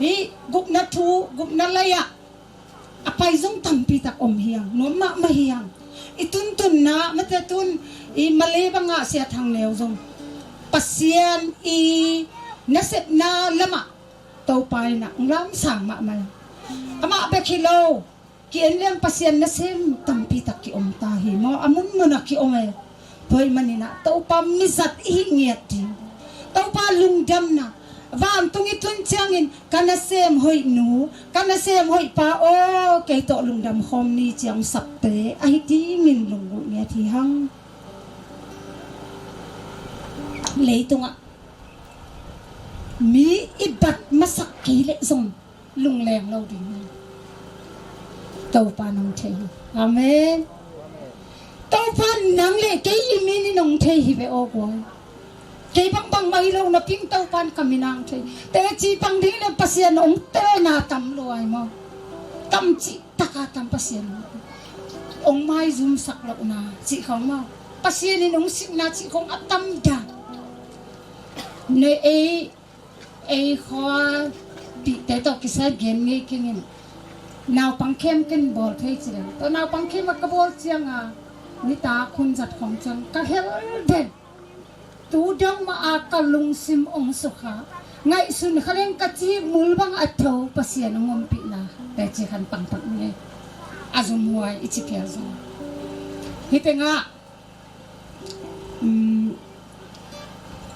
Hih gupna thu, gupna lei-ah a pai zong tampi tak om hi hang, nuam mahmah hi hang. I tuntunna, mate tun, i Malay bangah Sia Thang Neu zong Pasian i nasepna lamah Topa in ah hong lamsang mahmah hi. Amah bek hi lo, ki-en liang Pasian nasem tampi tak ki-om ta hi maw, a munmun ah ki-om e. Tua ahih manin ah Topa mizat i hih ngiat ding, Topa lungdamna, vantung i tun ciangin ka nasem hoih nu, ka nasem hoih pa aw, kei tawh lungdam khawm ni ci-a hong sapte ahi dingin lunggulh ngiat hi hang. Leitungah mi i bat masak kei leh zong lungleng lo ding hi. Topa in hong thei hi. Amen. Topa in nang le kei i min in hong thei hi ve aw guai. Kei bangbang mah hi lo napi-in Topa in ka min a hong thei. Teci pang ding le Pasian hong telna tam lua hi maw? Tam cih taka tam Pasian hong maizumsak lohna cih khawng maw? Pasian in hong sikna cih khawng a tam dan. Ne ei Ei khua pihte tawh kisai gen ngei keng in, naupang camp ken bawl thei ci leng, tua naupang camp ah ka bawl cianga nitak hun zat khawng ciang ka hel den. Tu dong mah a ka lungsim ong sukha, ngaihsun kha leng ka cih mul bang a tho Pasian ong ompihna teci khan pangpang ngei. A zumhuai i ci phial zong hi tengah, um,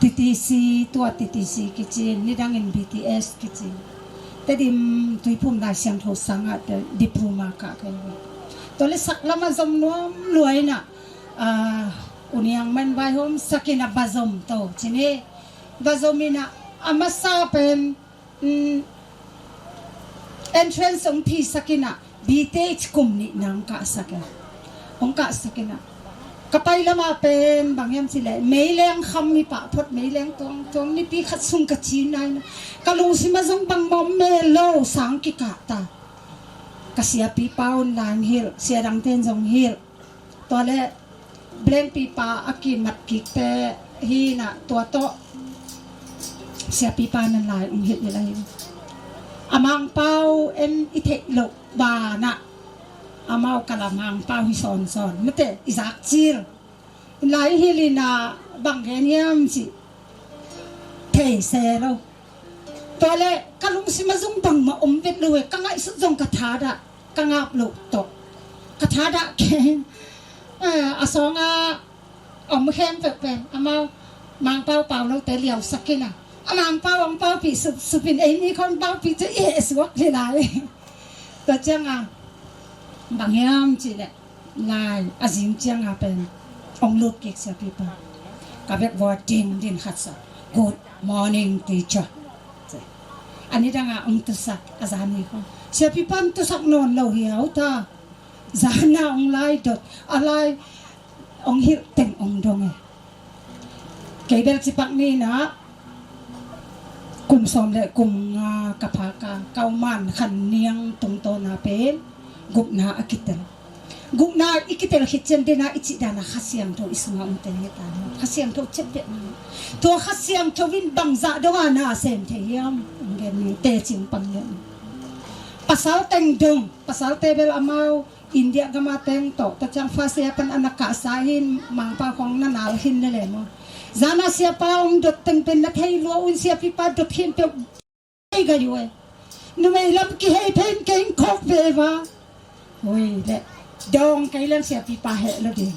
T T C, tua T T C kici, nidangin B T S kici. Tedim Tuiphum Lai Siangtho sangah te diploma kah ka hi. Tua le sak lamah zom nuam luaina, ah, uniang man vaihawm sakin a va zom to cini. Va zom ina a masa pen, um, entrance ong phi sakin ah, B T H kum nih nang kahsak e. Ong kahsak ina ka pai lamah pen bang hiam cileh, meileng kham mi pah phot, meileng tuangtuang, nipi khat sung ka ci naina ka lungsim ah zong bangmah om mel lo, sang kikah ta. Ka siapipa un lai hilh, sia dangten zong hilh. Tua le blengpipa a kimat kikte hi na, tua tawh siapipa nan lai ong hilh hilh ahi. A Mangpau en i theih loh banah amau kala Mangpau hi sawnsawn mate i zak cil. Lai hilh ina bang gen hiam cih thei se lo. Tua le ka lungsim ah zong bangmah om vet lo e, ka ngaihsut zong ka thadah ka ngap loh tawh ka thadah keng. Eh, a sawnga om khem peuhpeuh amau Mangpau pau lote liausak ina a Mangpau ong paupih sup, supin ei mi khong paupih cu i heh suak hi lai. Tua cianga bang hiam cihleh, lai a zing cianga pen ong lut kik siapipa ka bek vua ding din khat sa, "Good morning, teacher." A nidanga ong tusak, a zani khong siapipa ong tusak nawn lo hi au ta. Zana ong lai dot, a lai ong hilh teng ong dong e. Kei bel cipak ni na kum sawm le kum nga ka phaka, ka uman khan niang tungtawna pen gupna a kitel. Gupna i kitel khit cian dena i cih dana Kha Siangtho i sunga om teng hi ta. Kha Siangtho ciat pek na. Tua Kha Siangtho in bangzah donga na a sem thei hiam? Ong gen ni, tecing pang ni. Pasal teng dong, pasal te bel amau India gama teng tawh, tua ciang first year pan a na kahsa hin Mangpau khong na nal hin le le maw. Zana siapa ong dot teng pen na thei lua un siapipa dot khin peuh. Hei ga yu e. Numei lam kihei pen keng khawk ve va. Ui le. Dawng kei lam siapipa heh lo ding.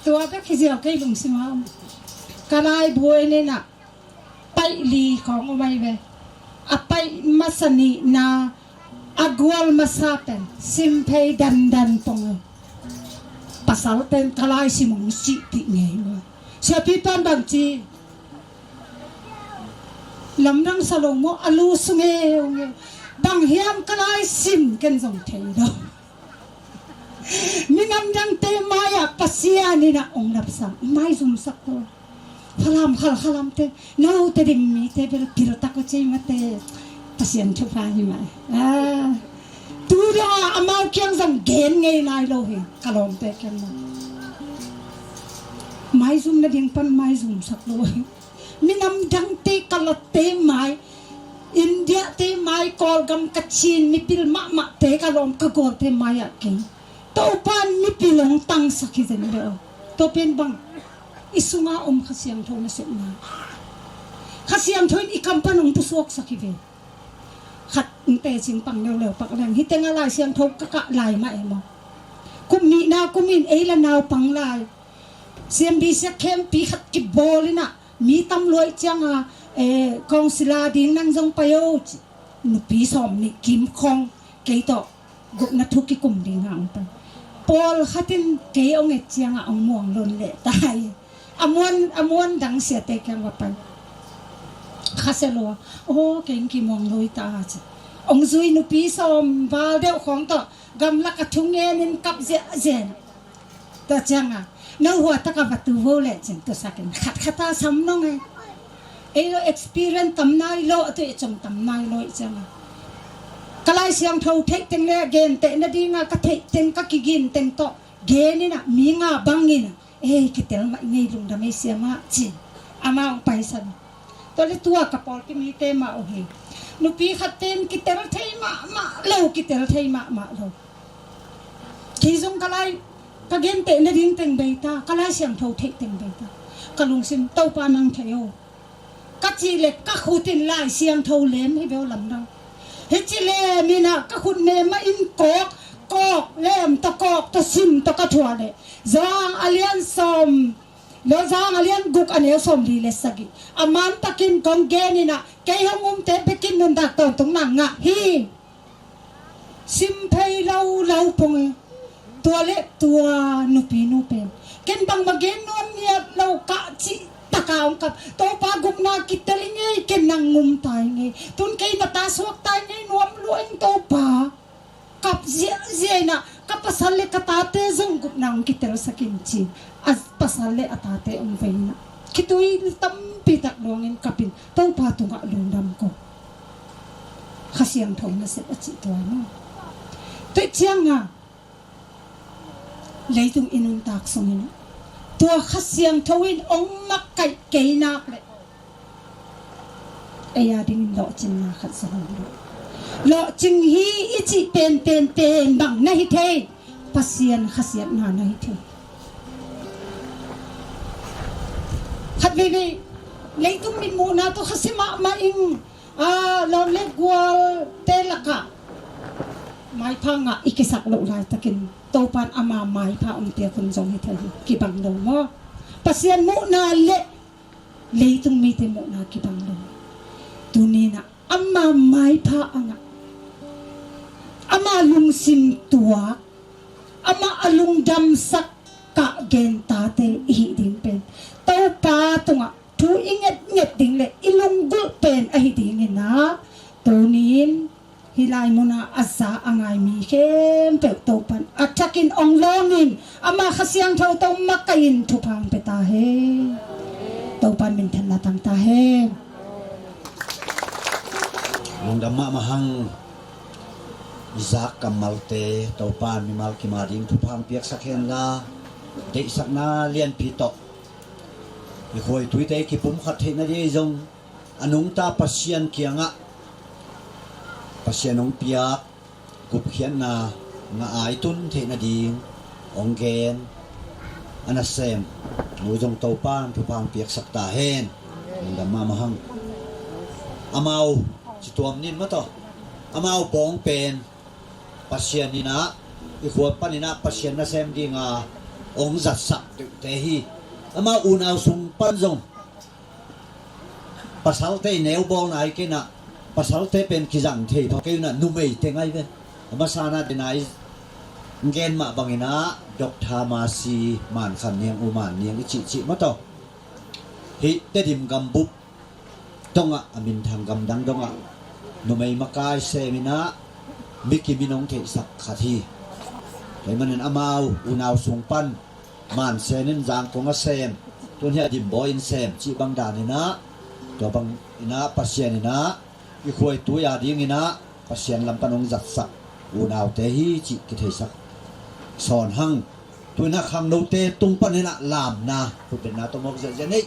Tua bek hi ziau kei lungsim a om. Ka laibu e nena. Paih li khawng om ahi ve. A paih masa nihna, a gual masa pen simphei dandan pong e. Pasal pen ka lai sim ong sihpih ngei maw. Siapipan bang ci, lamdang sa lo maw, a lu sung e ong e. Bang hiam ka lai sim ken zong thei lo. Minam dangte mai-ah Pasian in a ong lapsang, maizumsak ko. Falam khalkhalamte, note ding mite bel piltak ko cei mate. Pasian thupha hi mai. Ah. Tu dong a amau kiang zong gen ngei nai lo hi, ka lawmte kiang maw. Maizum nading pan maizumsak lo hi. Minam dangte ka latte mai, India te mai, Kawlgam, Kachin mipil mahmahte ka lawm, ka gualte mai-ah kei. Topan mipil hong tangsak hi zen deuh. Tua pen bang i sunga om Kha Siangtho nasepna. Kha Siangtho in i kam pan hong pusuaksak hi ve. Khat ong tecing pang leuleu pak leng. Hi tengah Lai Siangtho ka kah lai mah e maw. Kum nihna kum in ei la naupang lai siambi siak khempi khat kibawl inah mi tam luaih cianga, eh, council a ding nang zong pai o ci. Nupi sawm nih kim khawng kei tawh gupna thu kikum ding hang pai. Pawl khatin kei ong et cianga ong muang lon leh tai. A muan, a muan dang siate kiang va pai. Khasia lua, aw, kei ong kimuang lui ta ci. Ong zui nupi sawm val deuh khawng tawh gamlak a thu ngenin kap ziahziah. Tua cianga no hua taka va tu vo leh cin tusakin khatkhat a sam nong e. Ei lo experience tam nai lo, a tu e cong tam nai lo i cianga. Ka Lai Siangtho theih teng le genteh nadinga ka theih teng, ka kigin teng tawh gen inah mi nga bang inah ei kitel mah i ngei, lungdam ei siamah cin. Amah ong paisan. Tua le tua ka pawl kimite mah uh hi. Nupi khat pen kitel thei mahmah lo, kitel thei mahmah lo. Kei zong ka lai ka genteh nading teng bei ta, ka Lai Siangtho theih teng bei ta. Ka lungsim, Topa nang thei o. Ka cih le ka khut in Lai Siangtho lem hi beuh lamdang. Hi ci lem inah ka khut mem mah in kawk, kawk lem tawh kawk tawh sim tawh ka thuah le Zang a lian sawm, lo Zang a lian guk a neu sawm li le sagih. A man takin kong gen inah kei hong umte bekin nuntak tawntung nang ngah hi. Sim phei lo lo pong e. Tua le tua nupi nu pen ken bangmah gen nuam ngiat lo ka cih taka hong kap. Topa gupna kitel i ngei, ken nang ngum ta i ngei. Tun kei na ta suak ta i ngei nuam lua ing Topa. Kap ziahziah inah ka pasal le ka tate zong gupna hong kitelsak in ci. A pasal le a tate hong vei inah khitui tampi tak luangin kapin Topa tungah lungdam ko. Kha Siangtho nasep a cih tua maw? Tua cianga leitung i nuntak sungin tua Kha Siangtho in hong makaih kei nak le ei a dingin lawhcinna khat zong hong lo. Lawhcing hi i cih pen pen pen bang na hi thei? Pasian khasiatna na hi thei. Khat veivei leitung mitmuhna tawh khasia mahmah ing. A, lawm le gualte lakah maipha ngah i kisak loh laitakin Topan ama maipha hong piak hun zong hi thei hi. Kibang lo maw? Pasian muhna le leitung mite muhna kibang lo. Tuninah ama maipha a ngah, ama lungsim tuak, ama a lungdamsak kah gen tate i hih ding pen Topa tungah thu i ngetnget ding le i lunggulh pen ahi dinginah tunin hih lai munah a za a ngai mi khempeuh Topan a thakin hong lawngin ama Kha Siangtho tawh makaih in thupha hong pia ta hen. Topan minthanna tang ta hen. Lungdam mahmah hang. I zak kammalte Topan mimal kim a ding thupha hong piaksak henla, deihsakna lianpi tawh i khuaituite kipumkhat theih nading zong a nungta Pasian kiangah Pasian hong piak gupkhiatna ngah a i tun theih nading hong gen a nasem nu zong Topan thupha hong piaksak ta hen. Lungdam mahmah hang. Amau ci tuam nin maw taw, amau bawng pen Pasian inah i khua paninah Pasian nasem dinga hong zatsak deuhte hi. Amau unau sung pan zong pasalte i neu bawlna hi kei inah, pasalte pen kizang thei pha kei unah, numei teng ahi ve. A masa inah dena i gen mah banginah Doctor Mercy Man Khan Niang, U Man Niang i cihcih maw taw. Hih Tedim gambup dongah, a minthang gamdang dongah numei makai seminah mi kimin hong theihsak khat hi. Tua ahih manin amau unau sung pan Man Sen in Zangkong a sem, tun hi a Dimbawi in sem cih bang daninah, tua bang inah Pasian inah i khuaitui a dinginah Pasian lam pan hong zatsak unaute hi cih kitheisak sawn hang. Tuinah khangnote tung paninah lamna khutbetna tawh mawk ziahziah nei.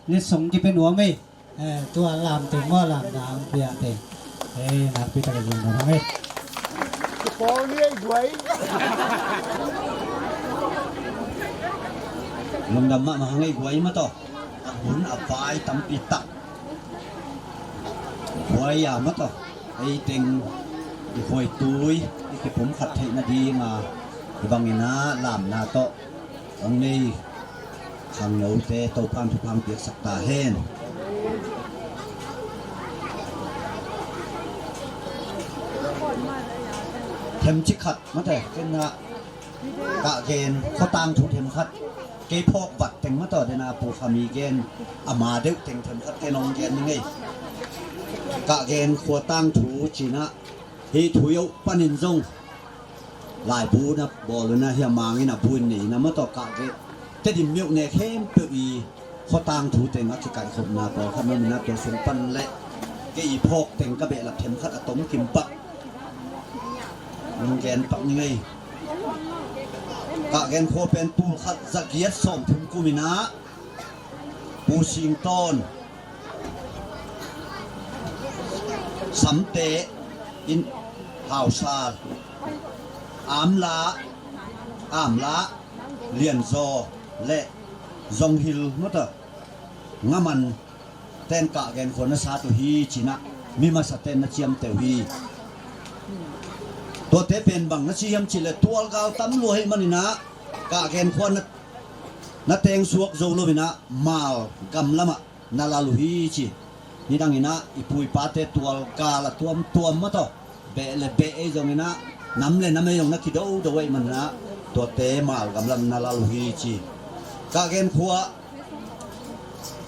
Letsong kipe nuam ei. Eh, tua lamte maw, lamdang piate. Eh, nakpi tak a zong dam hang ei. Lungdam mahmah hang ei guai mah tawh. A hun a vai tampi tak. Guai a mah tawh. Ei teng i khuaitui i kipumkhat theih nadinga i bangin a lamna tawh hong nei khangnote Topa'n thupha piaksak ta hen. Themcik khat mate, ken a kah gen khuatang thu themkhat kei phawk vat teng mah tawh dena Pu Khami gen ama deuh teng themkhat ken hong gen ning ei. Kah gen khuatang thu cinah hih thu yoh panin zong laibu na bawl una hia mangin a buin nei na mah tawh kah gen Tedim meuh ne khempeuh i khuatang thu teng a kikaihkhopna pawlkhat maw mina tua sung pan le kei i phawk teng ka behlap themkhat a tom kim pak. Nung gen pak ning ei. Kah gen khua pen tul khat za giat sawm thum kum inah Pu Singtawn, Samte in Hausa, Amla, Amla, Lianzaw le Zonghil mata Ngaman ten kah gen khua na sat uh hi cinah mi masa ten na ciamteh uh hi. Tuate pen bang na ci hiam cih leh tualgal tam lua hi maninah kah gen khua na, na teng suak zo lo inah mal gam lamah na lal uh hi ci. Nidang inah i pu i pate tualgal a tuamtuam mataw beh le beh ei zong inah nam le nam ei zong na kidodo ei manah tuate mal gam lam na lal uh hi ci. Kah gen khua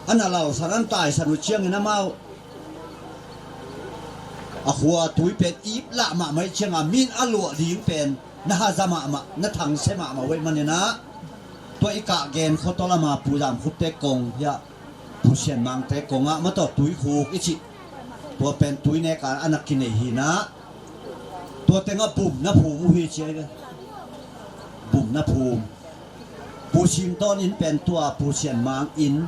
a na lalsan an taisan uh ciangin amau a khua tui pen ip lah mahmah ih cianga min a luah ding pen na haza mahmah na thangse mahmah uh ei maninah tua i kah gen khua tawlama Pu Zam Khutte kong hiah Pu Sian Mangte kongah mataw tui khuk i cih tua pen tui neka a na kinei hinah tua tengah bum na phum uh hi ci ei ve. Bum na phum. Pu Singtawn in pen tua Pu Sian Mang in,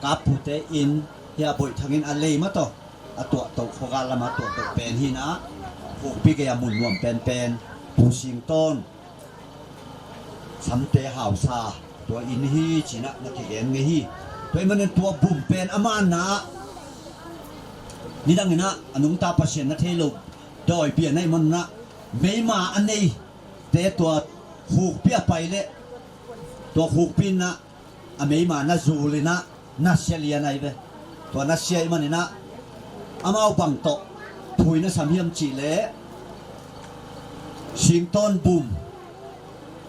Kappute in, hia Boih Thang in a lei mataw a tuahtoh, khuagal lam a tuahtoh pen hi na, Hukpi gei a mun nuam penpen Pu Singtawn Samte Hausa tua in hi ci-in ah na kigen ngei hi. Tua ahih manin tua bum pen a man na ah nidang in ah a nungta Pasian na thei lo dawi bia na hih manin ah meima a nei te tua Hukpi a pai leh tua Hukpi in ah a meima na zul in ah nasia lian ahi ve. Tua nasia ahih manin ah amau bang tawh thu i na sam hiam cih leh Singtawn bum,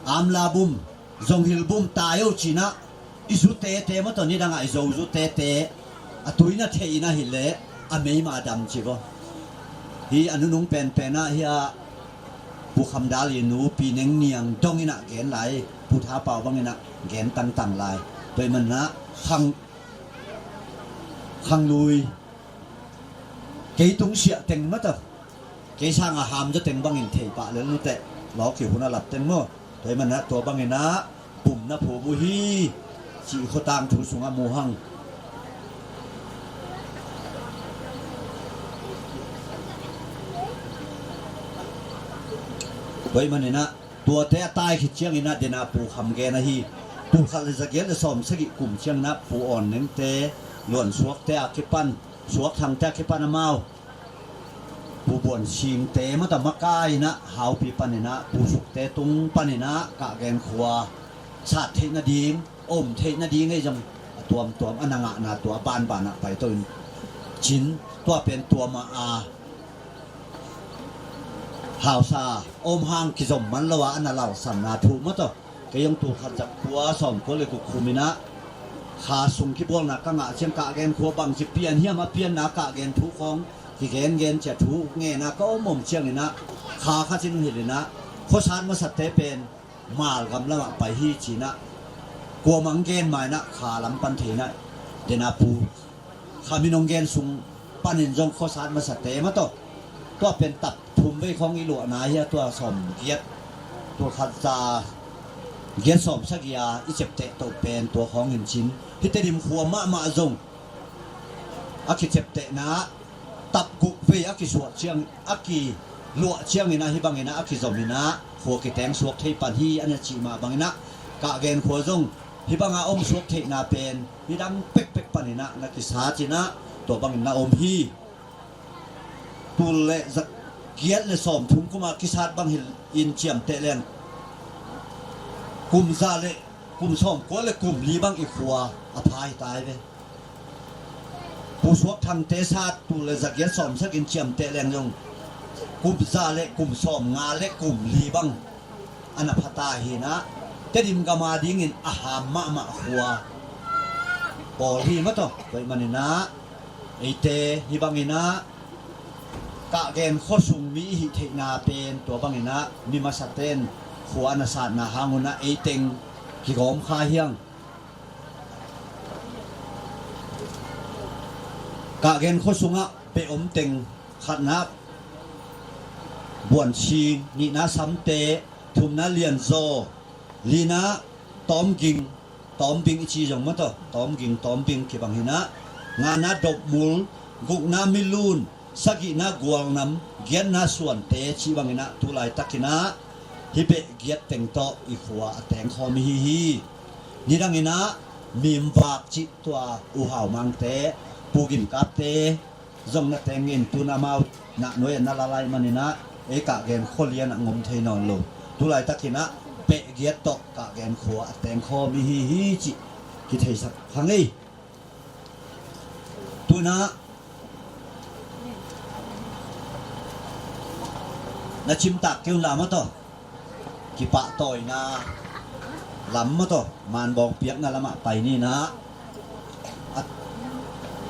Amla bum, Zonghil bum tai o ci-in ah i zu tete mataw, nidang a i zo zu tete a tui na theih in ahih leh a meima a dam ci vaw. Hi a nunung penpen ah hia Pu Kham Dal i nu Pi Neng Niang dong in ah gen lai, Pu Tha Pau bang in ah gen tangtang lai. Tua ahih manin ah khang, khang lui kei tung siah teng mataw, kei sang a ham zaw teng bangin thei pah lel nuteh, lawki hun a lap teng maw. Tua ahih manin ah tua bangin ah bum na phum uh hi cih khua tangthu sungah mu hang. Tua ahih manin ah tuate a tai khit ciangin ah dena Pu Kham gen ahi. Tul khat le za giat le sawm sagih kum ciangin ah Pu Awn Nengte, Luan Suakte a kipan, Suak Thangte a kipan amau Pu Buan Singte mataw makai in ah Haupi panin ah Pu Sukte tung panin ah Kahgen khua sat theih nading, om theih nading ei zong a tuamtuam a na ngahna tua banban ah paito in cin, tua pen tua mah a Hausa om hang kizom man lo a a na lalsanna thu mataw. Kei zong tul khat za kua sawm kua le guk kum in ah kha sung kibawlna ka ngah ciang Kahgen khua bangci pian hiam a pianna Kahgen thu khawng kigengen ci-a thu ngen a ka om om ciangin ah kha khat in hong hilh in ah khuasat masate pen Malgam lamah pai hi ci-in ah kuamah gen ma in ah kha lam pan thei in ah dena Pu Kham in hong gen sung panin zong khuasat masate mataw tua pen tap thum vei khawng i luahna hi a, tua sawm giat, tul khat za giat sawm sagih a i ciapteh toh pen tua khawng in cin. Hih Tedim khua mahmah zong a kiciaptehna tap guk vei a kisuah ciang, a kiluah ciangin ah hih bangin ah a kizom in ah khua kiteng suak thei pan hi a na cih mah bangin ah Kahgen khua zong hih banga om suak theihna pen nidang pekpek panin ah na kisat in ah tua bangin na om hi. Tul le za giat le sawm thum kum a kisat bang hilh in ciamteh leng kum za le kum sawm kua le kum li bang i khua a pha hi ta hi ve. Pu Suak Thangte sat tul le za giat sawm sagih in ciamteh leng zong kum za le kum sawm nga le kum li bang a na pha ta hi in ah Tedim gam a dingin a ham mahmah khua pawl hi mataw. Tua ahih manin ah eite hih bangin ah Kahgen khua sung mi i hih theihna pen tua bangin ah mi masate'n khua a na satna hang un ah ei teng kigawm kha hi hang. Kahgen khua sungah beh om teng, khatna Buan Sing, nihna Samte, thumna Lian Zaw, lina Tawm Ging, Tawm Bing i ci zong mataw, Tawm Ging, Tawm Bing kibang hi in ah, ngana Dop Mul, gukna Milun, sagihna Gual Nam, giatna Suante cih bangin ah tu laitakin ah hih beh giat teng tawh i khua a tengkhawm i hi hi. Nidangin ah Mim Vak cih tua U Hau Mangte, Pu Gin Kapte zong na teng in, tu-in amau nahnuai a na la lai manin ah ei Kahgen khua lian ah ngom thei nawn lo. Tu laitakin ah beh giat tawh Kahgen khua a tengkhawm i hi hi cih kitheisak hang ei. Tu-in ah na cimtak kei un la mataw, kipahtawina lam mataw, Manbawng piakna lamah pai ni in ah, a,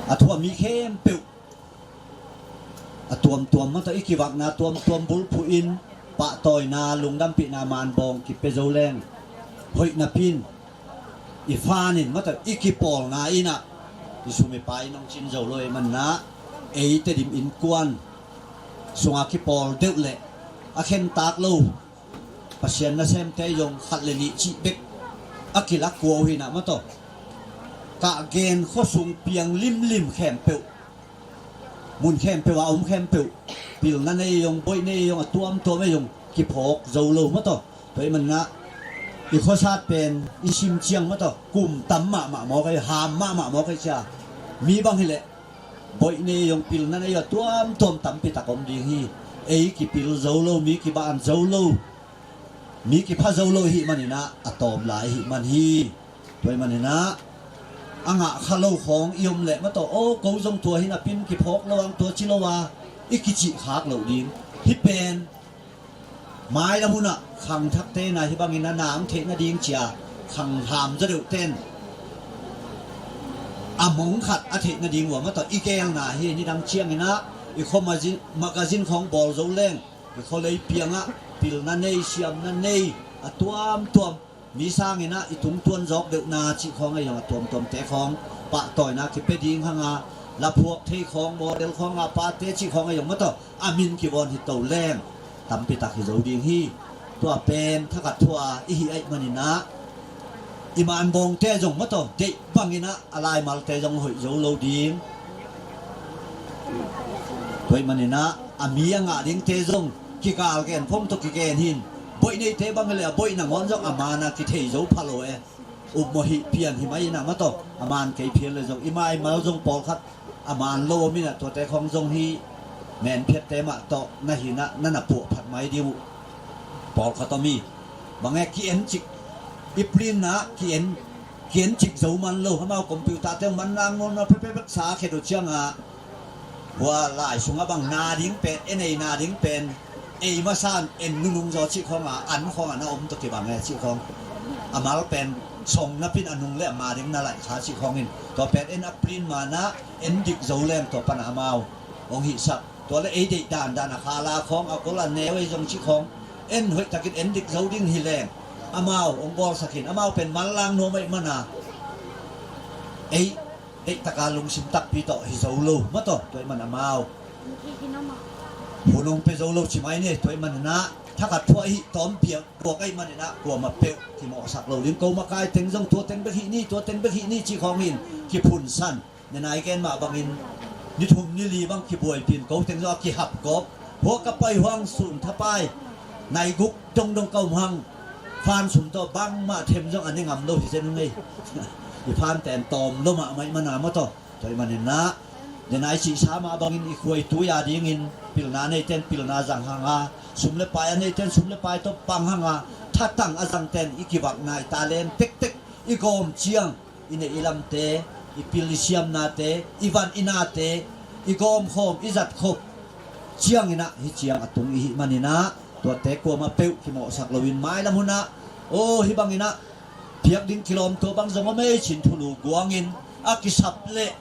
a thu a mi khempeuh a tuamtuam mataw i kivakna tuamtuam bulphuh in pahtawina, lungdampihna Manbawng kipia zo leng hoih napi in i fan in mataw i kipawlna in ah i sum i pai in hong cin zo lo ahih manin ah ei Tedim innkuan sunga kipawl deuh leh a khentak lo Pasian nasemte zong khat le nih cih bek a kilak kua uh hi na maw taw. Kah gen khuasung piang limlim khempeuh, mun khempeuh a om khempeuh, pilna nei zong, boih nei zong, a tuamtuam ei zong kiphawk zo lo maw taw. Tua ahih manin ah i khuasat pen i sim ciang maw taw, kum tam mahmah mawk ei, ham mahmah mawk ei cia. Mi bang hileh boih nei zong, pilna nei zong, a tuamtuam tampi tak om ding hi. Ei kipil zo lo, mi kiban zo lo, mi kipha zo lo i hih manin ah a tawm lai i hih man hi. Tua ahih manin ah a ngah kha lo khawng i om leh maw taw, aw, ko zong tua hi napin kiphawk lo ang, tua ci lo a i kicih khak loh ding. Hih pen mailam hun ah khangthakte na hih bangin a na ang theih nading cia, khang ham zaw deuhte in a mong khat a theih nading uh a maw taw, i gelna hi. Nidang ciangin ah i khua magazine, magazine khawng bawl zo leng, i khualei piang ah pilna nei, siamna nei, a tuamtuam, mi sangin ah i tungtuan zawk deuhna cih khawng ei zong, a tuamtuamte khawng pahtawina kipia ding hang a, la phuak thei khawng, model khawng a pate cih khawng ei zong maw taw, a min kivawn hi to leng tampi tak hi zo ding hi. Tua pen thakhat thu a i hih ahih manin ah i manbawngte zong maw taw, deih bangin ah a laimalte zong hoih zo lo ding. Tua ahih manin ah a mi a ngah dingte zong kigal gen phong tawh kigen hi in, boih neite bang hileh a boih nangawn zong a man a kithei zo pha lo e. Upmawh hih pian hi mai in ah maw taw, a man kei phial leh zong i maimal zong pawlkhat a man lo om in ah, tuate khawng zong hih menphiatte mah tawh na hi in ah na na puah phat mai ding uh pawlkhat om hi. Bang e, ki-en cik, i print na ki-en, ki-en cik zo man lo, amau computer te man lang nawn na pepepek sa khet uh ciang ah, hua lai sungah bang na ding pen, en ei na ding pen ei masa in en nunung zaw cih khawng a, an khawng a na om tawh kibang e cih khawng. A mal pen song napin a nung le a ma ding na laih kha cih khawng in, tua pen en a print ma na en dik zo leng tua pan a amau hong hihsak. Tua le ei deih dandan a khala khawng, a gol a neu ei zong cih khawng en hoih takin en dik zo ding hi leng amau hong bawlsak in, amau pen manlang nuam ahih man a ei deih taka lungsim takpi tawh hi zo lo maw taw. Tua ahih man amau hun hong pia zo lo ci mai ni. Tua ahih man in ah thakhat thu a hih tawm piak tuak ahih man in ah kuamah peuh kimawhsak lo ding. Ko makai teng zong tua teng bek hih ni, tua teng bek hih ni cih khawng in kiphunsan. Ni nai gen mah bangin ni thum ni li bang kibuaipih in, ko teng zong a kihap kawp. Hua ka pai huang sun thapai nai guk dongdong ka um hang, fan sum tawh bangmah them zong a ne ngam lo hi zen ung ei. I fan ten tawm lo mahmah ahih man a maw taw. Tua ahih man in ah, ni nai cihsa mah bangin i khuai tui a dingin pilna neite in pilna zang hang a, sum le pai a neite in sum le pai tawh pang hang a, thatang a zangte in i kivakna, i talent tektek, i gawm ciang, i neih i lamte, i pil i siamnate, i van i nate, i gawmkhawm, i zatkhop ciangin ah hih ciang a tung i hih man in ah, tuate kuamah peuh kimawhsak loin mailam hun ah, aw, hih bangin ah piak ding kilawm tua bang zong om ei ci-in thulu guangin a kisap leh,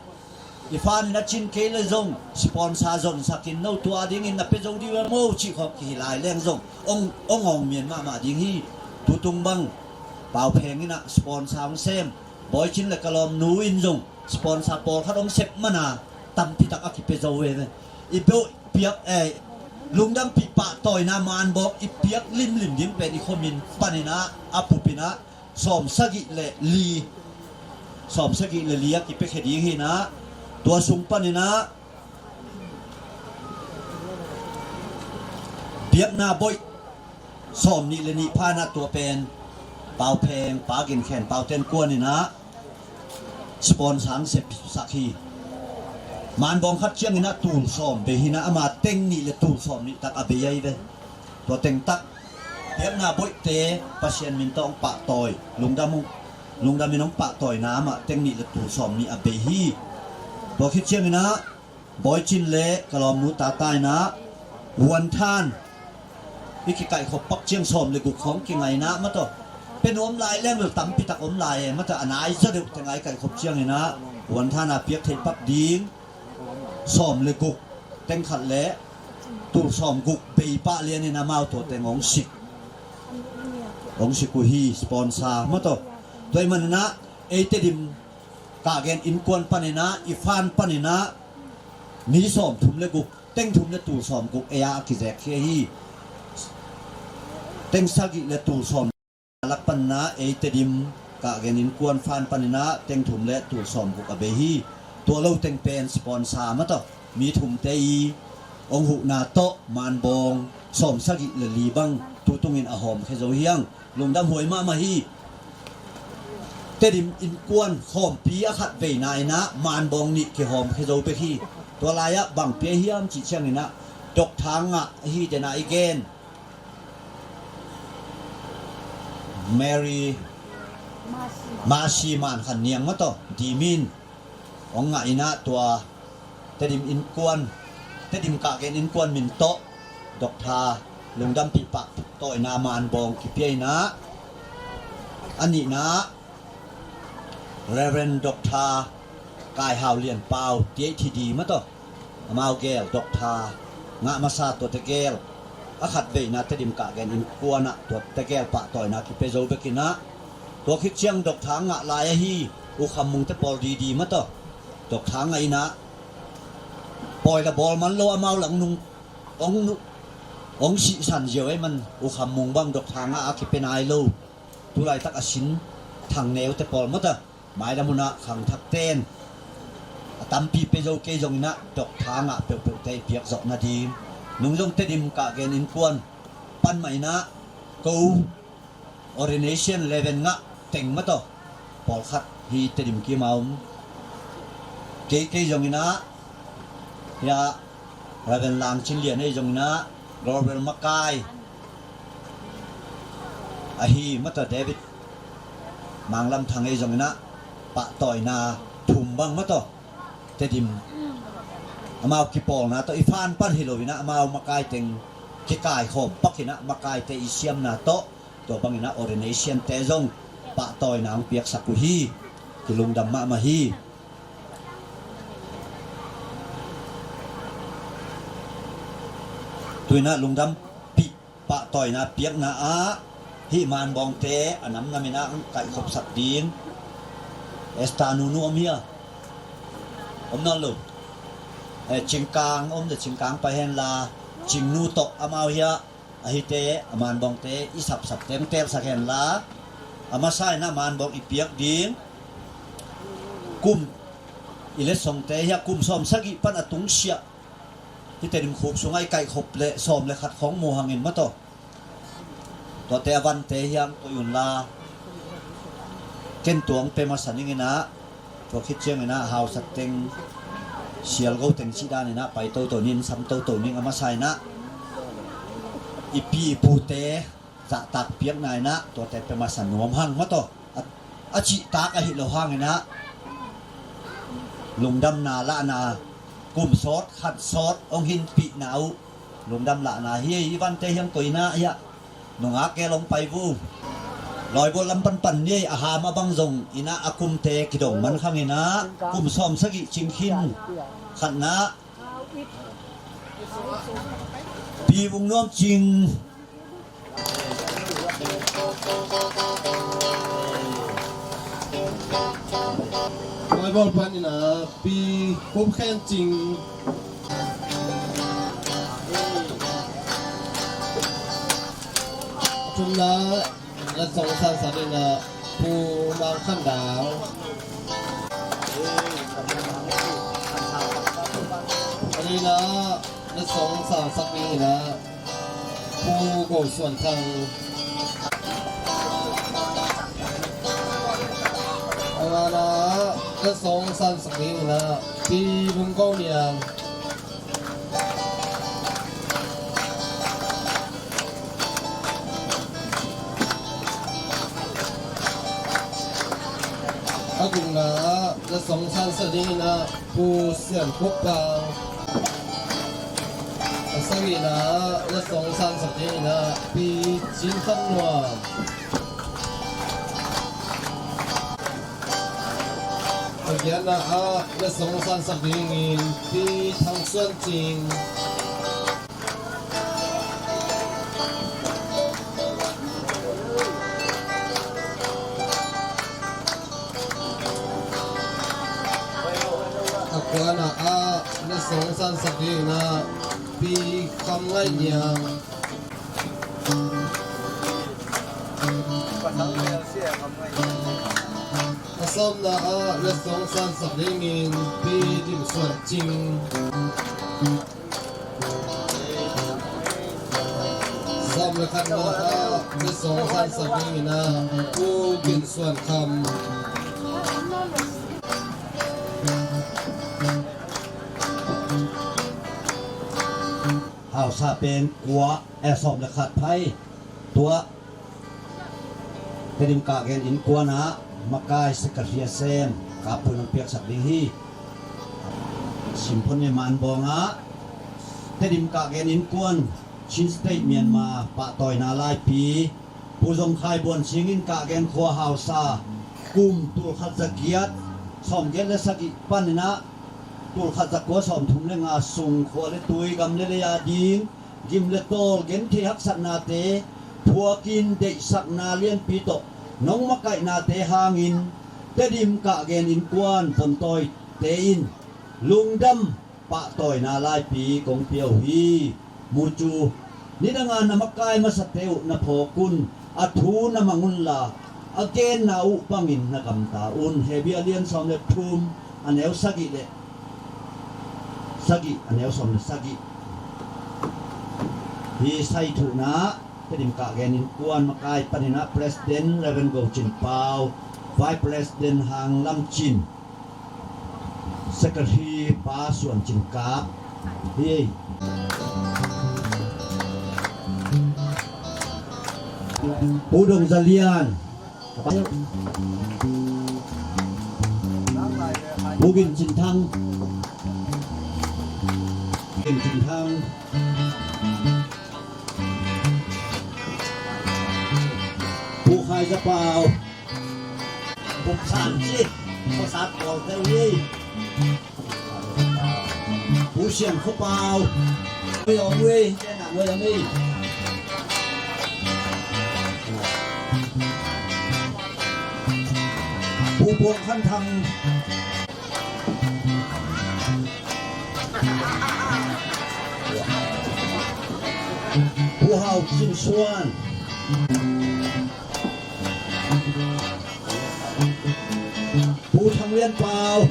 i fan in a cin kei le zong sponsor zonsak in, no tua dingin na pia zo ding uh e maw cih khawng kihi lai leng zong hong, hong awng mian mahmah ding hi. Tutung bang Pau Pheng in ah sponsor hong sem, Bawi Cin le ka lawmnu in zong sponsor pawlkhat hong sep man a tampi tak a kipia zo ve ve. I beuh piak, eh, lungdampih pahtawina manbawk i piak limlim ding pen i khuamin panin ah, a pupin ah sawm sagih le li, sawm sagih le li a kipiakhia ding hi in ah, tua sung panin ah biakna boih sawm nih le nih pha in ah, tua pen Pau Pheng, Pa Gin Khen, Pau Ten Kuan in ah sponsor hong sepsak hi. Manbawng khat ciangin ah tul sawm bei hi in ah, ama teng nih le tul sawm nih tak a bei ahi ve. Tua teng tak biakna boihte Pasian min tawh hong pahtawi, lungdam hong, lungdam in hong pahtawina amah teng nih le tul sawm nih a bei hi. Tua khit ciangin ah Bawi Cin le ka lawmnu tata in ah Huan Than i kikaihkhop pak ciang sawm le guk khawng kingaina mataw, pia nuam lai leng bel tampi tak om lai e mataw, a nai zaw deuh teng a i kaihkhop ciangin ah Huan Than a piak theih pak ding sawm le guk teng khat le tul sawm guk bei pah lianin amau tua teng hong sik, hong sik uh hi, sponsor mataw. Tua ahih manin ah ei Tedim kah gen innkuan panin ah, i fan panin ah mi sawm thum le guk, teng thum le tul sawm guk ei a a kizekkhia hi. Teng sagih le tul sawm lak panin ah ei Tedim Kahgen innkuan fan panin ah teng thum le tul sawm guk a bei hi. Tua lo teng pen sponsor mataw mi thumte i hong huhna tawh manbawng sawm sagih le li bang tutungin a hawmkhia zo hi hang. Lungdam huai mahmah hi. Tedim innkuan khawmpi a khat veina in ah manbawng nih kihawmkhia zo bek hi. Tua lai-ah bang pia hiam cih ciangin ah Doctor Ngah hi, dena i gen Mary Masi Man Khan Niang mataw, Dimin hong ngah in ah tua Tedim innkuan, Tedim Kahgen innkuan min tawh Doctor Lungdampih Pah tawh in ah manbawng kipia in ah, a nihna Reverend Doctor Kai Hau Lian Pau, T H D mataw, amau gel Doctor Ngah Masa tuate gel a khat veina Tedim Kahgen innkuan ah tuate gel pahtawina kipia zo bek in ah, tua khit ciang Doctor Ngah lai ahi U Kham Mungte pawl D D mataw, Doctor Ngah in ah pawi la bawl man lo, amau lang nung hong nu-, hong sihsan ziau ei man, U Kham Mung bang Doctor Ngah a kipia nai lo. Tulaitak a sin thang neute pawl mataw, mailam hun ah khangthakten a tampi pia zo kei zongin ah Doctor Ngah peuhpeuhte i piak zawh nading, nung zong Tedim Kahgen innkuan pan mah in ah ko ordination Reverend Ngah teng mataw, pawlkhat hi Tedim kim a om. Kei, kei zongin ah hiah Reverend Lang Cin Lian ei zongin ah global makai ahi mataw, David Mang Lam Thang ei zongin ah pahtawina thum bang mataw, Tedim amau kipawlna tawh i fan pan hi lo in ah amau makai teng kikaikhawm pak in ah makaite i siamna tawh tua bangin ah ordination-te zong pahtawina hong piaksak uh hi. Kilungdam mahmah hi. Tu in ah Lungdampih pahtawina piakna ah hih manbawngte a namnam in ah hong kaihkhopsak ding Esther nunu om hia? Om nawn lo. Eh, Cingkang om le Cingkang pai henla, Cingnu tawh amau hiah ahite a manbawngte i sapsapte hong telsak henla, a masa in ah manbawng i piak ding kum i letsongte hiah kum sawm sagih pan a tungsiah hih Tedim khuk sungah i kaihkhop leh sawm le khat khawng mu hangin mataw, tuate a vante hiang koih unla, ken tuang pia masa ning in ah, tua khit ciangin ah hausa teng, sialgo teng cih dan in ah pai toto ning, sam toto ning, a masa in ah i pi i pute zahtak piakna in ah tuate pia masa nuam hang mataw. A, a cihtak ahi lo hangin ah lungdamna lahna kum sawt khat sawt hong hinpihna uh lungdam lahna hi. I vante hiang koihna hiah nungak gel hong pai vung. Lawibual lam panpan ni ei, a ham a bang zong in ah a kumte kidong man khang in ah kum sawm sagih cing khin khatna Pi Vung Nuam Cing. Lawibual pan in ah Pi Khup Khen Cing. Thumna, letsong sansak dingin ah Pu Mang Khan Dau. A nihna, letsong sansak dingin ah Pu Go Suan Thang. A ngana, letsong sansak dingin ah Pi Lung Go Niang. A gukna ah letsong sansak dingin ah Pu Sian Khup Pang. A sagihna ah letsong sansak dingin ah Pi Cin Khan Nuam. A giatna ah letsong sansak dingin Pi Thang Suan Cing. A kuana ah letsong sansak dingin ah Pi Kham Ngai Niang. A sawmna ah letsong sansak dingin Pi Dim Suan Cing. Sawm le khatna ah letsong sansak dingin ah Pu Gin Suan Kham. Hausa pen kua, eh, sawm le khat phai. Tua Tedim Kahgen Innkuan ah makai secretary a sem Kap Pui nong piaksak ding hi. Symphony Manbawng ah Tedim Kahgen Innkuan, Chin State, Myanmar pahtawina laipi, Pu Zong Khai Buan Sing in Kahgen khua hausa kum tul khat za giat sawm giat le sagih panin ah tul khat za kua sawm thum le nga sung khua le tui, gam le lei a ding gim le tawl genthei haksatnate phuakin deihsakna lianpi tawh nong makaihnate hangin Tedim Kahgen Innkuan vontawite in lungdam pahtawina laipi kong pia uh hi. Mucu, nidanga na makai masate uh na phawk un, a thu na mang unla, a genna uh bangin na gamta un. Hebru a lian sawm le thum, a neu sagih le sagih, a neu sawm le sagih. Hi saithuhna Tedim Kahgen Innkuan makai panin ah President Reverend Go Cin Pau, Vice President Hang Lam Cin, Secretary Pa Suan Cin Kap hi. Pu Dong Za Lian, Pu Gin Cin Thang, Gin Cin Thang, Pu Khai Za Pau, Pu San Ci, Pu Sat Paul Teu Yi, Pu Sian Kho Pau, Pu Yong Wei, Pu Yong Wei, Pu Buang Khan Thang, Pu Hau Cin Suan, Pu Thang Lian Pau,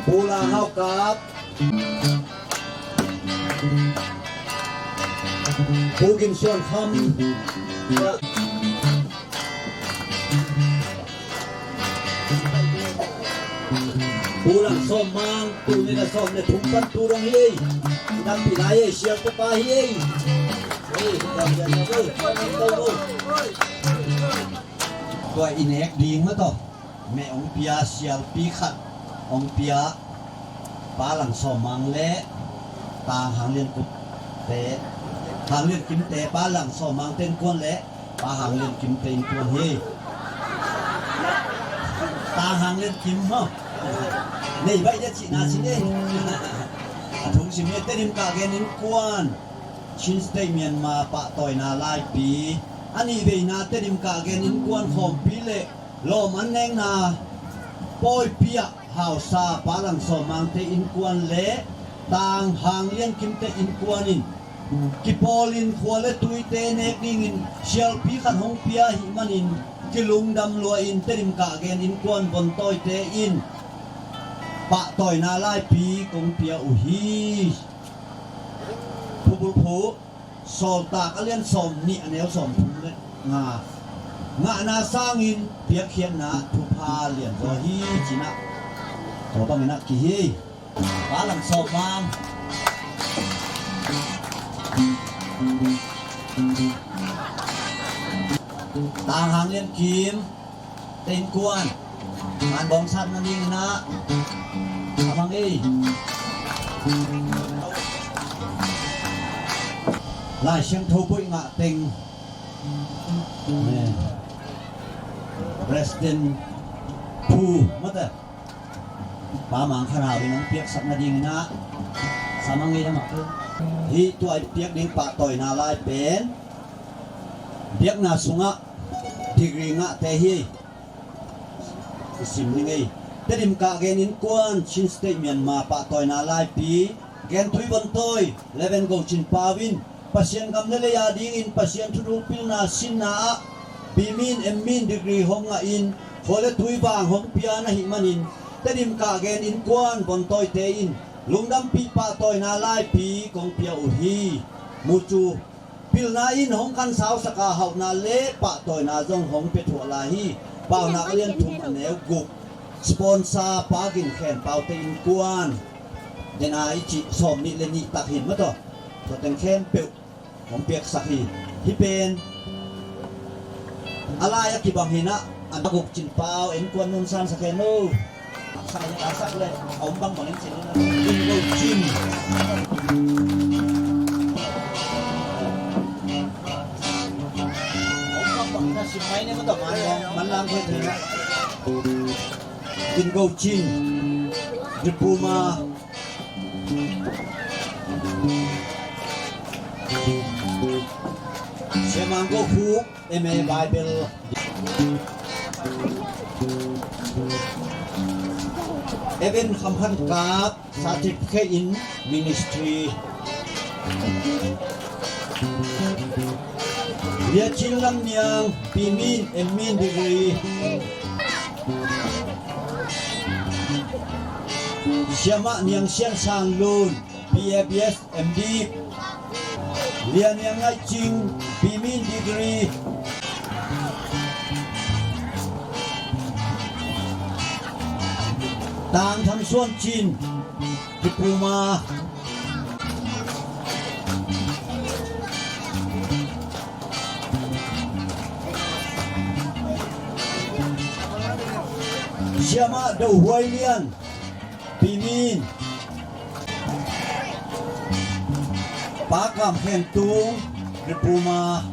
Pu La Hau Kap, Pu Gin Suan Kham, Pu Lang Sawm Mang, tu ni na sawm le thum pan tu dong hi. Tampi lai ei, sial papa hi ei. Ei, go, go, go, go. Tua i nek ding mah tawh meh hong pia, sialpi khat hong pia, Pa Lang Sawm Mang le Tang Hang Lian Kumte, Hang Lian Kimte, Pa Lang Sawm Mang te innkuan le Pa Hang Lian Kimte innkuan hi. Tang Hang Lian Kim maw? Nei baih dia cihna ci ni. A thu sim hi, Tedim Kahgen Innkuan, Chin State, Myanmar pahtawina laipi. A nih veina Tedim Kahgen Innkuan khawmpi le lawm an nekna pawipi ah hausa Pa Lang Sawm Mangte innkuan le Tang Hang Lian Kimte innkuan in kipawlin khua le tuite nek dingin sialpi khat hong pia ahih manin kilungdam lua-in Tedim Kahgen Innkuan vontawite in pahtawina laipi kong pia uh hi. Phubulphu Sawltak a lian sawm nih, a neu sawm thum le nga. Ngahna sangin piakkhiatna thupha lian zaw hi, ci-in ah tua bangin ah kihi. Pa Lang Sawm Mang, Tang Hang Lian Kim te innkuan, man bawngsat nadingin ah a mang ei. Lai Siangtho buaih ngah teng, eh, President Pu mate, Pa Mang Khan Hau in hong piaksak nadingin ah sa mang ei a mang. Hih tua i piak ding pahtawina lai pen biakna sungah degree ngahte hi. I sim ni ngei. Tedim Kahgen Innkuan, Chin State, Myanmar pahtawina laipi, Genthui Vontawi, Reverend Go Cin Pau in Pasian gam le lei a dingin Pasian thuduk pilna sinna ah B.Min, M.Min degree hong ngah in, khua le tui vang hong pia na hih manin, Tedim Kahgen Innkuan Vontawite in lungdampih pahtawina laipi kong pia uh hi. Mucu pilna in hong kansausak a, hauhna le pahtawina zong hong pia thuah lai hi. Paunak a lian thum a neu guk. Sponsor Pa Gin Khen Paute Innkuan. Dena i cih sawm nih le nih tak hin mataw. Tua teng khempeuh hong piaksak hi. Hih pen a lai a kibang hinah, a na guk Cin Pau innkuan nun sansak hen lo. Sak le a om bangbang in cin lo na. Gin Go Cin. Om bangbang in a sim mai ne mataw, man lam thei thei na. Gin Go Cin. Diploma. Siamang Go Khuk, M A Bible. Evan Kham Khan Kap, Certificate in Ministry. Lia Cin Lam Niang, B.Min, M.Min degree. Siamah Niang Sian San Lun, B A B S, M.Div. Lia Niang Ngai Cing, B.Min degree. Tang Thang Suan Cin, Diploma. Siamah Do Huai Lian, B.Min. Pa Kam Khen Tung, Diploma.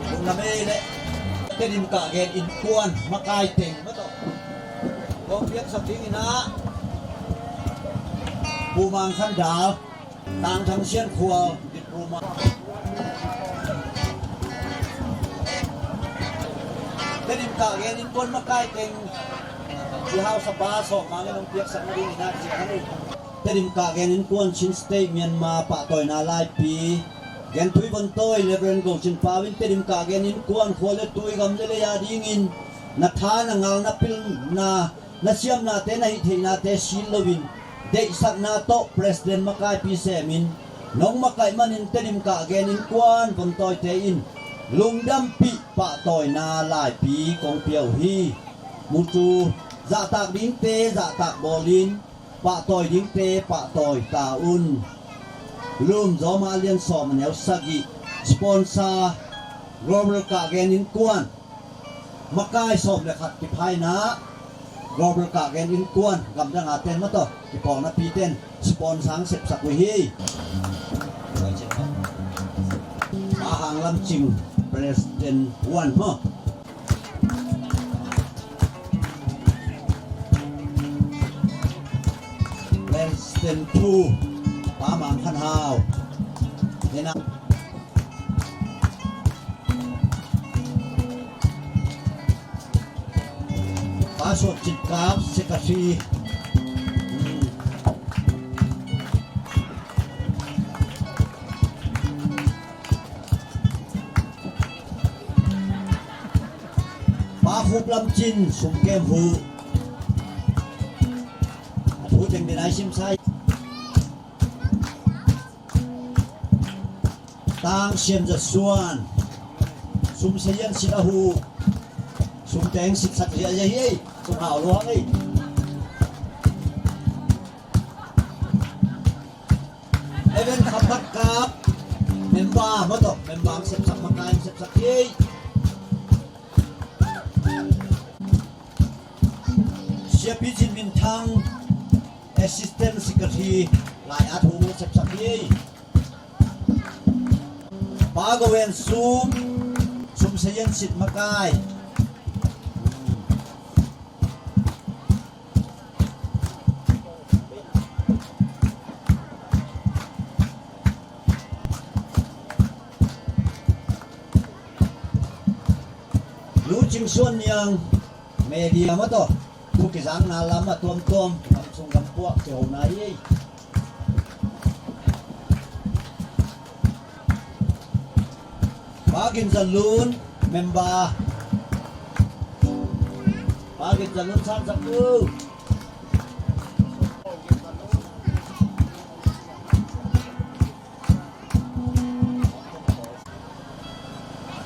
Kum na mei le Tedim Kahgen Innkuan makai teng mataw. Kong piaksak ding inah Pu Mang Khan Dal, Tang Thang Sian Khual, Diploma. Tedim Kahgen Innkuan makai teng, Cihau Sapa Sawm Mang in hong piaksak na ding inah cia hang in. Tedim Kahgen Innkuan Chin State Myanmar pahtawina laipi. Genthui Vontawi Reverend Go Cin Pau in Tedim Kahgen Innkuan khua le tui gam le lei a dingin na tha na ngal na pilna na siamnate na hih theihnate sil loin deihsakna tawh President makaipi semin nong makaih manin Tedim Kahgen Innkuan Vontawite in lungdampih pahtawina laipi kong pia uh hi. Mucu zahtak dingte zahtak bawlin pahtawi dingte pahtawi ta un. Lum Zawma lian sawm a neu sagih. Sponsor Global Kahgen Innkuan. Makai sawm le khat kiphaina Global Kahgen Innkuan gamdang a ten mataw kipawlna piten sponsor hong sepsak uh hi. Mahang Lam Cing President one maw. President two Pa Mang Khan Hau. Ina Pa Suak Cin Kap Secretary. Pa Khup Lam Cin sum kem huh. A thu teng den ai sim sai. Tang Siam Za Suan. Sum se yan sit a hu. Sum teng sit sak zia zia hi ei. Sum hau luang ei. Evan Khapat Kap. Member maw tawh member ang sepsak makai ang sepsak hi ei. Siapi Cin Min Thang, Assistant Secretary, lai a thu mu sepsak hi. Pa Go Wen Sum, sum se yan sit makai. Lu Cing Suan Niang, Media mah tawh thu kizakna lam a tuamtuam, gam sung gam puak kiho nai hi. Pa Gin Za Lun, member. Pa Gin Za Lun, sansak uh.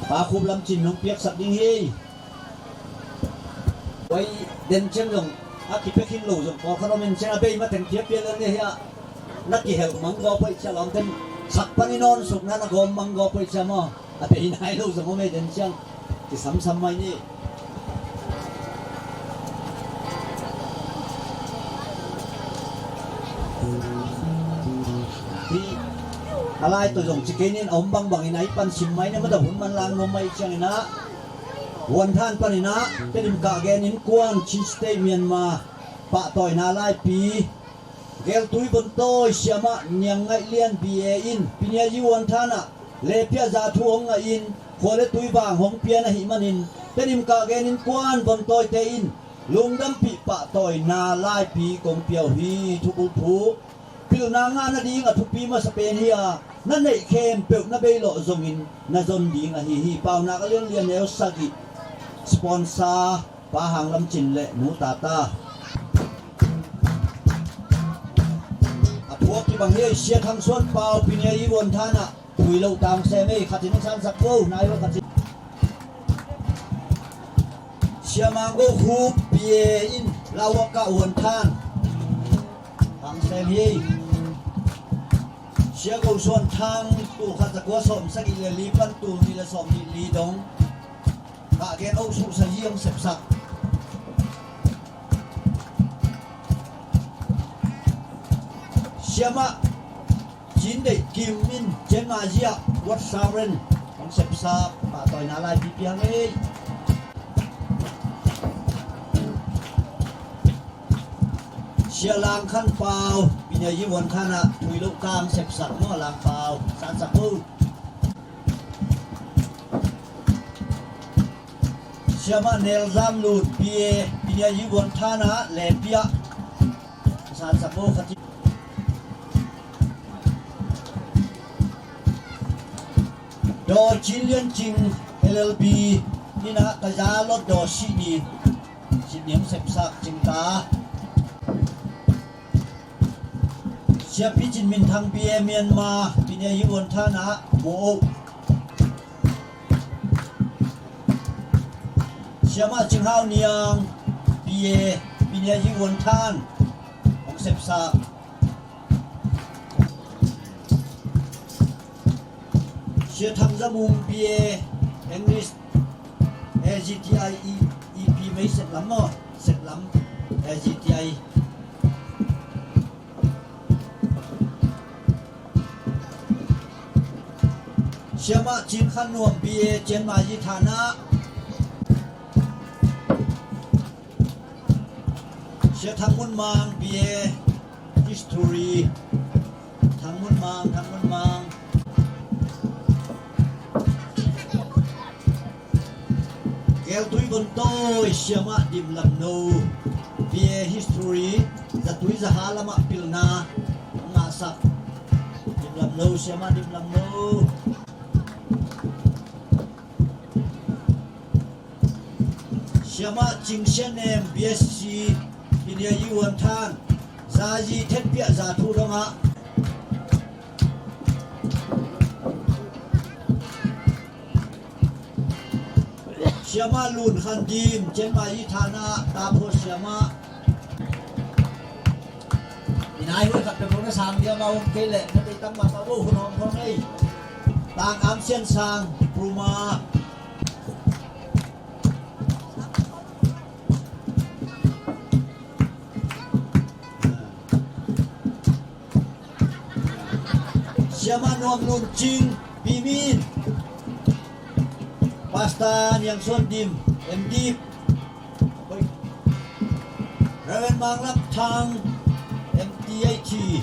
Pa Khup Lam Cin hong piaksak ding hi. Tua i den ciang zong a kipia khin lo zong pawlkhat om in ciang a bei mateng kipia pial leng hi a, na kihelh mang gawp hoih cia lawmten sak pan i nawn sukna na gawm mang gawp hoih cia maw? A bei nai lo zong om ei den ciang. Kisamsam mai ni. Hi a lai tawh zong ci kei nin a om bangbangin a i pan sim mai ni, mata hun man lang nuam mai ciangin ah Vuanthan panin ah Tedim Kahgen Innkuan, Chin State, Myanmar pahtawina laipi Geltui Vontawi siamah Niang Ngaih Lian B A in Pinia Yi Vuanthan ah lepiah za thu hong ngah in khua le tui vang hong pian ahih manin Tedim Kahgen Innkuan Vontawite in lungdampih pahtawina laipi kong pia uh hi. Thubulphu pilna ngah nading a thupi masa pen hi a, na neih khempeuh na beilawh zongin na zon ding ahi hi. Paunak a lianlian neu sagih, sponsor Pa Hang Lam Cin le Nu Tata. A phuak kibang hi ei. Sia Thang Suan Pau, Pinia Yi Vuanthan ah tui lo tang sem ei, khatin hong sansak ko, nai lo khatin. Sia Mang Go Khup P A in Lawaka Vuanthan hong sem hi. Sia Go Suan Thang, tul khat za kua sawm sagih le li pan tul nih le sawm nih li dong Kahgen Osusa hi hong sepsak. Siamah Cin Deih Kim in Cianmah Yi ah Wat Sauren hong sepsak, pahtawina laipi piang ei. Sia Lang Khan Pau, Pinia Yi Vuanthan ah tui lo tang sepsak maw, Lang Pau, sansak ko. Siamah Nel Zam Lut P A, Pinia Yi Vuanthan ah lepiah, sansak ko khatin. Daw Cin Lian Cing L L B in ah ka za lot daw sih ni, sih ni hong sepsak cing ta. Siapi Cin Min Thang P A Myanmar, Pinia Yi Vuanthan ah mo. Siamah Cing Hau Niang P A, Pinia Yi Vuanthan hong sepsak. Sia Thang Za Mung P A English, A G T I, E P mei Setlam maw, Setlam, A G T I. Siamah Cin Khan Nuam P A Cianmah Yi Than ah. Sia Thang Mun Mang P A History. Thang Mun Mang, Thang Mun Mang. Geltui Vontawi siamah Dim Lam No P A History, zatui zaha lamah pilna ngahsak Dim Lam No, siamah Dim Lam No. Siamah Cing Sia Nem B S C, Pinia Yi Vuanthan, za yi thetpiah za thu dongah. Siamah Lun Khan Dim, Cianmah Yi Than ah, Tapho siamah. I nai huai khat peuh na sang dia ma um kei leh, na tei tang ma pa bo hun hong hong ei. Tang Am Sian Sang, Puma. Siamah Nuam Lun Cing, Pimin. Pastor Niang Suan Dim, M D. Reverend Mang Lam Thang, M T A T.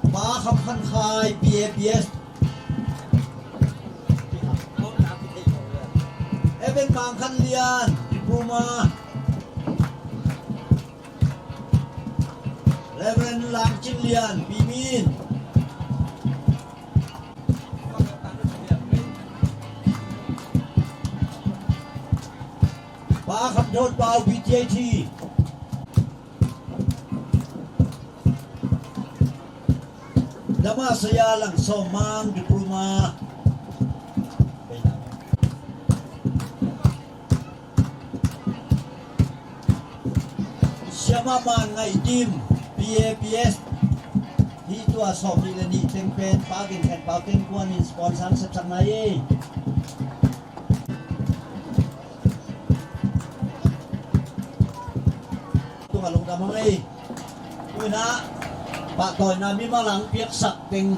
Pa Kham Khan Khai, B A B S. Evan Mang Khan Lian, Diploma. Reverend Lang Cin Lian, Pimin. Pa Kham Thon Pau, B T A T. Dama Saya Lang Sawm Mang, Diploma. Siama Man Ngaih Dim, P A P S. Hih tua sawm nih le nih teng pen Pa Gin Khen Pau Teng Kuan in sponsor sepsak nai ei. Tung a lungdam hang ei. Tuina pahtawina mimal a hong piaksak teng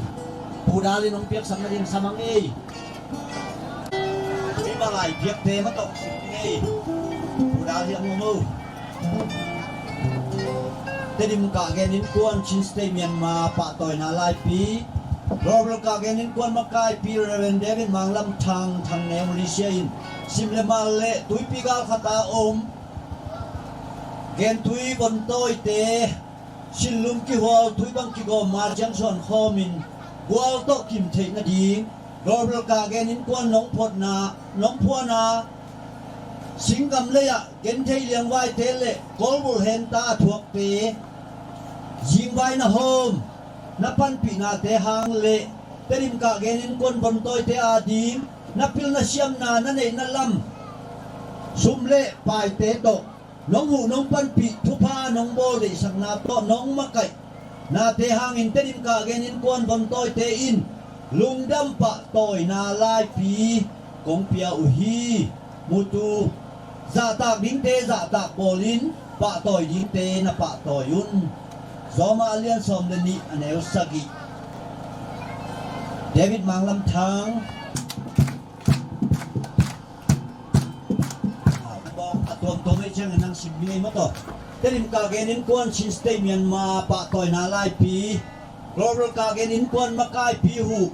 Pu Dal in hong piaksak nading sam hang ei. Mimal a i piakte matawh sim ding ei. Pu Dal hiam hong ho. Tedim Kah Gen Innkuan Chin State Myanmar pahtawina laipi. Global Kah Gen Innkuan makaipi Reverend David Mang Lam Thang, Thang Neu, Malaysia in sim le mal le tuipi gal khat a om gentui vontawite, sinlum kihual, tui bang kigawm ma ciang suan khawmin gual tawh kim theih nading Global Kah Gen Innkuan nong photna, nong phuana, Singgam lei-ah genthei liangvaite le kolbulh henta a thuakte zingvai na hawm na panpihnate hang le Tedim Kah Gen Innkuan vontawite ading na pilna siamna na neihna lam sum le paite tawh nong huh nong panpih thupha nong bawl deihsakna tawh nong makaih nate hangin Tedim Kah Gen Innkuan vontawite in lungdam pahtawina laipi kong pia uh hi. Mutu, zahtak dingte zahtak bawlin pahtawi dingte na pahtawi un. Zawma a lian sawm le nih a neu sagih. David Mang Lam Thang. A tuamtuam ei ciangin nang sim ni ngei maw taw. Tedim Kah Gen Innkuan Chin State Myanmar pahtawina laipi Global Kah Gen Innkuan makaipi huh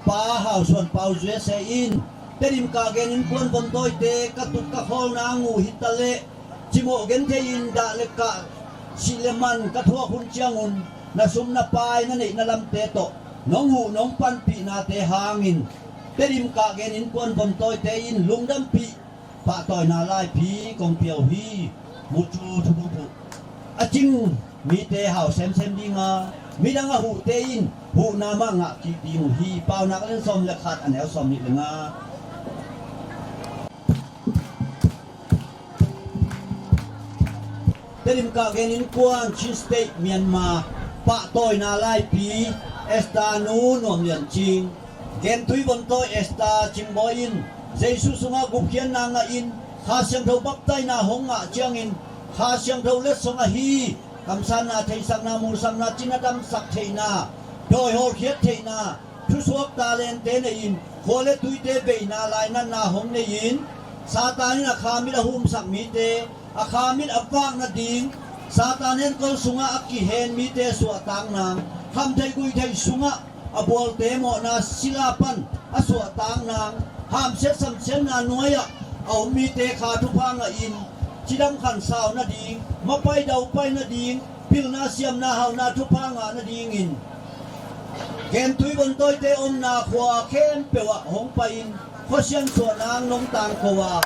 Pa Hau Suan Pau U S A in Tedim Kah Gen Innkuan vontawite ka tut ka khawlna nguh hi ta leh cimawh genthei in dah le kah sih le man ka thuak hun ciangun na sum na pai na neihna lamte tawh nong huh nong panpihnate hangin Tedim Kah Gen Innkuan vontawite in lungdampih pahtawina laipi kong pia uh hi. Mucu thuphupuh a cing mite hau semsem dinga midang a huhte in huhna mah ngah kik ding uh hi. Paunak lian sawm le khat a neu sawm nih le nga. Tedim Kah Gen Innkuan Chin State Myanmar pahtawina laipi Esther nu Nuam Lian Cing. Gentui vontawi Esther Cingbawi in Jesu sungah gupkhiatna ngahin Kha Siangtho baptaina hong ngah ciangin Kha Siangtho letsong ahi kamsanna, theihsakna, muhsakna, cina damsak theihna, dawi hawlkhiat theihna, thusuak talente neihin khua le tuite veina lainatna hong neihin Satan in a kha mit a humsak mite a kha mit a vak nading, Satan henkol sungah a kihen mite suahtak nang, khamtheih guihtheih sungah a bualte mawhna sila pan a suahtak nang, hamsiat samsiatna nuai-ah a om mite kha thupha ngahin cidam khansau nading, mapai daupai nading, pilna siamna hauhna thupha ngah nadingin gentui vontawite omna khua khempeuh ah hong pai-in khuasian suahna nong tangko a,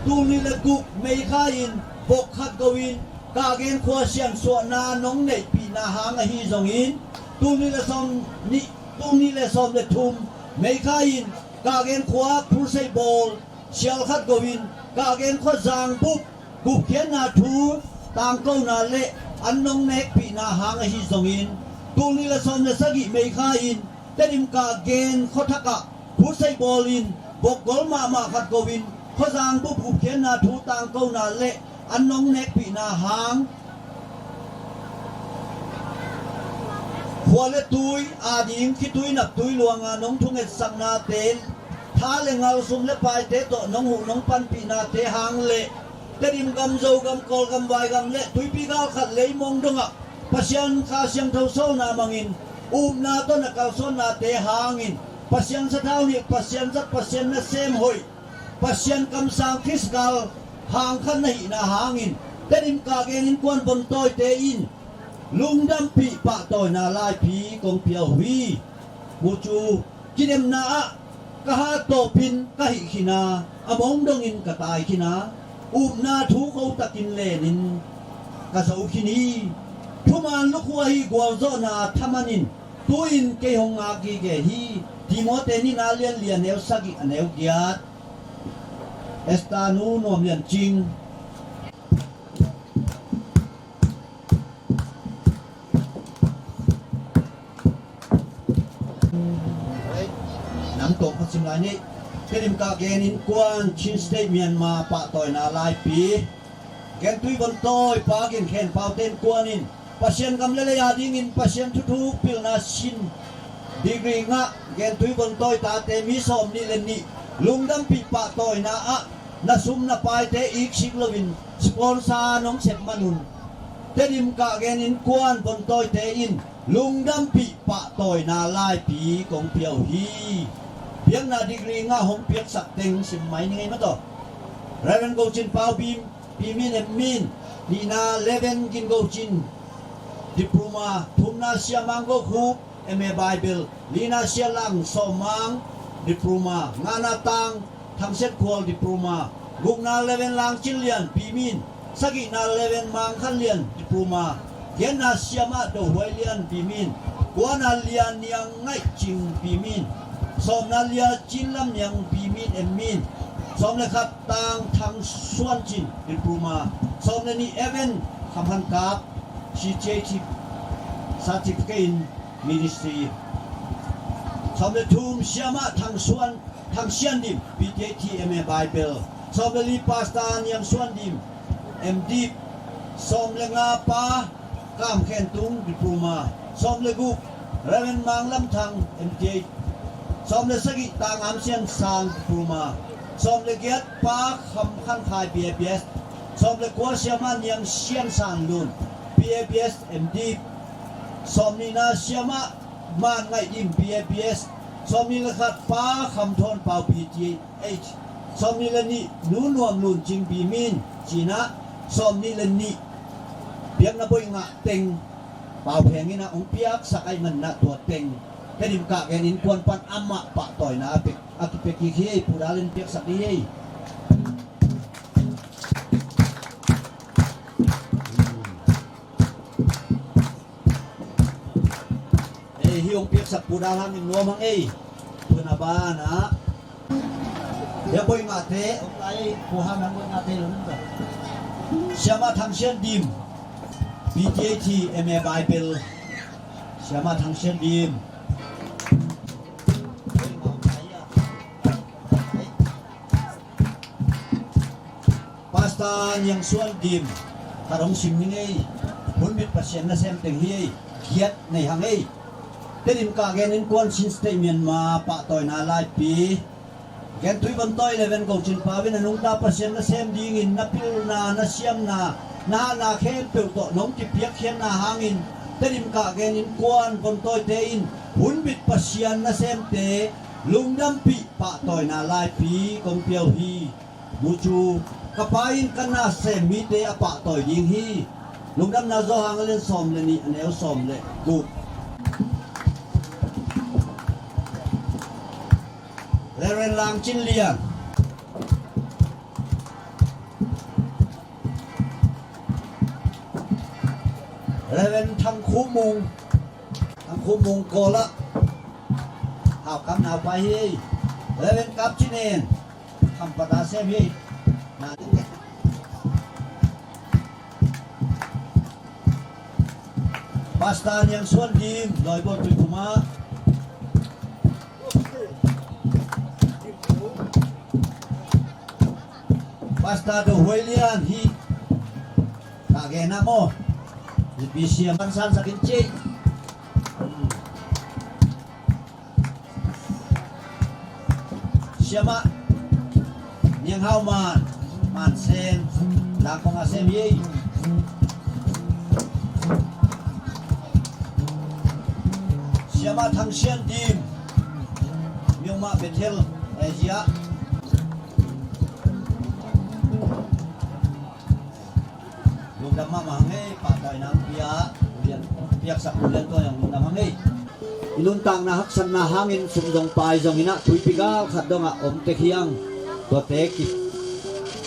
tul nih le guk May kha in vok khat go-in Kah Gen khuasian suahna nong neihpihna hang ahi zongin tul nih le sawm nih, tul nih le sawm le thum May kha in Kah Gen khua crusade bawl sial khat go-in Kah Gen khua zangbup gupkhiatna thu tangkona le an nong nekpihna hang ahi zongin tul nih le sawm le sagih May kha in Tedim Kah Gen khuathakah crusade bawlin vokgol mahmah khat go-in khua zangbup gupkhiatna thu tangkona le an nong nekpihna hang khua le tui ading khitui naptui luanga nong thungetsaknate, tha le ngal, sum le paite tawh nong huh nong panpihnate hang le Tedim gam, Zogam, Kawlgam, Vaigam le tuipi galkhat leimong dongah Pasian Kha Siangtho sawlna mangin upna tawh na kalsuannate hangin Pasian sathau nih, Pasian zat, Pasian nasem hoih Pasian kamsang Khrist gal hang khat na hihna hangin Tedim Kahgen innkuan von tawite in lungdampih pahtawina laipi kong pia uh hi. Mucu kidemna ah ka hat tawpin ka hih khin a, a mong dongin ka tai khin a, upna thu ko takin lenin ka zo khin hi. Thuman lukhu ahi gualzawhna thamanin tu-in kei hong ngak gige hi. Timote nihna lian li a neu sagih a neu giat. Esther nu Nuam Lian Cing. Nam tawh khat sim lai ni. Tedim Kahgen innkuan Chin State Myanmar pahtawina laipi. Gentui von tawi pa Gen Khen Pau te innkuan in Pasian gam le lei a dingin Pasian thuthuk pilna sin degree ngah Gentui von tawi tate mi sawm nih le nih lungdampih pahtawina ah na sum na paite iksik loin sponsor nong sep manun Tedim Kahgen innkuan von tawite in lungdampih pahtawina laipi kong pia uh hi. Biakna degree ngah hong piaksak teng sim mai ni ngei maw taw. Reverend Go Cin Pau Bim, Pi Min Em Min, nihna Reverend Gin Go Cin, diploma, thumna Sia Mang Go Khuk, M A Bible, lina Sia Lang Sawm Mang, diploma, ngana Tang Thang Sian Khual, diploma, gukna Reverend Lang Cin Lian, Pi Min, sagihna Reverend Mang Khan Lian, diploma, giatna Siamah Do Huai Lian, Pi Min, kuana Lian Niang Ngaih Cing, Pi Min, sawmna Lia Cin Lam Niang, Pi Min, Em Min, sawm le khat Tang Thang Suan Cin, diploma, sawm le nih Evan Kham Han Kap, C J T certificate in ministry. Sawm le thum Siamah Thang Suan, Thang Sian Dim, P T H D, M A Bible. Sawm le li Pastor Niang Suan Dim, M Dip. Sawm le nga Pa Kam Khen Tung, diploma. Sawm le guk Reverend Mang Lam Thang, M T H. Sawm le sagih Tang Am Sian Sang, diploma. Sawm le giat Pa Kham Khan Khai, B A B S. Sawm le kua Siamah Niang Sian San Lun, B A B S, M Dip. Sawm nihna Siamah Man Ngaih Dim, B A B S. Sawm nih le khat Pa Kham Thawn Pau, P T H. Sawm nih le nih Nu Nuam Lun Cing, Pi Min, cinah sawm nih le nih biakna boih ngah teng Pau Pheng inah hong piaksak ahih manah tua teng Tedim Kahgen innkuan pan amah pahtawina a pek, a kipia kik hi ei. Pu Dal in piaksak dih ei. Ei, hih hong piaksak Pu Dal hangin nuam hang ei. Tuna banah hia boih ngahte hong lai ei. Pu Hang hang boih ngahte lo nung ka. Siamah Thang Sian Dim, P T H D, M A Bible. Siamah Thang Sian Dim. Pastor Niang Suan Dim, khat hong sim ning ei. Hunbit Pasian nasem teng hi ei. Giat nei hang ei. Tedim Kahgen innkuan Chin State Myanmar pahtawina laipi. Gentui von tawi le Reverend Go Cin Pau in a nungta Pasian nasem dingin na pilna, na siamna, na hatna khempeuh tawh nong kipiakkhiatna hangin Tedim Kahgen innkuan von tawite in Hunbit Pasian nasemte lungdampih pahtawina laipi kong pia uh hi. Mucu ka pa in ka nasem mite a pahtawi ding hi. Lungdamna Johan a lian sawm le nih, a neu sawm le guk. Reverend Lang Cin Lian. Reverend Thang Khu Mung. Thang Khu Mung Kawl ah Hau Kam naupai hi. Reverend Kap Cin En. Khampat a sem hi. Pastor Niang Suan Dim, Lawibawl Tuiphum ah. Pastor Do Huai Lian hi. Ka gen ah maw. Zipi siam. Pansan sakin cik. Siamah Niang Hau Man, Man Sen, Langkong a sem hi. Siamah Thang Sian Dim, Myanmar Bethel, Asia. Lungdam mahmah hang ei, pahtawina hong pia, piak, piaksak Pu Lian Tuan hong lungdam hang ei. I nuntakna haksatna hangin sum zong pai zongin ah, tuipi gal khat dongah om tek hi hang. Tuate ki,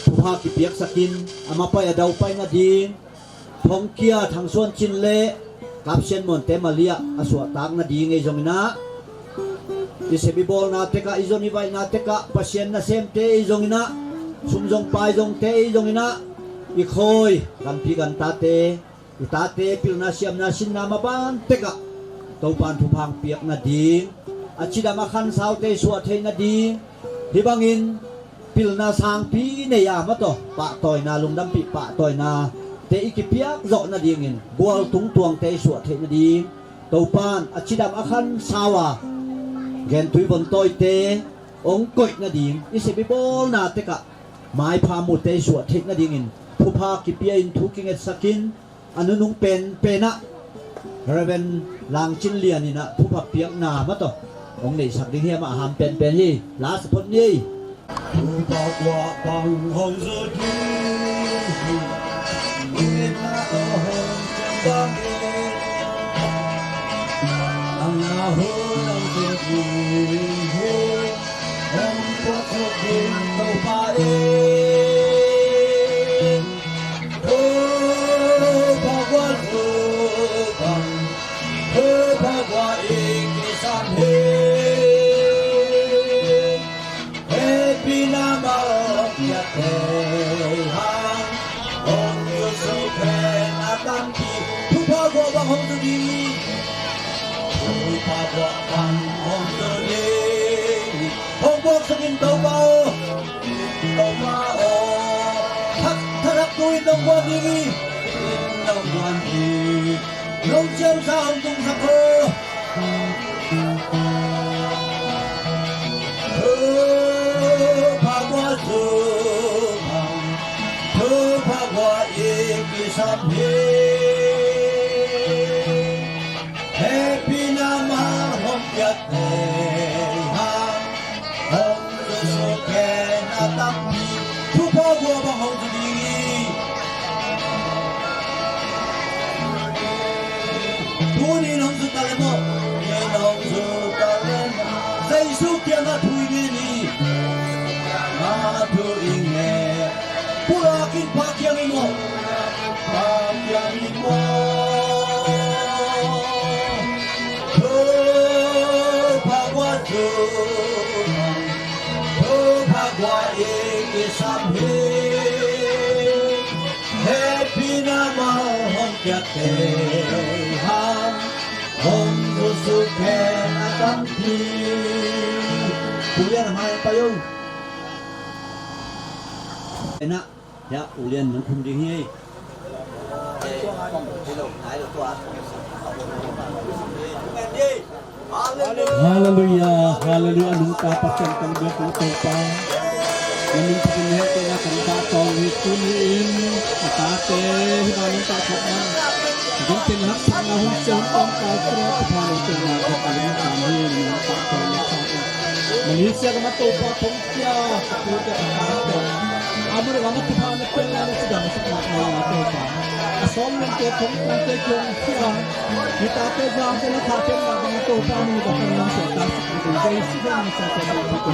thupha kipiaksakin, a mapai a daupai nading, Thongkia Thang Suan Cin le Kap Sian Muante Malia a suahtak nading ei zongin ah, i sep i bawlna tekah, i zon i vaihna tekah, Pasian nasemte ei zongin ah, sum zong pai zongte ei zongin ah, i khawi ganpi gantate, i tate pilna siamna sinna maban tekah Topan thupha hong piak nading, a cidam a khansaute i suah theih nading, hih bangin pilna sangpi nei a, mataw, pahtawina, lungdampih pahtawinate i kipiak zawh nadingin, gual tungtuangte i suah theih nading, Topan a cidam a khansau a, gentui vontawite hong koih nading, i sep i bawlna tekah maipha mute i suah theih nadingin, thupha kipia in, thu kingetsakin, a nunung penpen ah Reverend Lang Cin Lian in ah thupha piakna, mataw, hong neihsak ding hi. Amah a ham penpen hi. Last phot ni ei. Thupha guah bang hong zu ding hi. Ina hong ciang bang hi. Ang na hun ang ding hi. Hong puak ding Topa in. Thupha guah zu bang, thupha guah i kisam hi. Hehpihna mal hong piak thei hang, hong zu suk pen a tampi. Thupha guah bang hong zu ding hi. Thupha guah bang hong zu ding hi. Hong puaksak in Topa aw. Topa aw, thak, thak, thak tu in nong guan ding hi. Nong guan ding. Nong ciamsa hong tungsak aw. Thupha guah zu bang, thupha guah i kisam hi. Hehpihna mal hong piak thei hang, hong zu suk pen a tampi. Thupha guah bang hong zu ding hi. Tuni in hong zu ta leh maw, in hong zu ta leh maw, Jesu kiangah thu i ngen hi. Kiangah thu i ngen. Pulak in Pa kiang i maw. Pa kiang i maw. Thupha guah zu bang, thupha guah i kisam hi. Hehpihna mal hong piak thei hang, hong zu suk pen a tampi. Pu Lian a mai pai o. Ena, ya, Pu Lian nong khum ding hi. Halleluiah, halleluiah, a nungta Pasian kong biak uh Topa. Na min thakin hehpihna kong pahtawi hi. Tuni in a tate hih bang nungta thawh man, a dingin haksatna hun sia hun pawngkal tua thupha lo ciangin a thawh a lungtang hi. Na min pahtawi na pahtawi. Malaysia gam ah Topa thongkia ka tute ka tate, a mun a gam ah thupha na piakna na cidamsak mahmah a Topa. A sawm lente thong tungte kiang khia, hih tate zangte na thakhiatna bang a Topa nungta kan lam suahtaksak ding Jesu min in sa sa sa sa sa.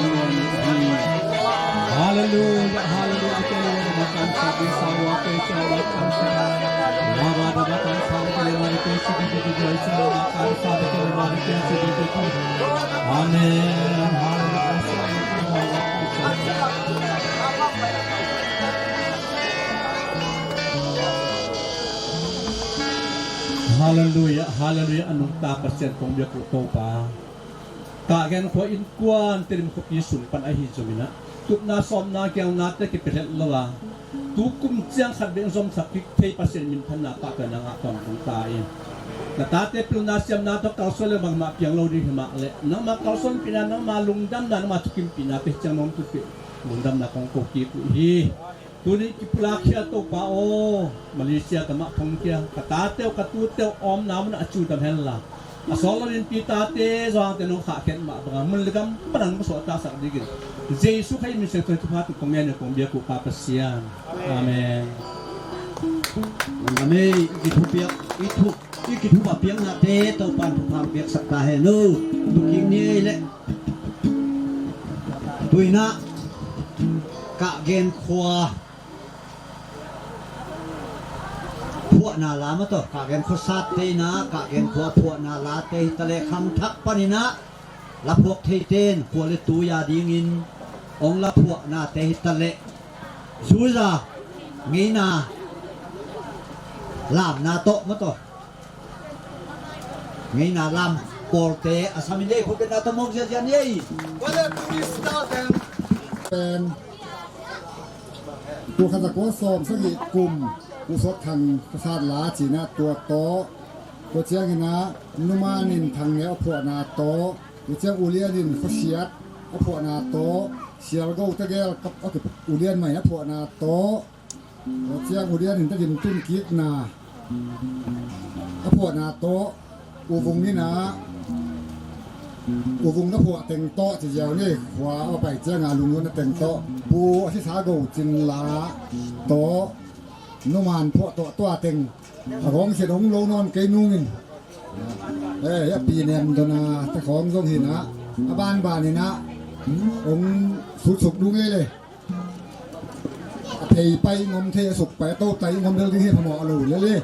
Halleluiah, halleluiah. Ka kei lo na kan sa ding sa wa kei sa wa kan sa. Wa wa da wa kan sa wa kei wa kei sa ding ding ding sa wa kan sa wa kei wa kei sa ding ding ding. Amen. Halleluiah. Halleluiah, halleluiah, a nungta Pasian kong biak uh Topa. Kah Gen khua innkuan Tedim khuapi sung pan ahi zongin ah, tupna sawmna kiangnate kipia het lo a, tu kum ciang khat bek zomsak kik thei Pasian minthanna pahtawina ngah tawntung ta in. Na tate pilna siamna tawh kalsuan le bangmah piang lo ding hi mah leh, nangma kalsuanpihna, nangma lungdamna, nangma thukimpihna pek ciang nong tutpih lungdamna kong ko kik uh hi. Tuni kipulak khia Topa aw, Malaysia gam ah thongkia ka tate uh ka tute uh a omna mun ah a ciu dam henla, a sawt lo in pi tate zongte nong khahkhiat mah bangin mun le gam pan ah nong suahtaksak dingin Jesu Khazih min siangtho thupha tawh kong ngen uh kong biak uh Pa Pasian. Amen. Lam ei, i kithupiak, i thu, i kithupa piaknate Topan thupha piaksak ta hen uh. Tukik ni ei leh. Tuinah Kahgen khua phuahna la mah tawh, Kahgen khuasatte inah Kahgen khua phuahna late hi taleh khangthak paninah laphuak theite in khua le tui a dingin hong laphuahnate hi taleh zuiza ngeina lamna tawh mah tawh, ngeina lam pawlte a samin ei khua betna tawh mawk ziazia ni ei. Pen tul khat za kua sawm sagih kum Pu Suak Thang khuasat la cinah tua tawh, tua cianginah Numan in Thang Neu a phuahna tawh, tua ciang U Lian in khuasiat a phuahna tawh, Sialgo tegel kap a kip U Lian mah in a phuahna tawh, tua ciang U Lian in Tedim tunkikna a phuahna tawh, U Vung inah U Vung na phuah teng tawh ci ziau ni, khua a pai cianga lungluanna teng tawh, Pu a sisa go cin la tawh, Numan phuah tawh tua teng a gawng siat hong lo nawn kei nungin, eh, a pi nem dona ta khawng zong hinah a banbaninah hong sutsuk dung ei le. A thei pai ngom thei a suk pai a to tai ngom del ding hi phamawh a lo lele.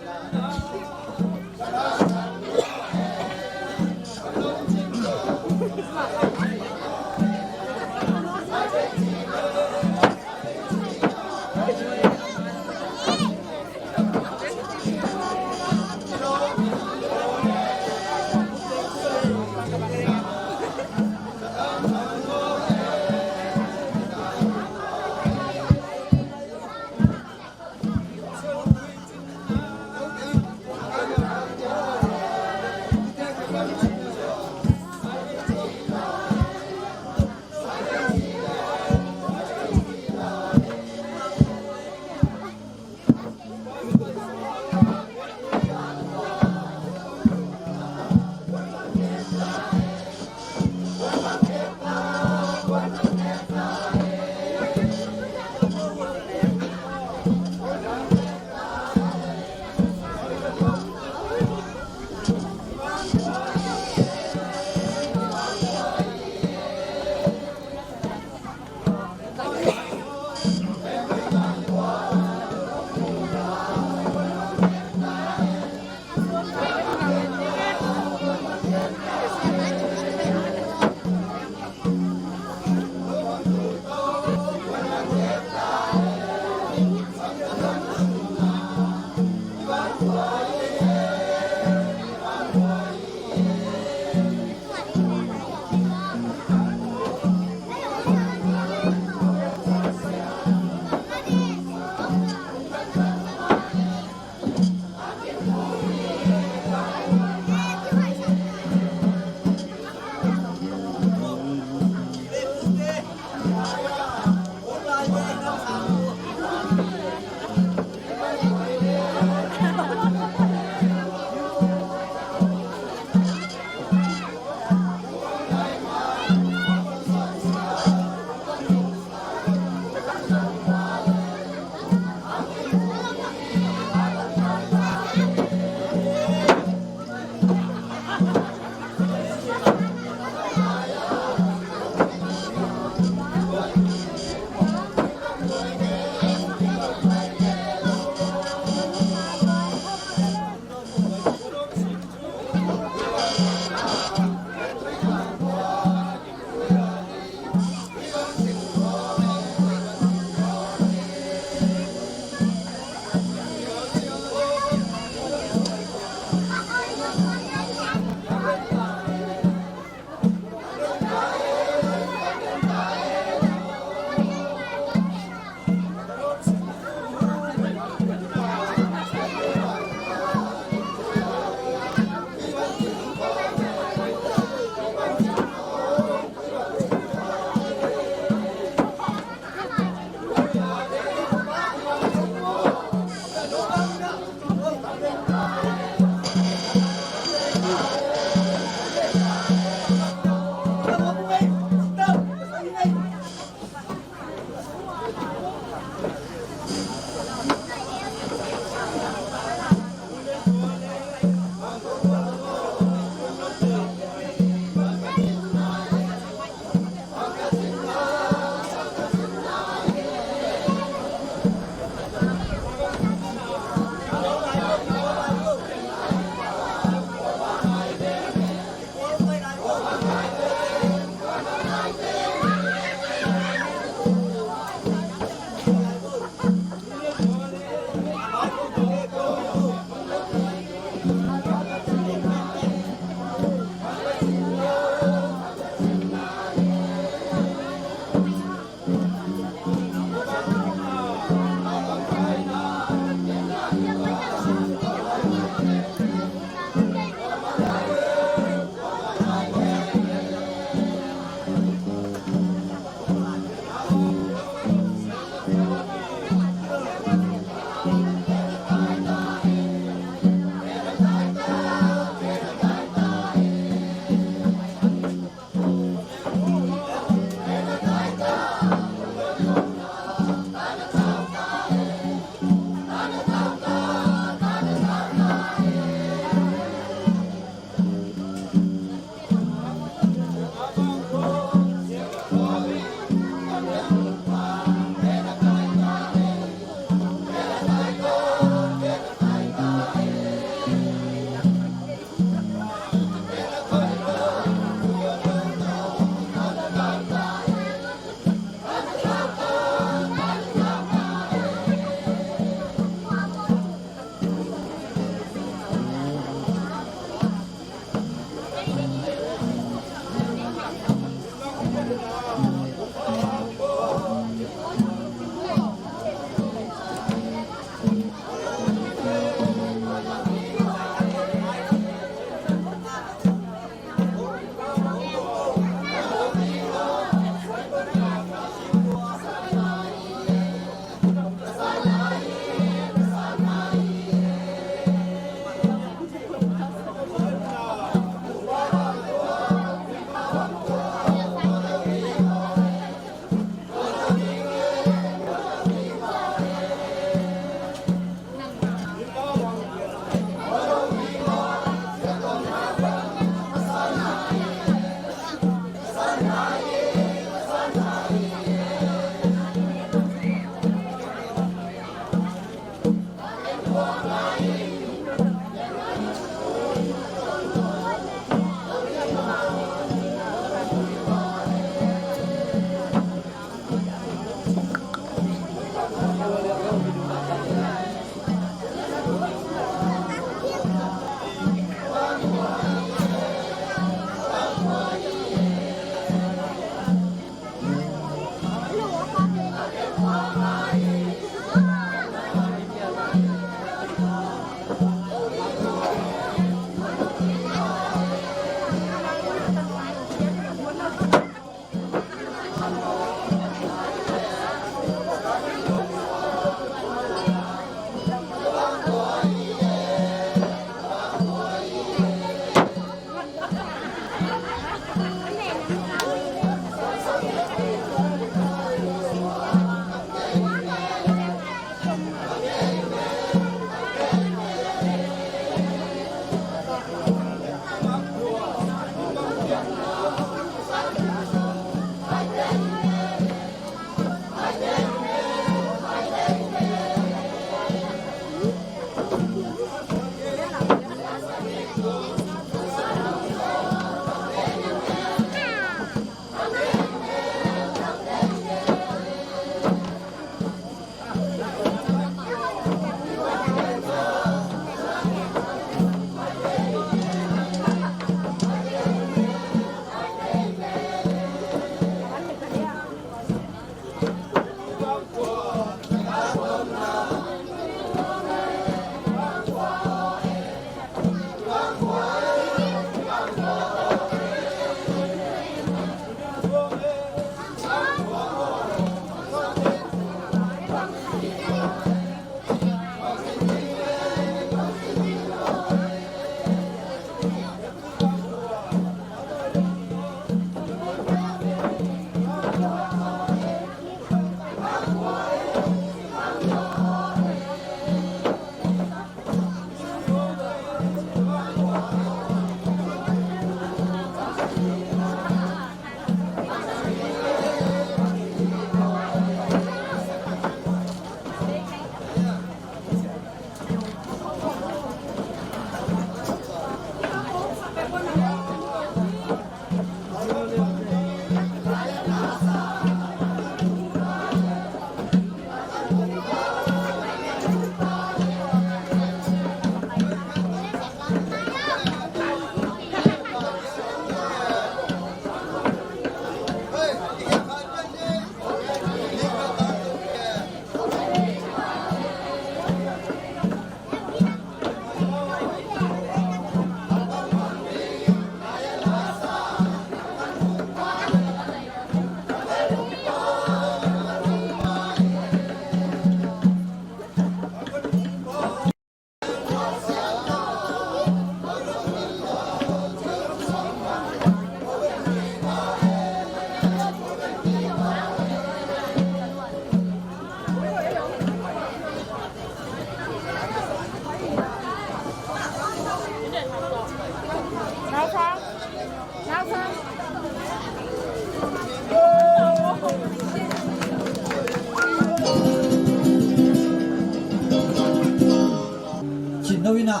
Lo inah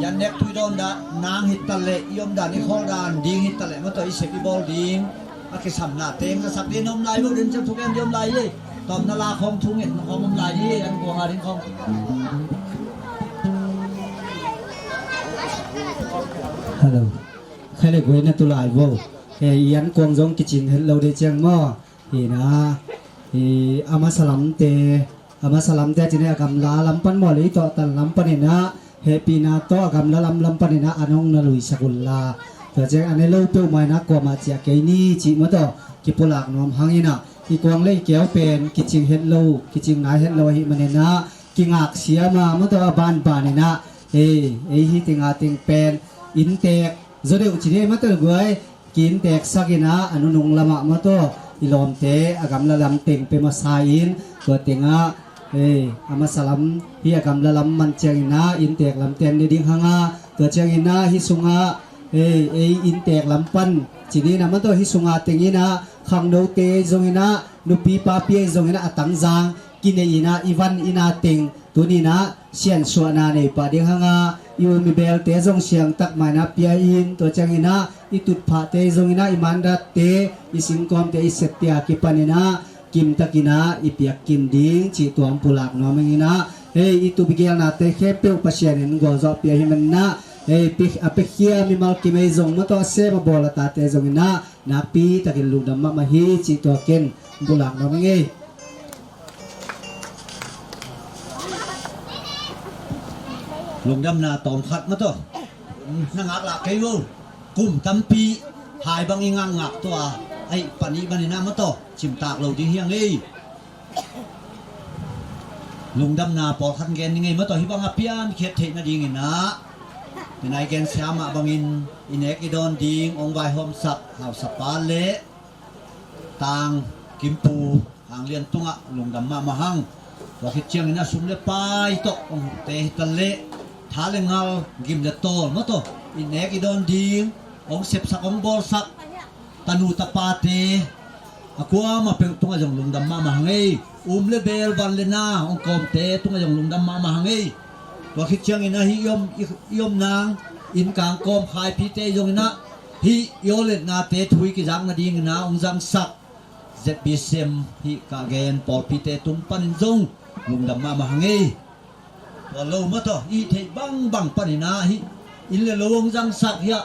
i an nek tui dawn dah nang hi taleh i om dan i khawl dan ding hi taleh maw tawh i sep i bawl ding a kisamna teng zasak ding om lai lo den ciang thugen ding om lai hi. Tawmna la khawng thu ngetna khawng om lai hi an kuang a ding khawng. Hello. Khai le guai na tu lai vo. He i an kuang zong kicing het lo de ciang maw. Hi na. Hi a masa lamte a masa lamte a cine a gamla lam pan maw le i tawh tan lam pan inah hehpihna tawh a gamla lam lam pan inah a nong na luisak unla. Tua ciang a ne lo peuhmah inah kuamah ciah kei ni cih maw tawh kipulak nuam hang inah i kuang le i keu pen kicing het lo kicing nai het lo ahih man inah kingak siama maw tawh a banban inah ei ei hi tinga ting pen inntek zaw deuh ci dei maw tawh guai. Ki inntek sak inah a nunung lamah maw tawh i lawmte a gamla lam teng pe masa in tua tengah ei a masa lam hi a gamla lam man ciang inah inntek lam ten ne ding hanga tua ciang inah hi sungah ei ei inntek lam pan ci ni inah maw tawh hi sungah teng inah khangnote zong inah nupi papi ei zong inah a tangzang kinei inah i van inah teng tuni inah siansuahna nei pah ding hanga i um i belte zong siangtak mah inah pia in tua ciang inah i tutphahte zong inah i mandatte i singkawmte i septe a kipan inah kimtak inah i piak kim ding cih tua hong pulak nuam ing inah hei i tup i gelnate khempeuh Pasian in gualzawh pia hi man inah hei a piakhia mimal kim ei zong maw tawh a sem a bawl a tate zong inah nakpi takin lungdam mahmah hi cih tua ken hong pulak nuam ing ei. Lungdamna tawmkhat maw tawh na ngak lah kei vo. Kum tampi hai bang i ngakngak tua a i panih man inah maw tawh cimtak lo ding hi ang ei. Lungdamna pawlkhat gen ni ngei maw tawh hi bang a piankhiat theih nading inah i nai gen siamah bangin i nek i dawn ding hong vaihawmsak hausapa le Tang Kimpu Hang Lian tungah lungdam mahmah hang. Tua khit ciangin a sum le pai tawh hong hukte hi taleh tha le ngal gim le tawl maw tawh i nek i dawn ding hong sepsak hong bawlsak tanu tapate a kuamah peuh tungah zong lungdam mahmah hang ei. Um le bel van le na hong kawmte tungah zong lungdam mahmah hang ei. Tua khit ciangin ahi i om i om nang inn kang kawm khaipite zong inah hih i awletnate thu i kizak nading inah hong zangsak Z B C M hih kah gen pawlpite tung panin zong lungdam mahmah hang ei. Tua lo maw tawh i theih bangbang pan inah hih inn le lo hong zangsak hiah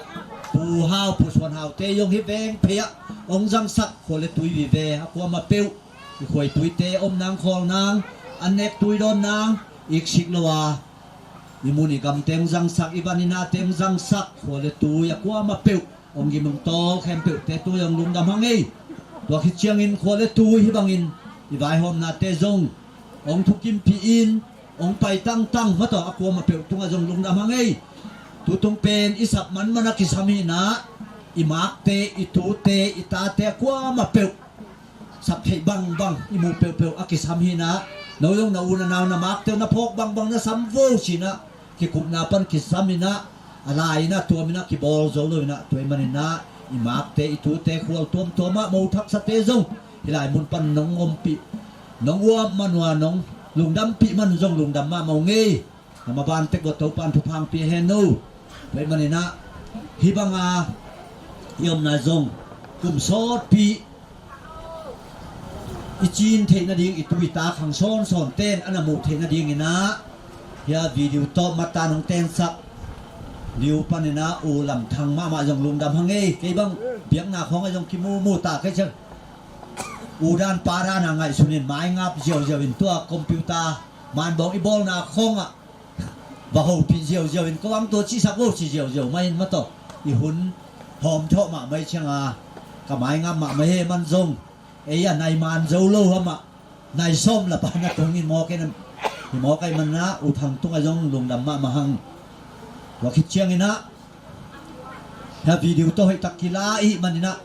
Pu Hau Pu Suan Haute zong hih veng phei ah hong zangsak khua le tui vive a kuamah peuh i khuaituite om nang khawl nang an nek tui dawn nang iksik lo a i mun i gamte hong zangsak i van i nate hong zangsak khua le tui a kuamah peuh hong gim hong tawl khempeuhte tui hong lungdam hang ei. Tua khit ciangin khua le tui hi bangin i vaihawmnate zong hong thukimpih in hong pai tangtang maw tawh a kuamah peuh tungah zong lungdam hang ei. Tutung pen i sap manman a kisam hinah i makte i tute i tate a kuamah peuh sap theih bangbang i muh peuhpeuh a kisam hinah no zong na u na nau na makte uh na phawk bangbang na sam vo sinah kikupna pan kisam inah a lai inah tuam inah kibawl zo lo inah tua i man inah i makte i tute khual tuamtuamah mo thaksate zong hih lai mun pan nong ompih nong uap manua nong lungdampih man zong lungdam mahmah uh ngei. Na maban tek bawh Topan thupha hong pia hen no. Tua i man inah hih banga i omna zong kum sawtpi i cin theih nading i tu i ta khang sawnsawn ten a na muh theih nading inah hia video tawh matan hong tensak liu pan inah u Lam Thang mahmah zong lungdam hang ei. Kei bang biakna khawng a zong kimumu ta kei ciang u dan pa dan a ngaihsun in maingap ziauziau in tua computer manbawng i bawlna khawngah va hopih ziauziau in ko ang tua cisak vo ci ziauziau mah in maw tawh i hun hawm thawh mahmah i cianga ka maingap mahmah he man zong ei a nai man zo lo hamah nai sawm la pa na tung i mawk in i mawk ai man na u Thang tungah zong lungdam mahmah hang. Tua khit ciang inah hia video tawh hoihtak kila i hih man inah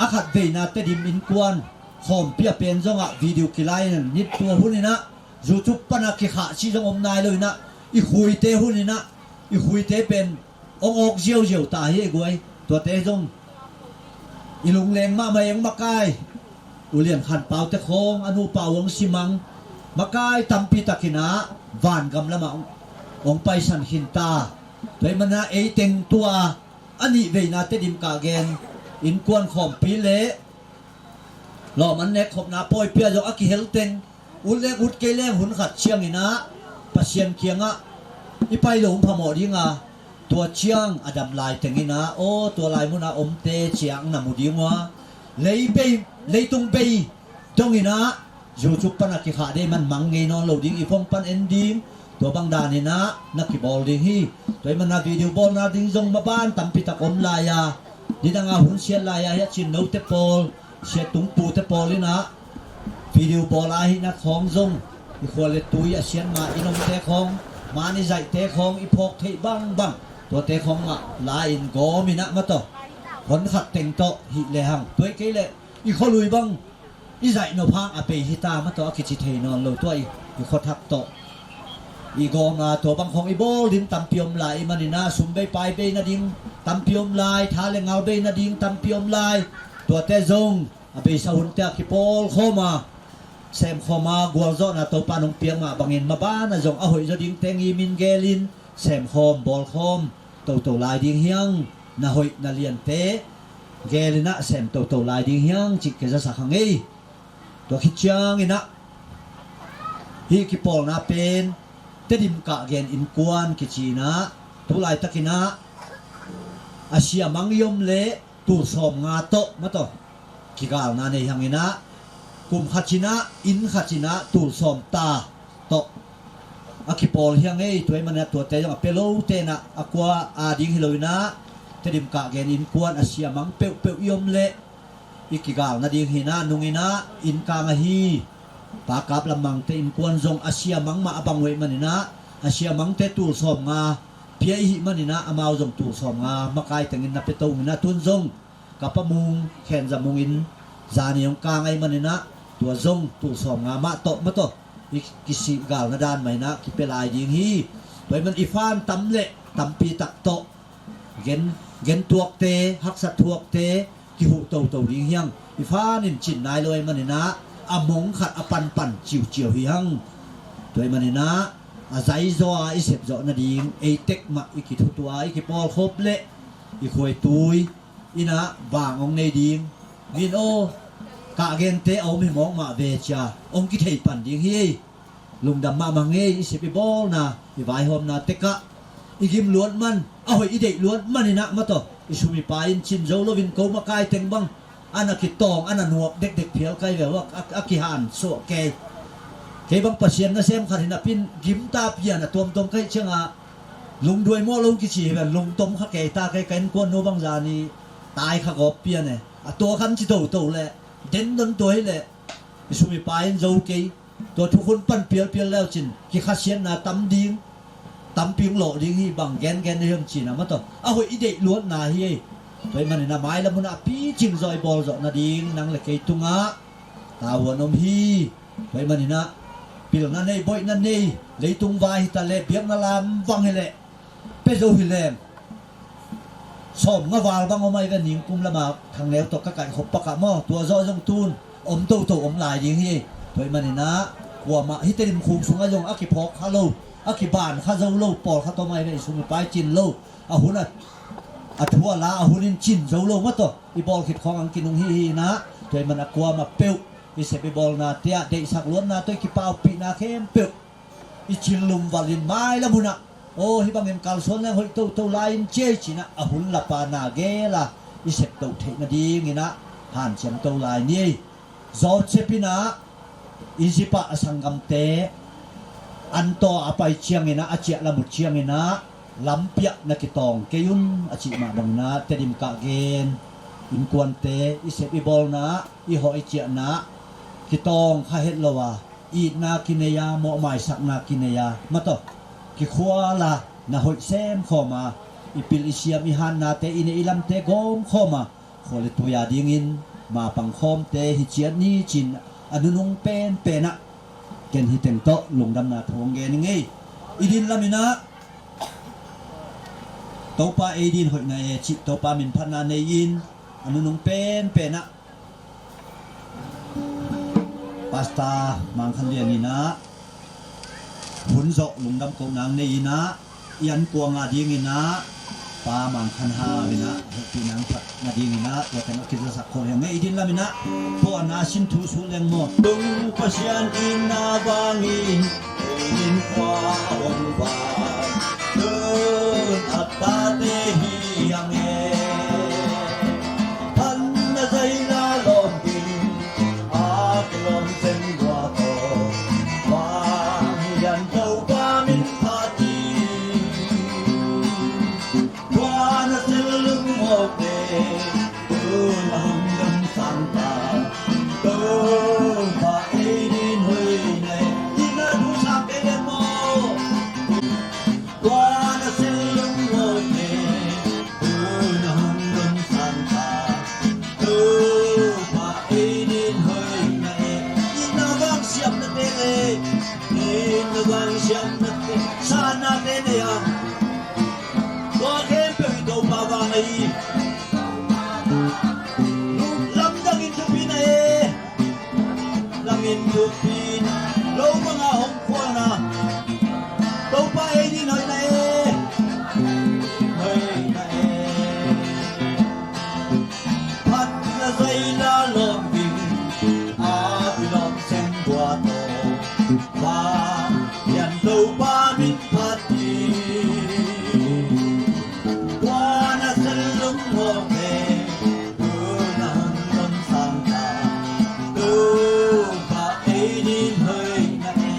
a khat veina Tedim innkuan khawmpi a pen zongah video kila in nit tua hun inah YouTube pana kikhah cih zong om nai lo inah i khuite hun inah i khuite pen hong awk ziauziau ta hi ei guai. Tuate zong i lungleng mahmah ei hong makai u Lian Khan Pau te khawng a nupa uh hong simang makai tampi takinah vangam lamah hong hong paisan khin ta. Tua ahih manin ah ei teng tua a nih veina Tedim kah gen innkuan khawmpi le lawm an nek khopna pawi pia zong a kihel teng ut leng ut kei leng hun khat ciangin ah Pasian kiangah i pai lo hong phamawh ding a, tua ciang a dam lai tengin ah aw tua lai munah omte ciang na mu ding uh a, lei bei, leitung bei dongin ah YouTube pan a kikhah dei man mang ngei nawn lo ding, i phone pan en ding, tua bang danin ah na kibawl ding hi. Tua ahih manin ah video bawlna ding zong maban tampi tak om lai a, nidang a hun siat lai a, hiah Cin note pawl, siat tung pute pawl in ah video bawl a hihna khawng zong, i khua le tui a siat mah i nomte khawng, man i zaihte khawng, i phawk theih bangbang, tuate khawng mah la-in gawm in ah maw taw, hon khat teng tawh hih lehang, tua hi kei leh i khualui bang i zaih nop hang a bei hi ta maw taw, a kici thei nawn lo, tua i, i khuathak tawh i gawm a, tua bang khawng i bawl ding tampi om lai ahih manin ah sum bei pai bei nading tampi om lai, tha le ngal bei nading tampi om lai, tuate zong a beisa hunte a kipawlkhawm a, semkhawm a, gualzawhna Topa in hong piak mah bangin maban ah zong a hoih zaw dingte ngimin gelin semkhawm, bawlkhawm toto lai ding hi hang. Na hoih na liante gelin ah sem toto lai ding hi hang cih ka zasak hang ei. Tua khit ciangin ah hih kipawlna pen Tedim kah gen innkuan kici in ah, tu laitakin ah a siamang i om leh tul sawmnga tawh maw taw, kigalna nei hangin ah, kum khat in ah, inn khat in ah tul sawm ta tawh a kipawl hi hang ei. Tua ahih manin ah tuate zong a pia lote in ah, a kua a ding hi lo in ah, Tedim kah gen innkuan a siamang peuhpeuh i om leh i kigal nading hi in ah, nung in ah inn kang ahi Pa Kap Lam Mangte innkuan zong a siamang mah a bang uh ahih manin ah, a siamangte tul sawmnga pia i hih manin ah, amau zong tul sawmnga makai tengin na pia to ung in ah, tun zong Kap Pa Mung, Khen Za Mung in zani hong kang ahih manin ah, tua zong tul sawmnga mah tawh maw taw, i kisih galna dan mah in ah kipia lai ding hi. Tua ahih man i fan tam leh tampi tak tawh gen, gentuakte, haksat thuakte kihuh toto ding hi hang. I fan in cin nai lo ahih manin ah, a mong khat a panpan ciuciau hi hang. Tua ahih manin ah a zaizaw a i sepzawh nading ei tek mah i kithutua, i kipawlkhop leh i khuaitui in ah bang hong nei ding. Min aw, kah gente a om hi mawk mah ve cia hong kithei pan ding hi ei. Lungdam mahmah ing ei. I sep i bawlna, i vaihawmna tekah i gim luat man, a hoih i deih luat man in ah maw taw, i sum i pai in cin zo loin ko makai teng bang a na kitawng, a na nuak dekdek phial kai ve uh a, a, a kihan suah kei. Kei bang Pasian nasem khat hi napi in gimta pian a tuamtuam ka hih ciangah lungduai mawh lo kici hi ve, lungtom kha kei ta kei, ka innkuan nu bang zani tai kha gawp pian e. A tua khan ci toto leh, den don tua hi leh i sum i pai in zo kei. Tua thukhun pan pialpial leu cin kikhasiatna tam ding, tampi hong lawh ding hi, bang gengen na hiam cin ah maw taw, a hoih i deih luatna hi ei. Tua ahih manin ah mailam hun ah a picing zaw i bawl zawh nading nang le kei tungah tavuan om hi. Tua ahih manin ah pilna nei, boihna nei, leitung vai hi ta leh biakna lam vang hi leh, pia zo hi leng sawmnga val bang om ahi ve, ningkum lamah Khangneu tawh ka kaihkhop pakah maw, tua zawh zong tun om toto om lai ding hi. Tua ahih manin ah kuamah hih Tedim khum sungah zong a kiphawk kha lo, a kiban kha zo lo pawlkhat om ahi ve, i sum i pai cin lo, a hun a, a thu a la a hun in cin zo lo maw taw, i bawl khit khawng ang kinung hi hi in ah, tua ahih man a kuamah peuh i sep i bawlnate ah deihsak luatna tawh i kipaupihna khempeuh i cil lumvalin mailam hun ah, aw, hih bangin kalsuan leng hoih toto lai in ci ei cin ah, a hun lapa na gel a i septoh theih nadingin ah hanciam to lai ni ei. Joseph in ah Egypt ah a sanggamte an tawh a pai ciangin ah, a ciah lam uh ciangin ah, lampi ah na kitawng kei un a cih mah bangin ah Tedim kah gen innkuante i sep i bawlna, i hawh i ciahna kitawng kha het lo a, itna kinei a, mawhmaisakna kinei a, maw taw, kikhual a, na hoih sem khawm a, i pil i siam i hannate, i neih i lamte gawm khawm a, khua le tui a dingin mapang khawmte hi ciat ni cin, a nunung penpen ah ken hih teng tawh lungdamna thu hong gen ing ei. I din lamin ah Topa ei din hoihna e cih Topa min phatna nei-in, a nunung penpen ah Pastor Mang Khan Lian in ah phun zawh lungdam ko nang nei in ah, i an kuang a ding in ah, Pa Mang Khan Hau in ah hehpihna phat na ding in ah, tua teng a kizasak khol hi hang e. I din lam in ah pawlna sin thu sut leng maw. Tung Pasian in na vangin in khua a om va, tun a tate hi hang e. Phan na zai la lawm ding a kilawm sen bua tawh, vang hian Topa min phat hi. Tua na sil lungmawte, tun a hong dam sang ta. Topa ei din hoih na e. Ina thu sang kei leng maw. Tua na sil lungmawte, tun a hong dam sang ta. Topa ei din hoih na e. Ina vang siamnate le, ina vang siamnate, sanate nei a. Tua khempeuh i Topa vang ahi. Lamdangin thupi na e. Lamdangin thupi na. Lo manga hong khualna. Topa ei din hoih na e. Hoih na e. Phat na zai la lawm ding a kilawm sen bua tawh, vang hian Topa min phat hi. Tua na sil lungmawte, tun a hong dam sang ta. Topa ei din hoih na e.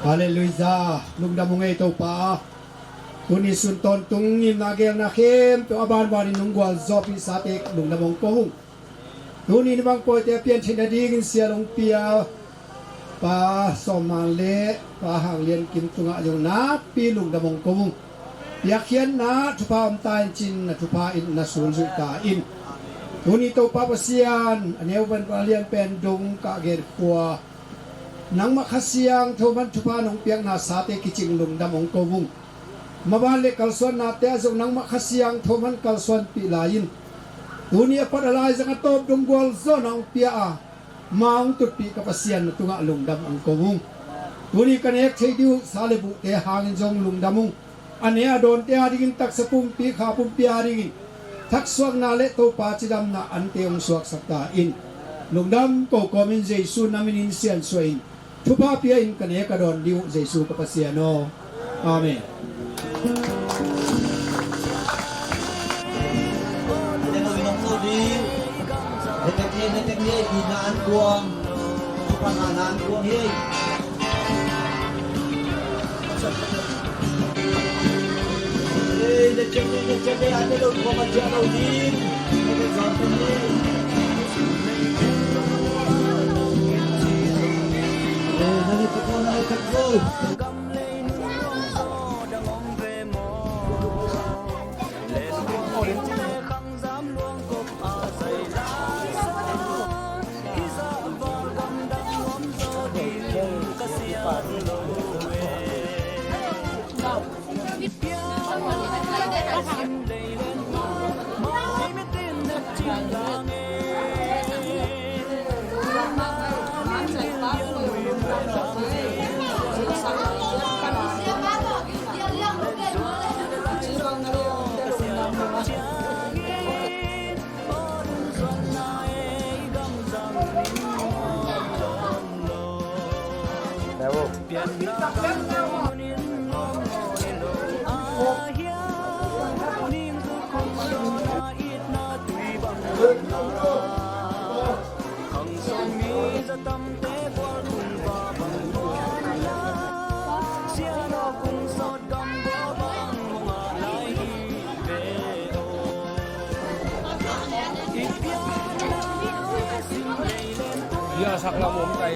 Halleluijah. Lungdam ung ei Topa. Tuni sun tawntungin na gelna khempeuh a banbanin nong gualzawhpih sate lungdam hong ko ung. Tuni ni bang pawite a pian theih nadingin sial hong pia Pa Sawm Mang le Pa Hang Lian Kim tungah zong nakpi lungdam hong ko ung. Piakkhiatna thupha om ta in cin, na thupha in na sulzui ta in. Tuni Topa Pasian, a neu pen a lian pen dong kah gen khua, nangmah Kha Siangtho man thupha nong piakna sate kicing lungdam hong ko ung. Maban le kalsuannate ah zong nangmah Kha Siangtho man kalsuanpih lai in. Tuni a pat a lai zang a tawp dong gualzawhna hong pia a, ma hong tutpih ka Pasian na tungah lungdam hong ko ung. Tuni ka nek thei ding uh sa le buhte hangin zong lungdam ung. A ne a dawnte a dingin taksa pumpi kha pumpi a dingin thaksuakna le Topa cidamna ante hong suaksak ta in. Lungdam ko kawmin Jesu na minin siansuah in. Thupha pia in ka nek a dawn ding uh Jesu ka Pasian aw. Amen. Ia sak lam om kai.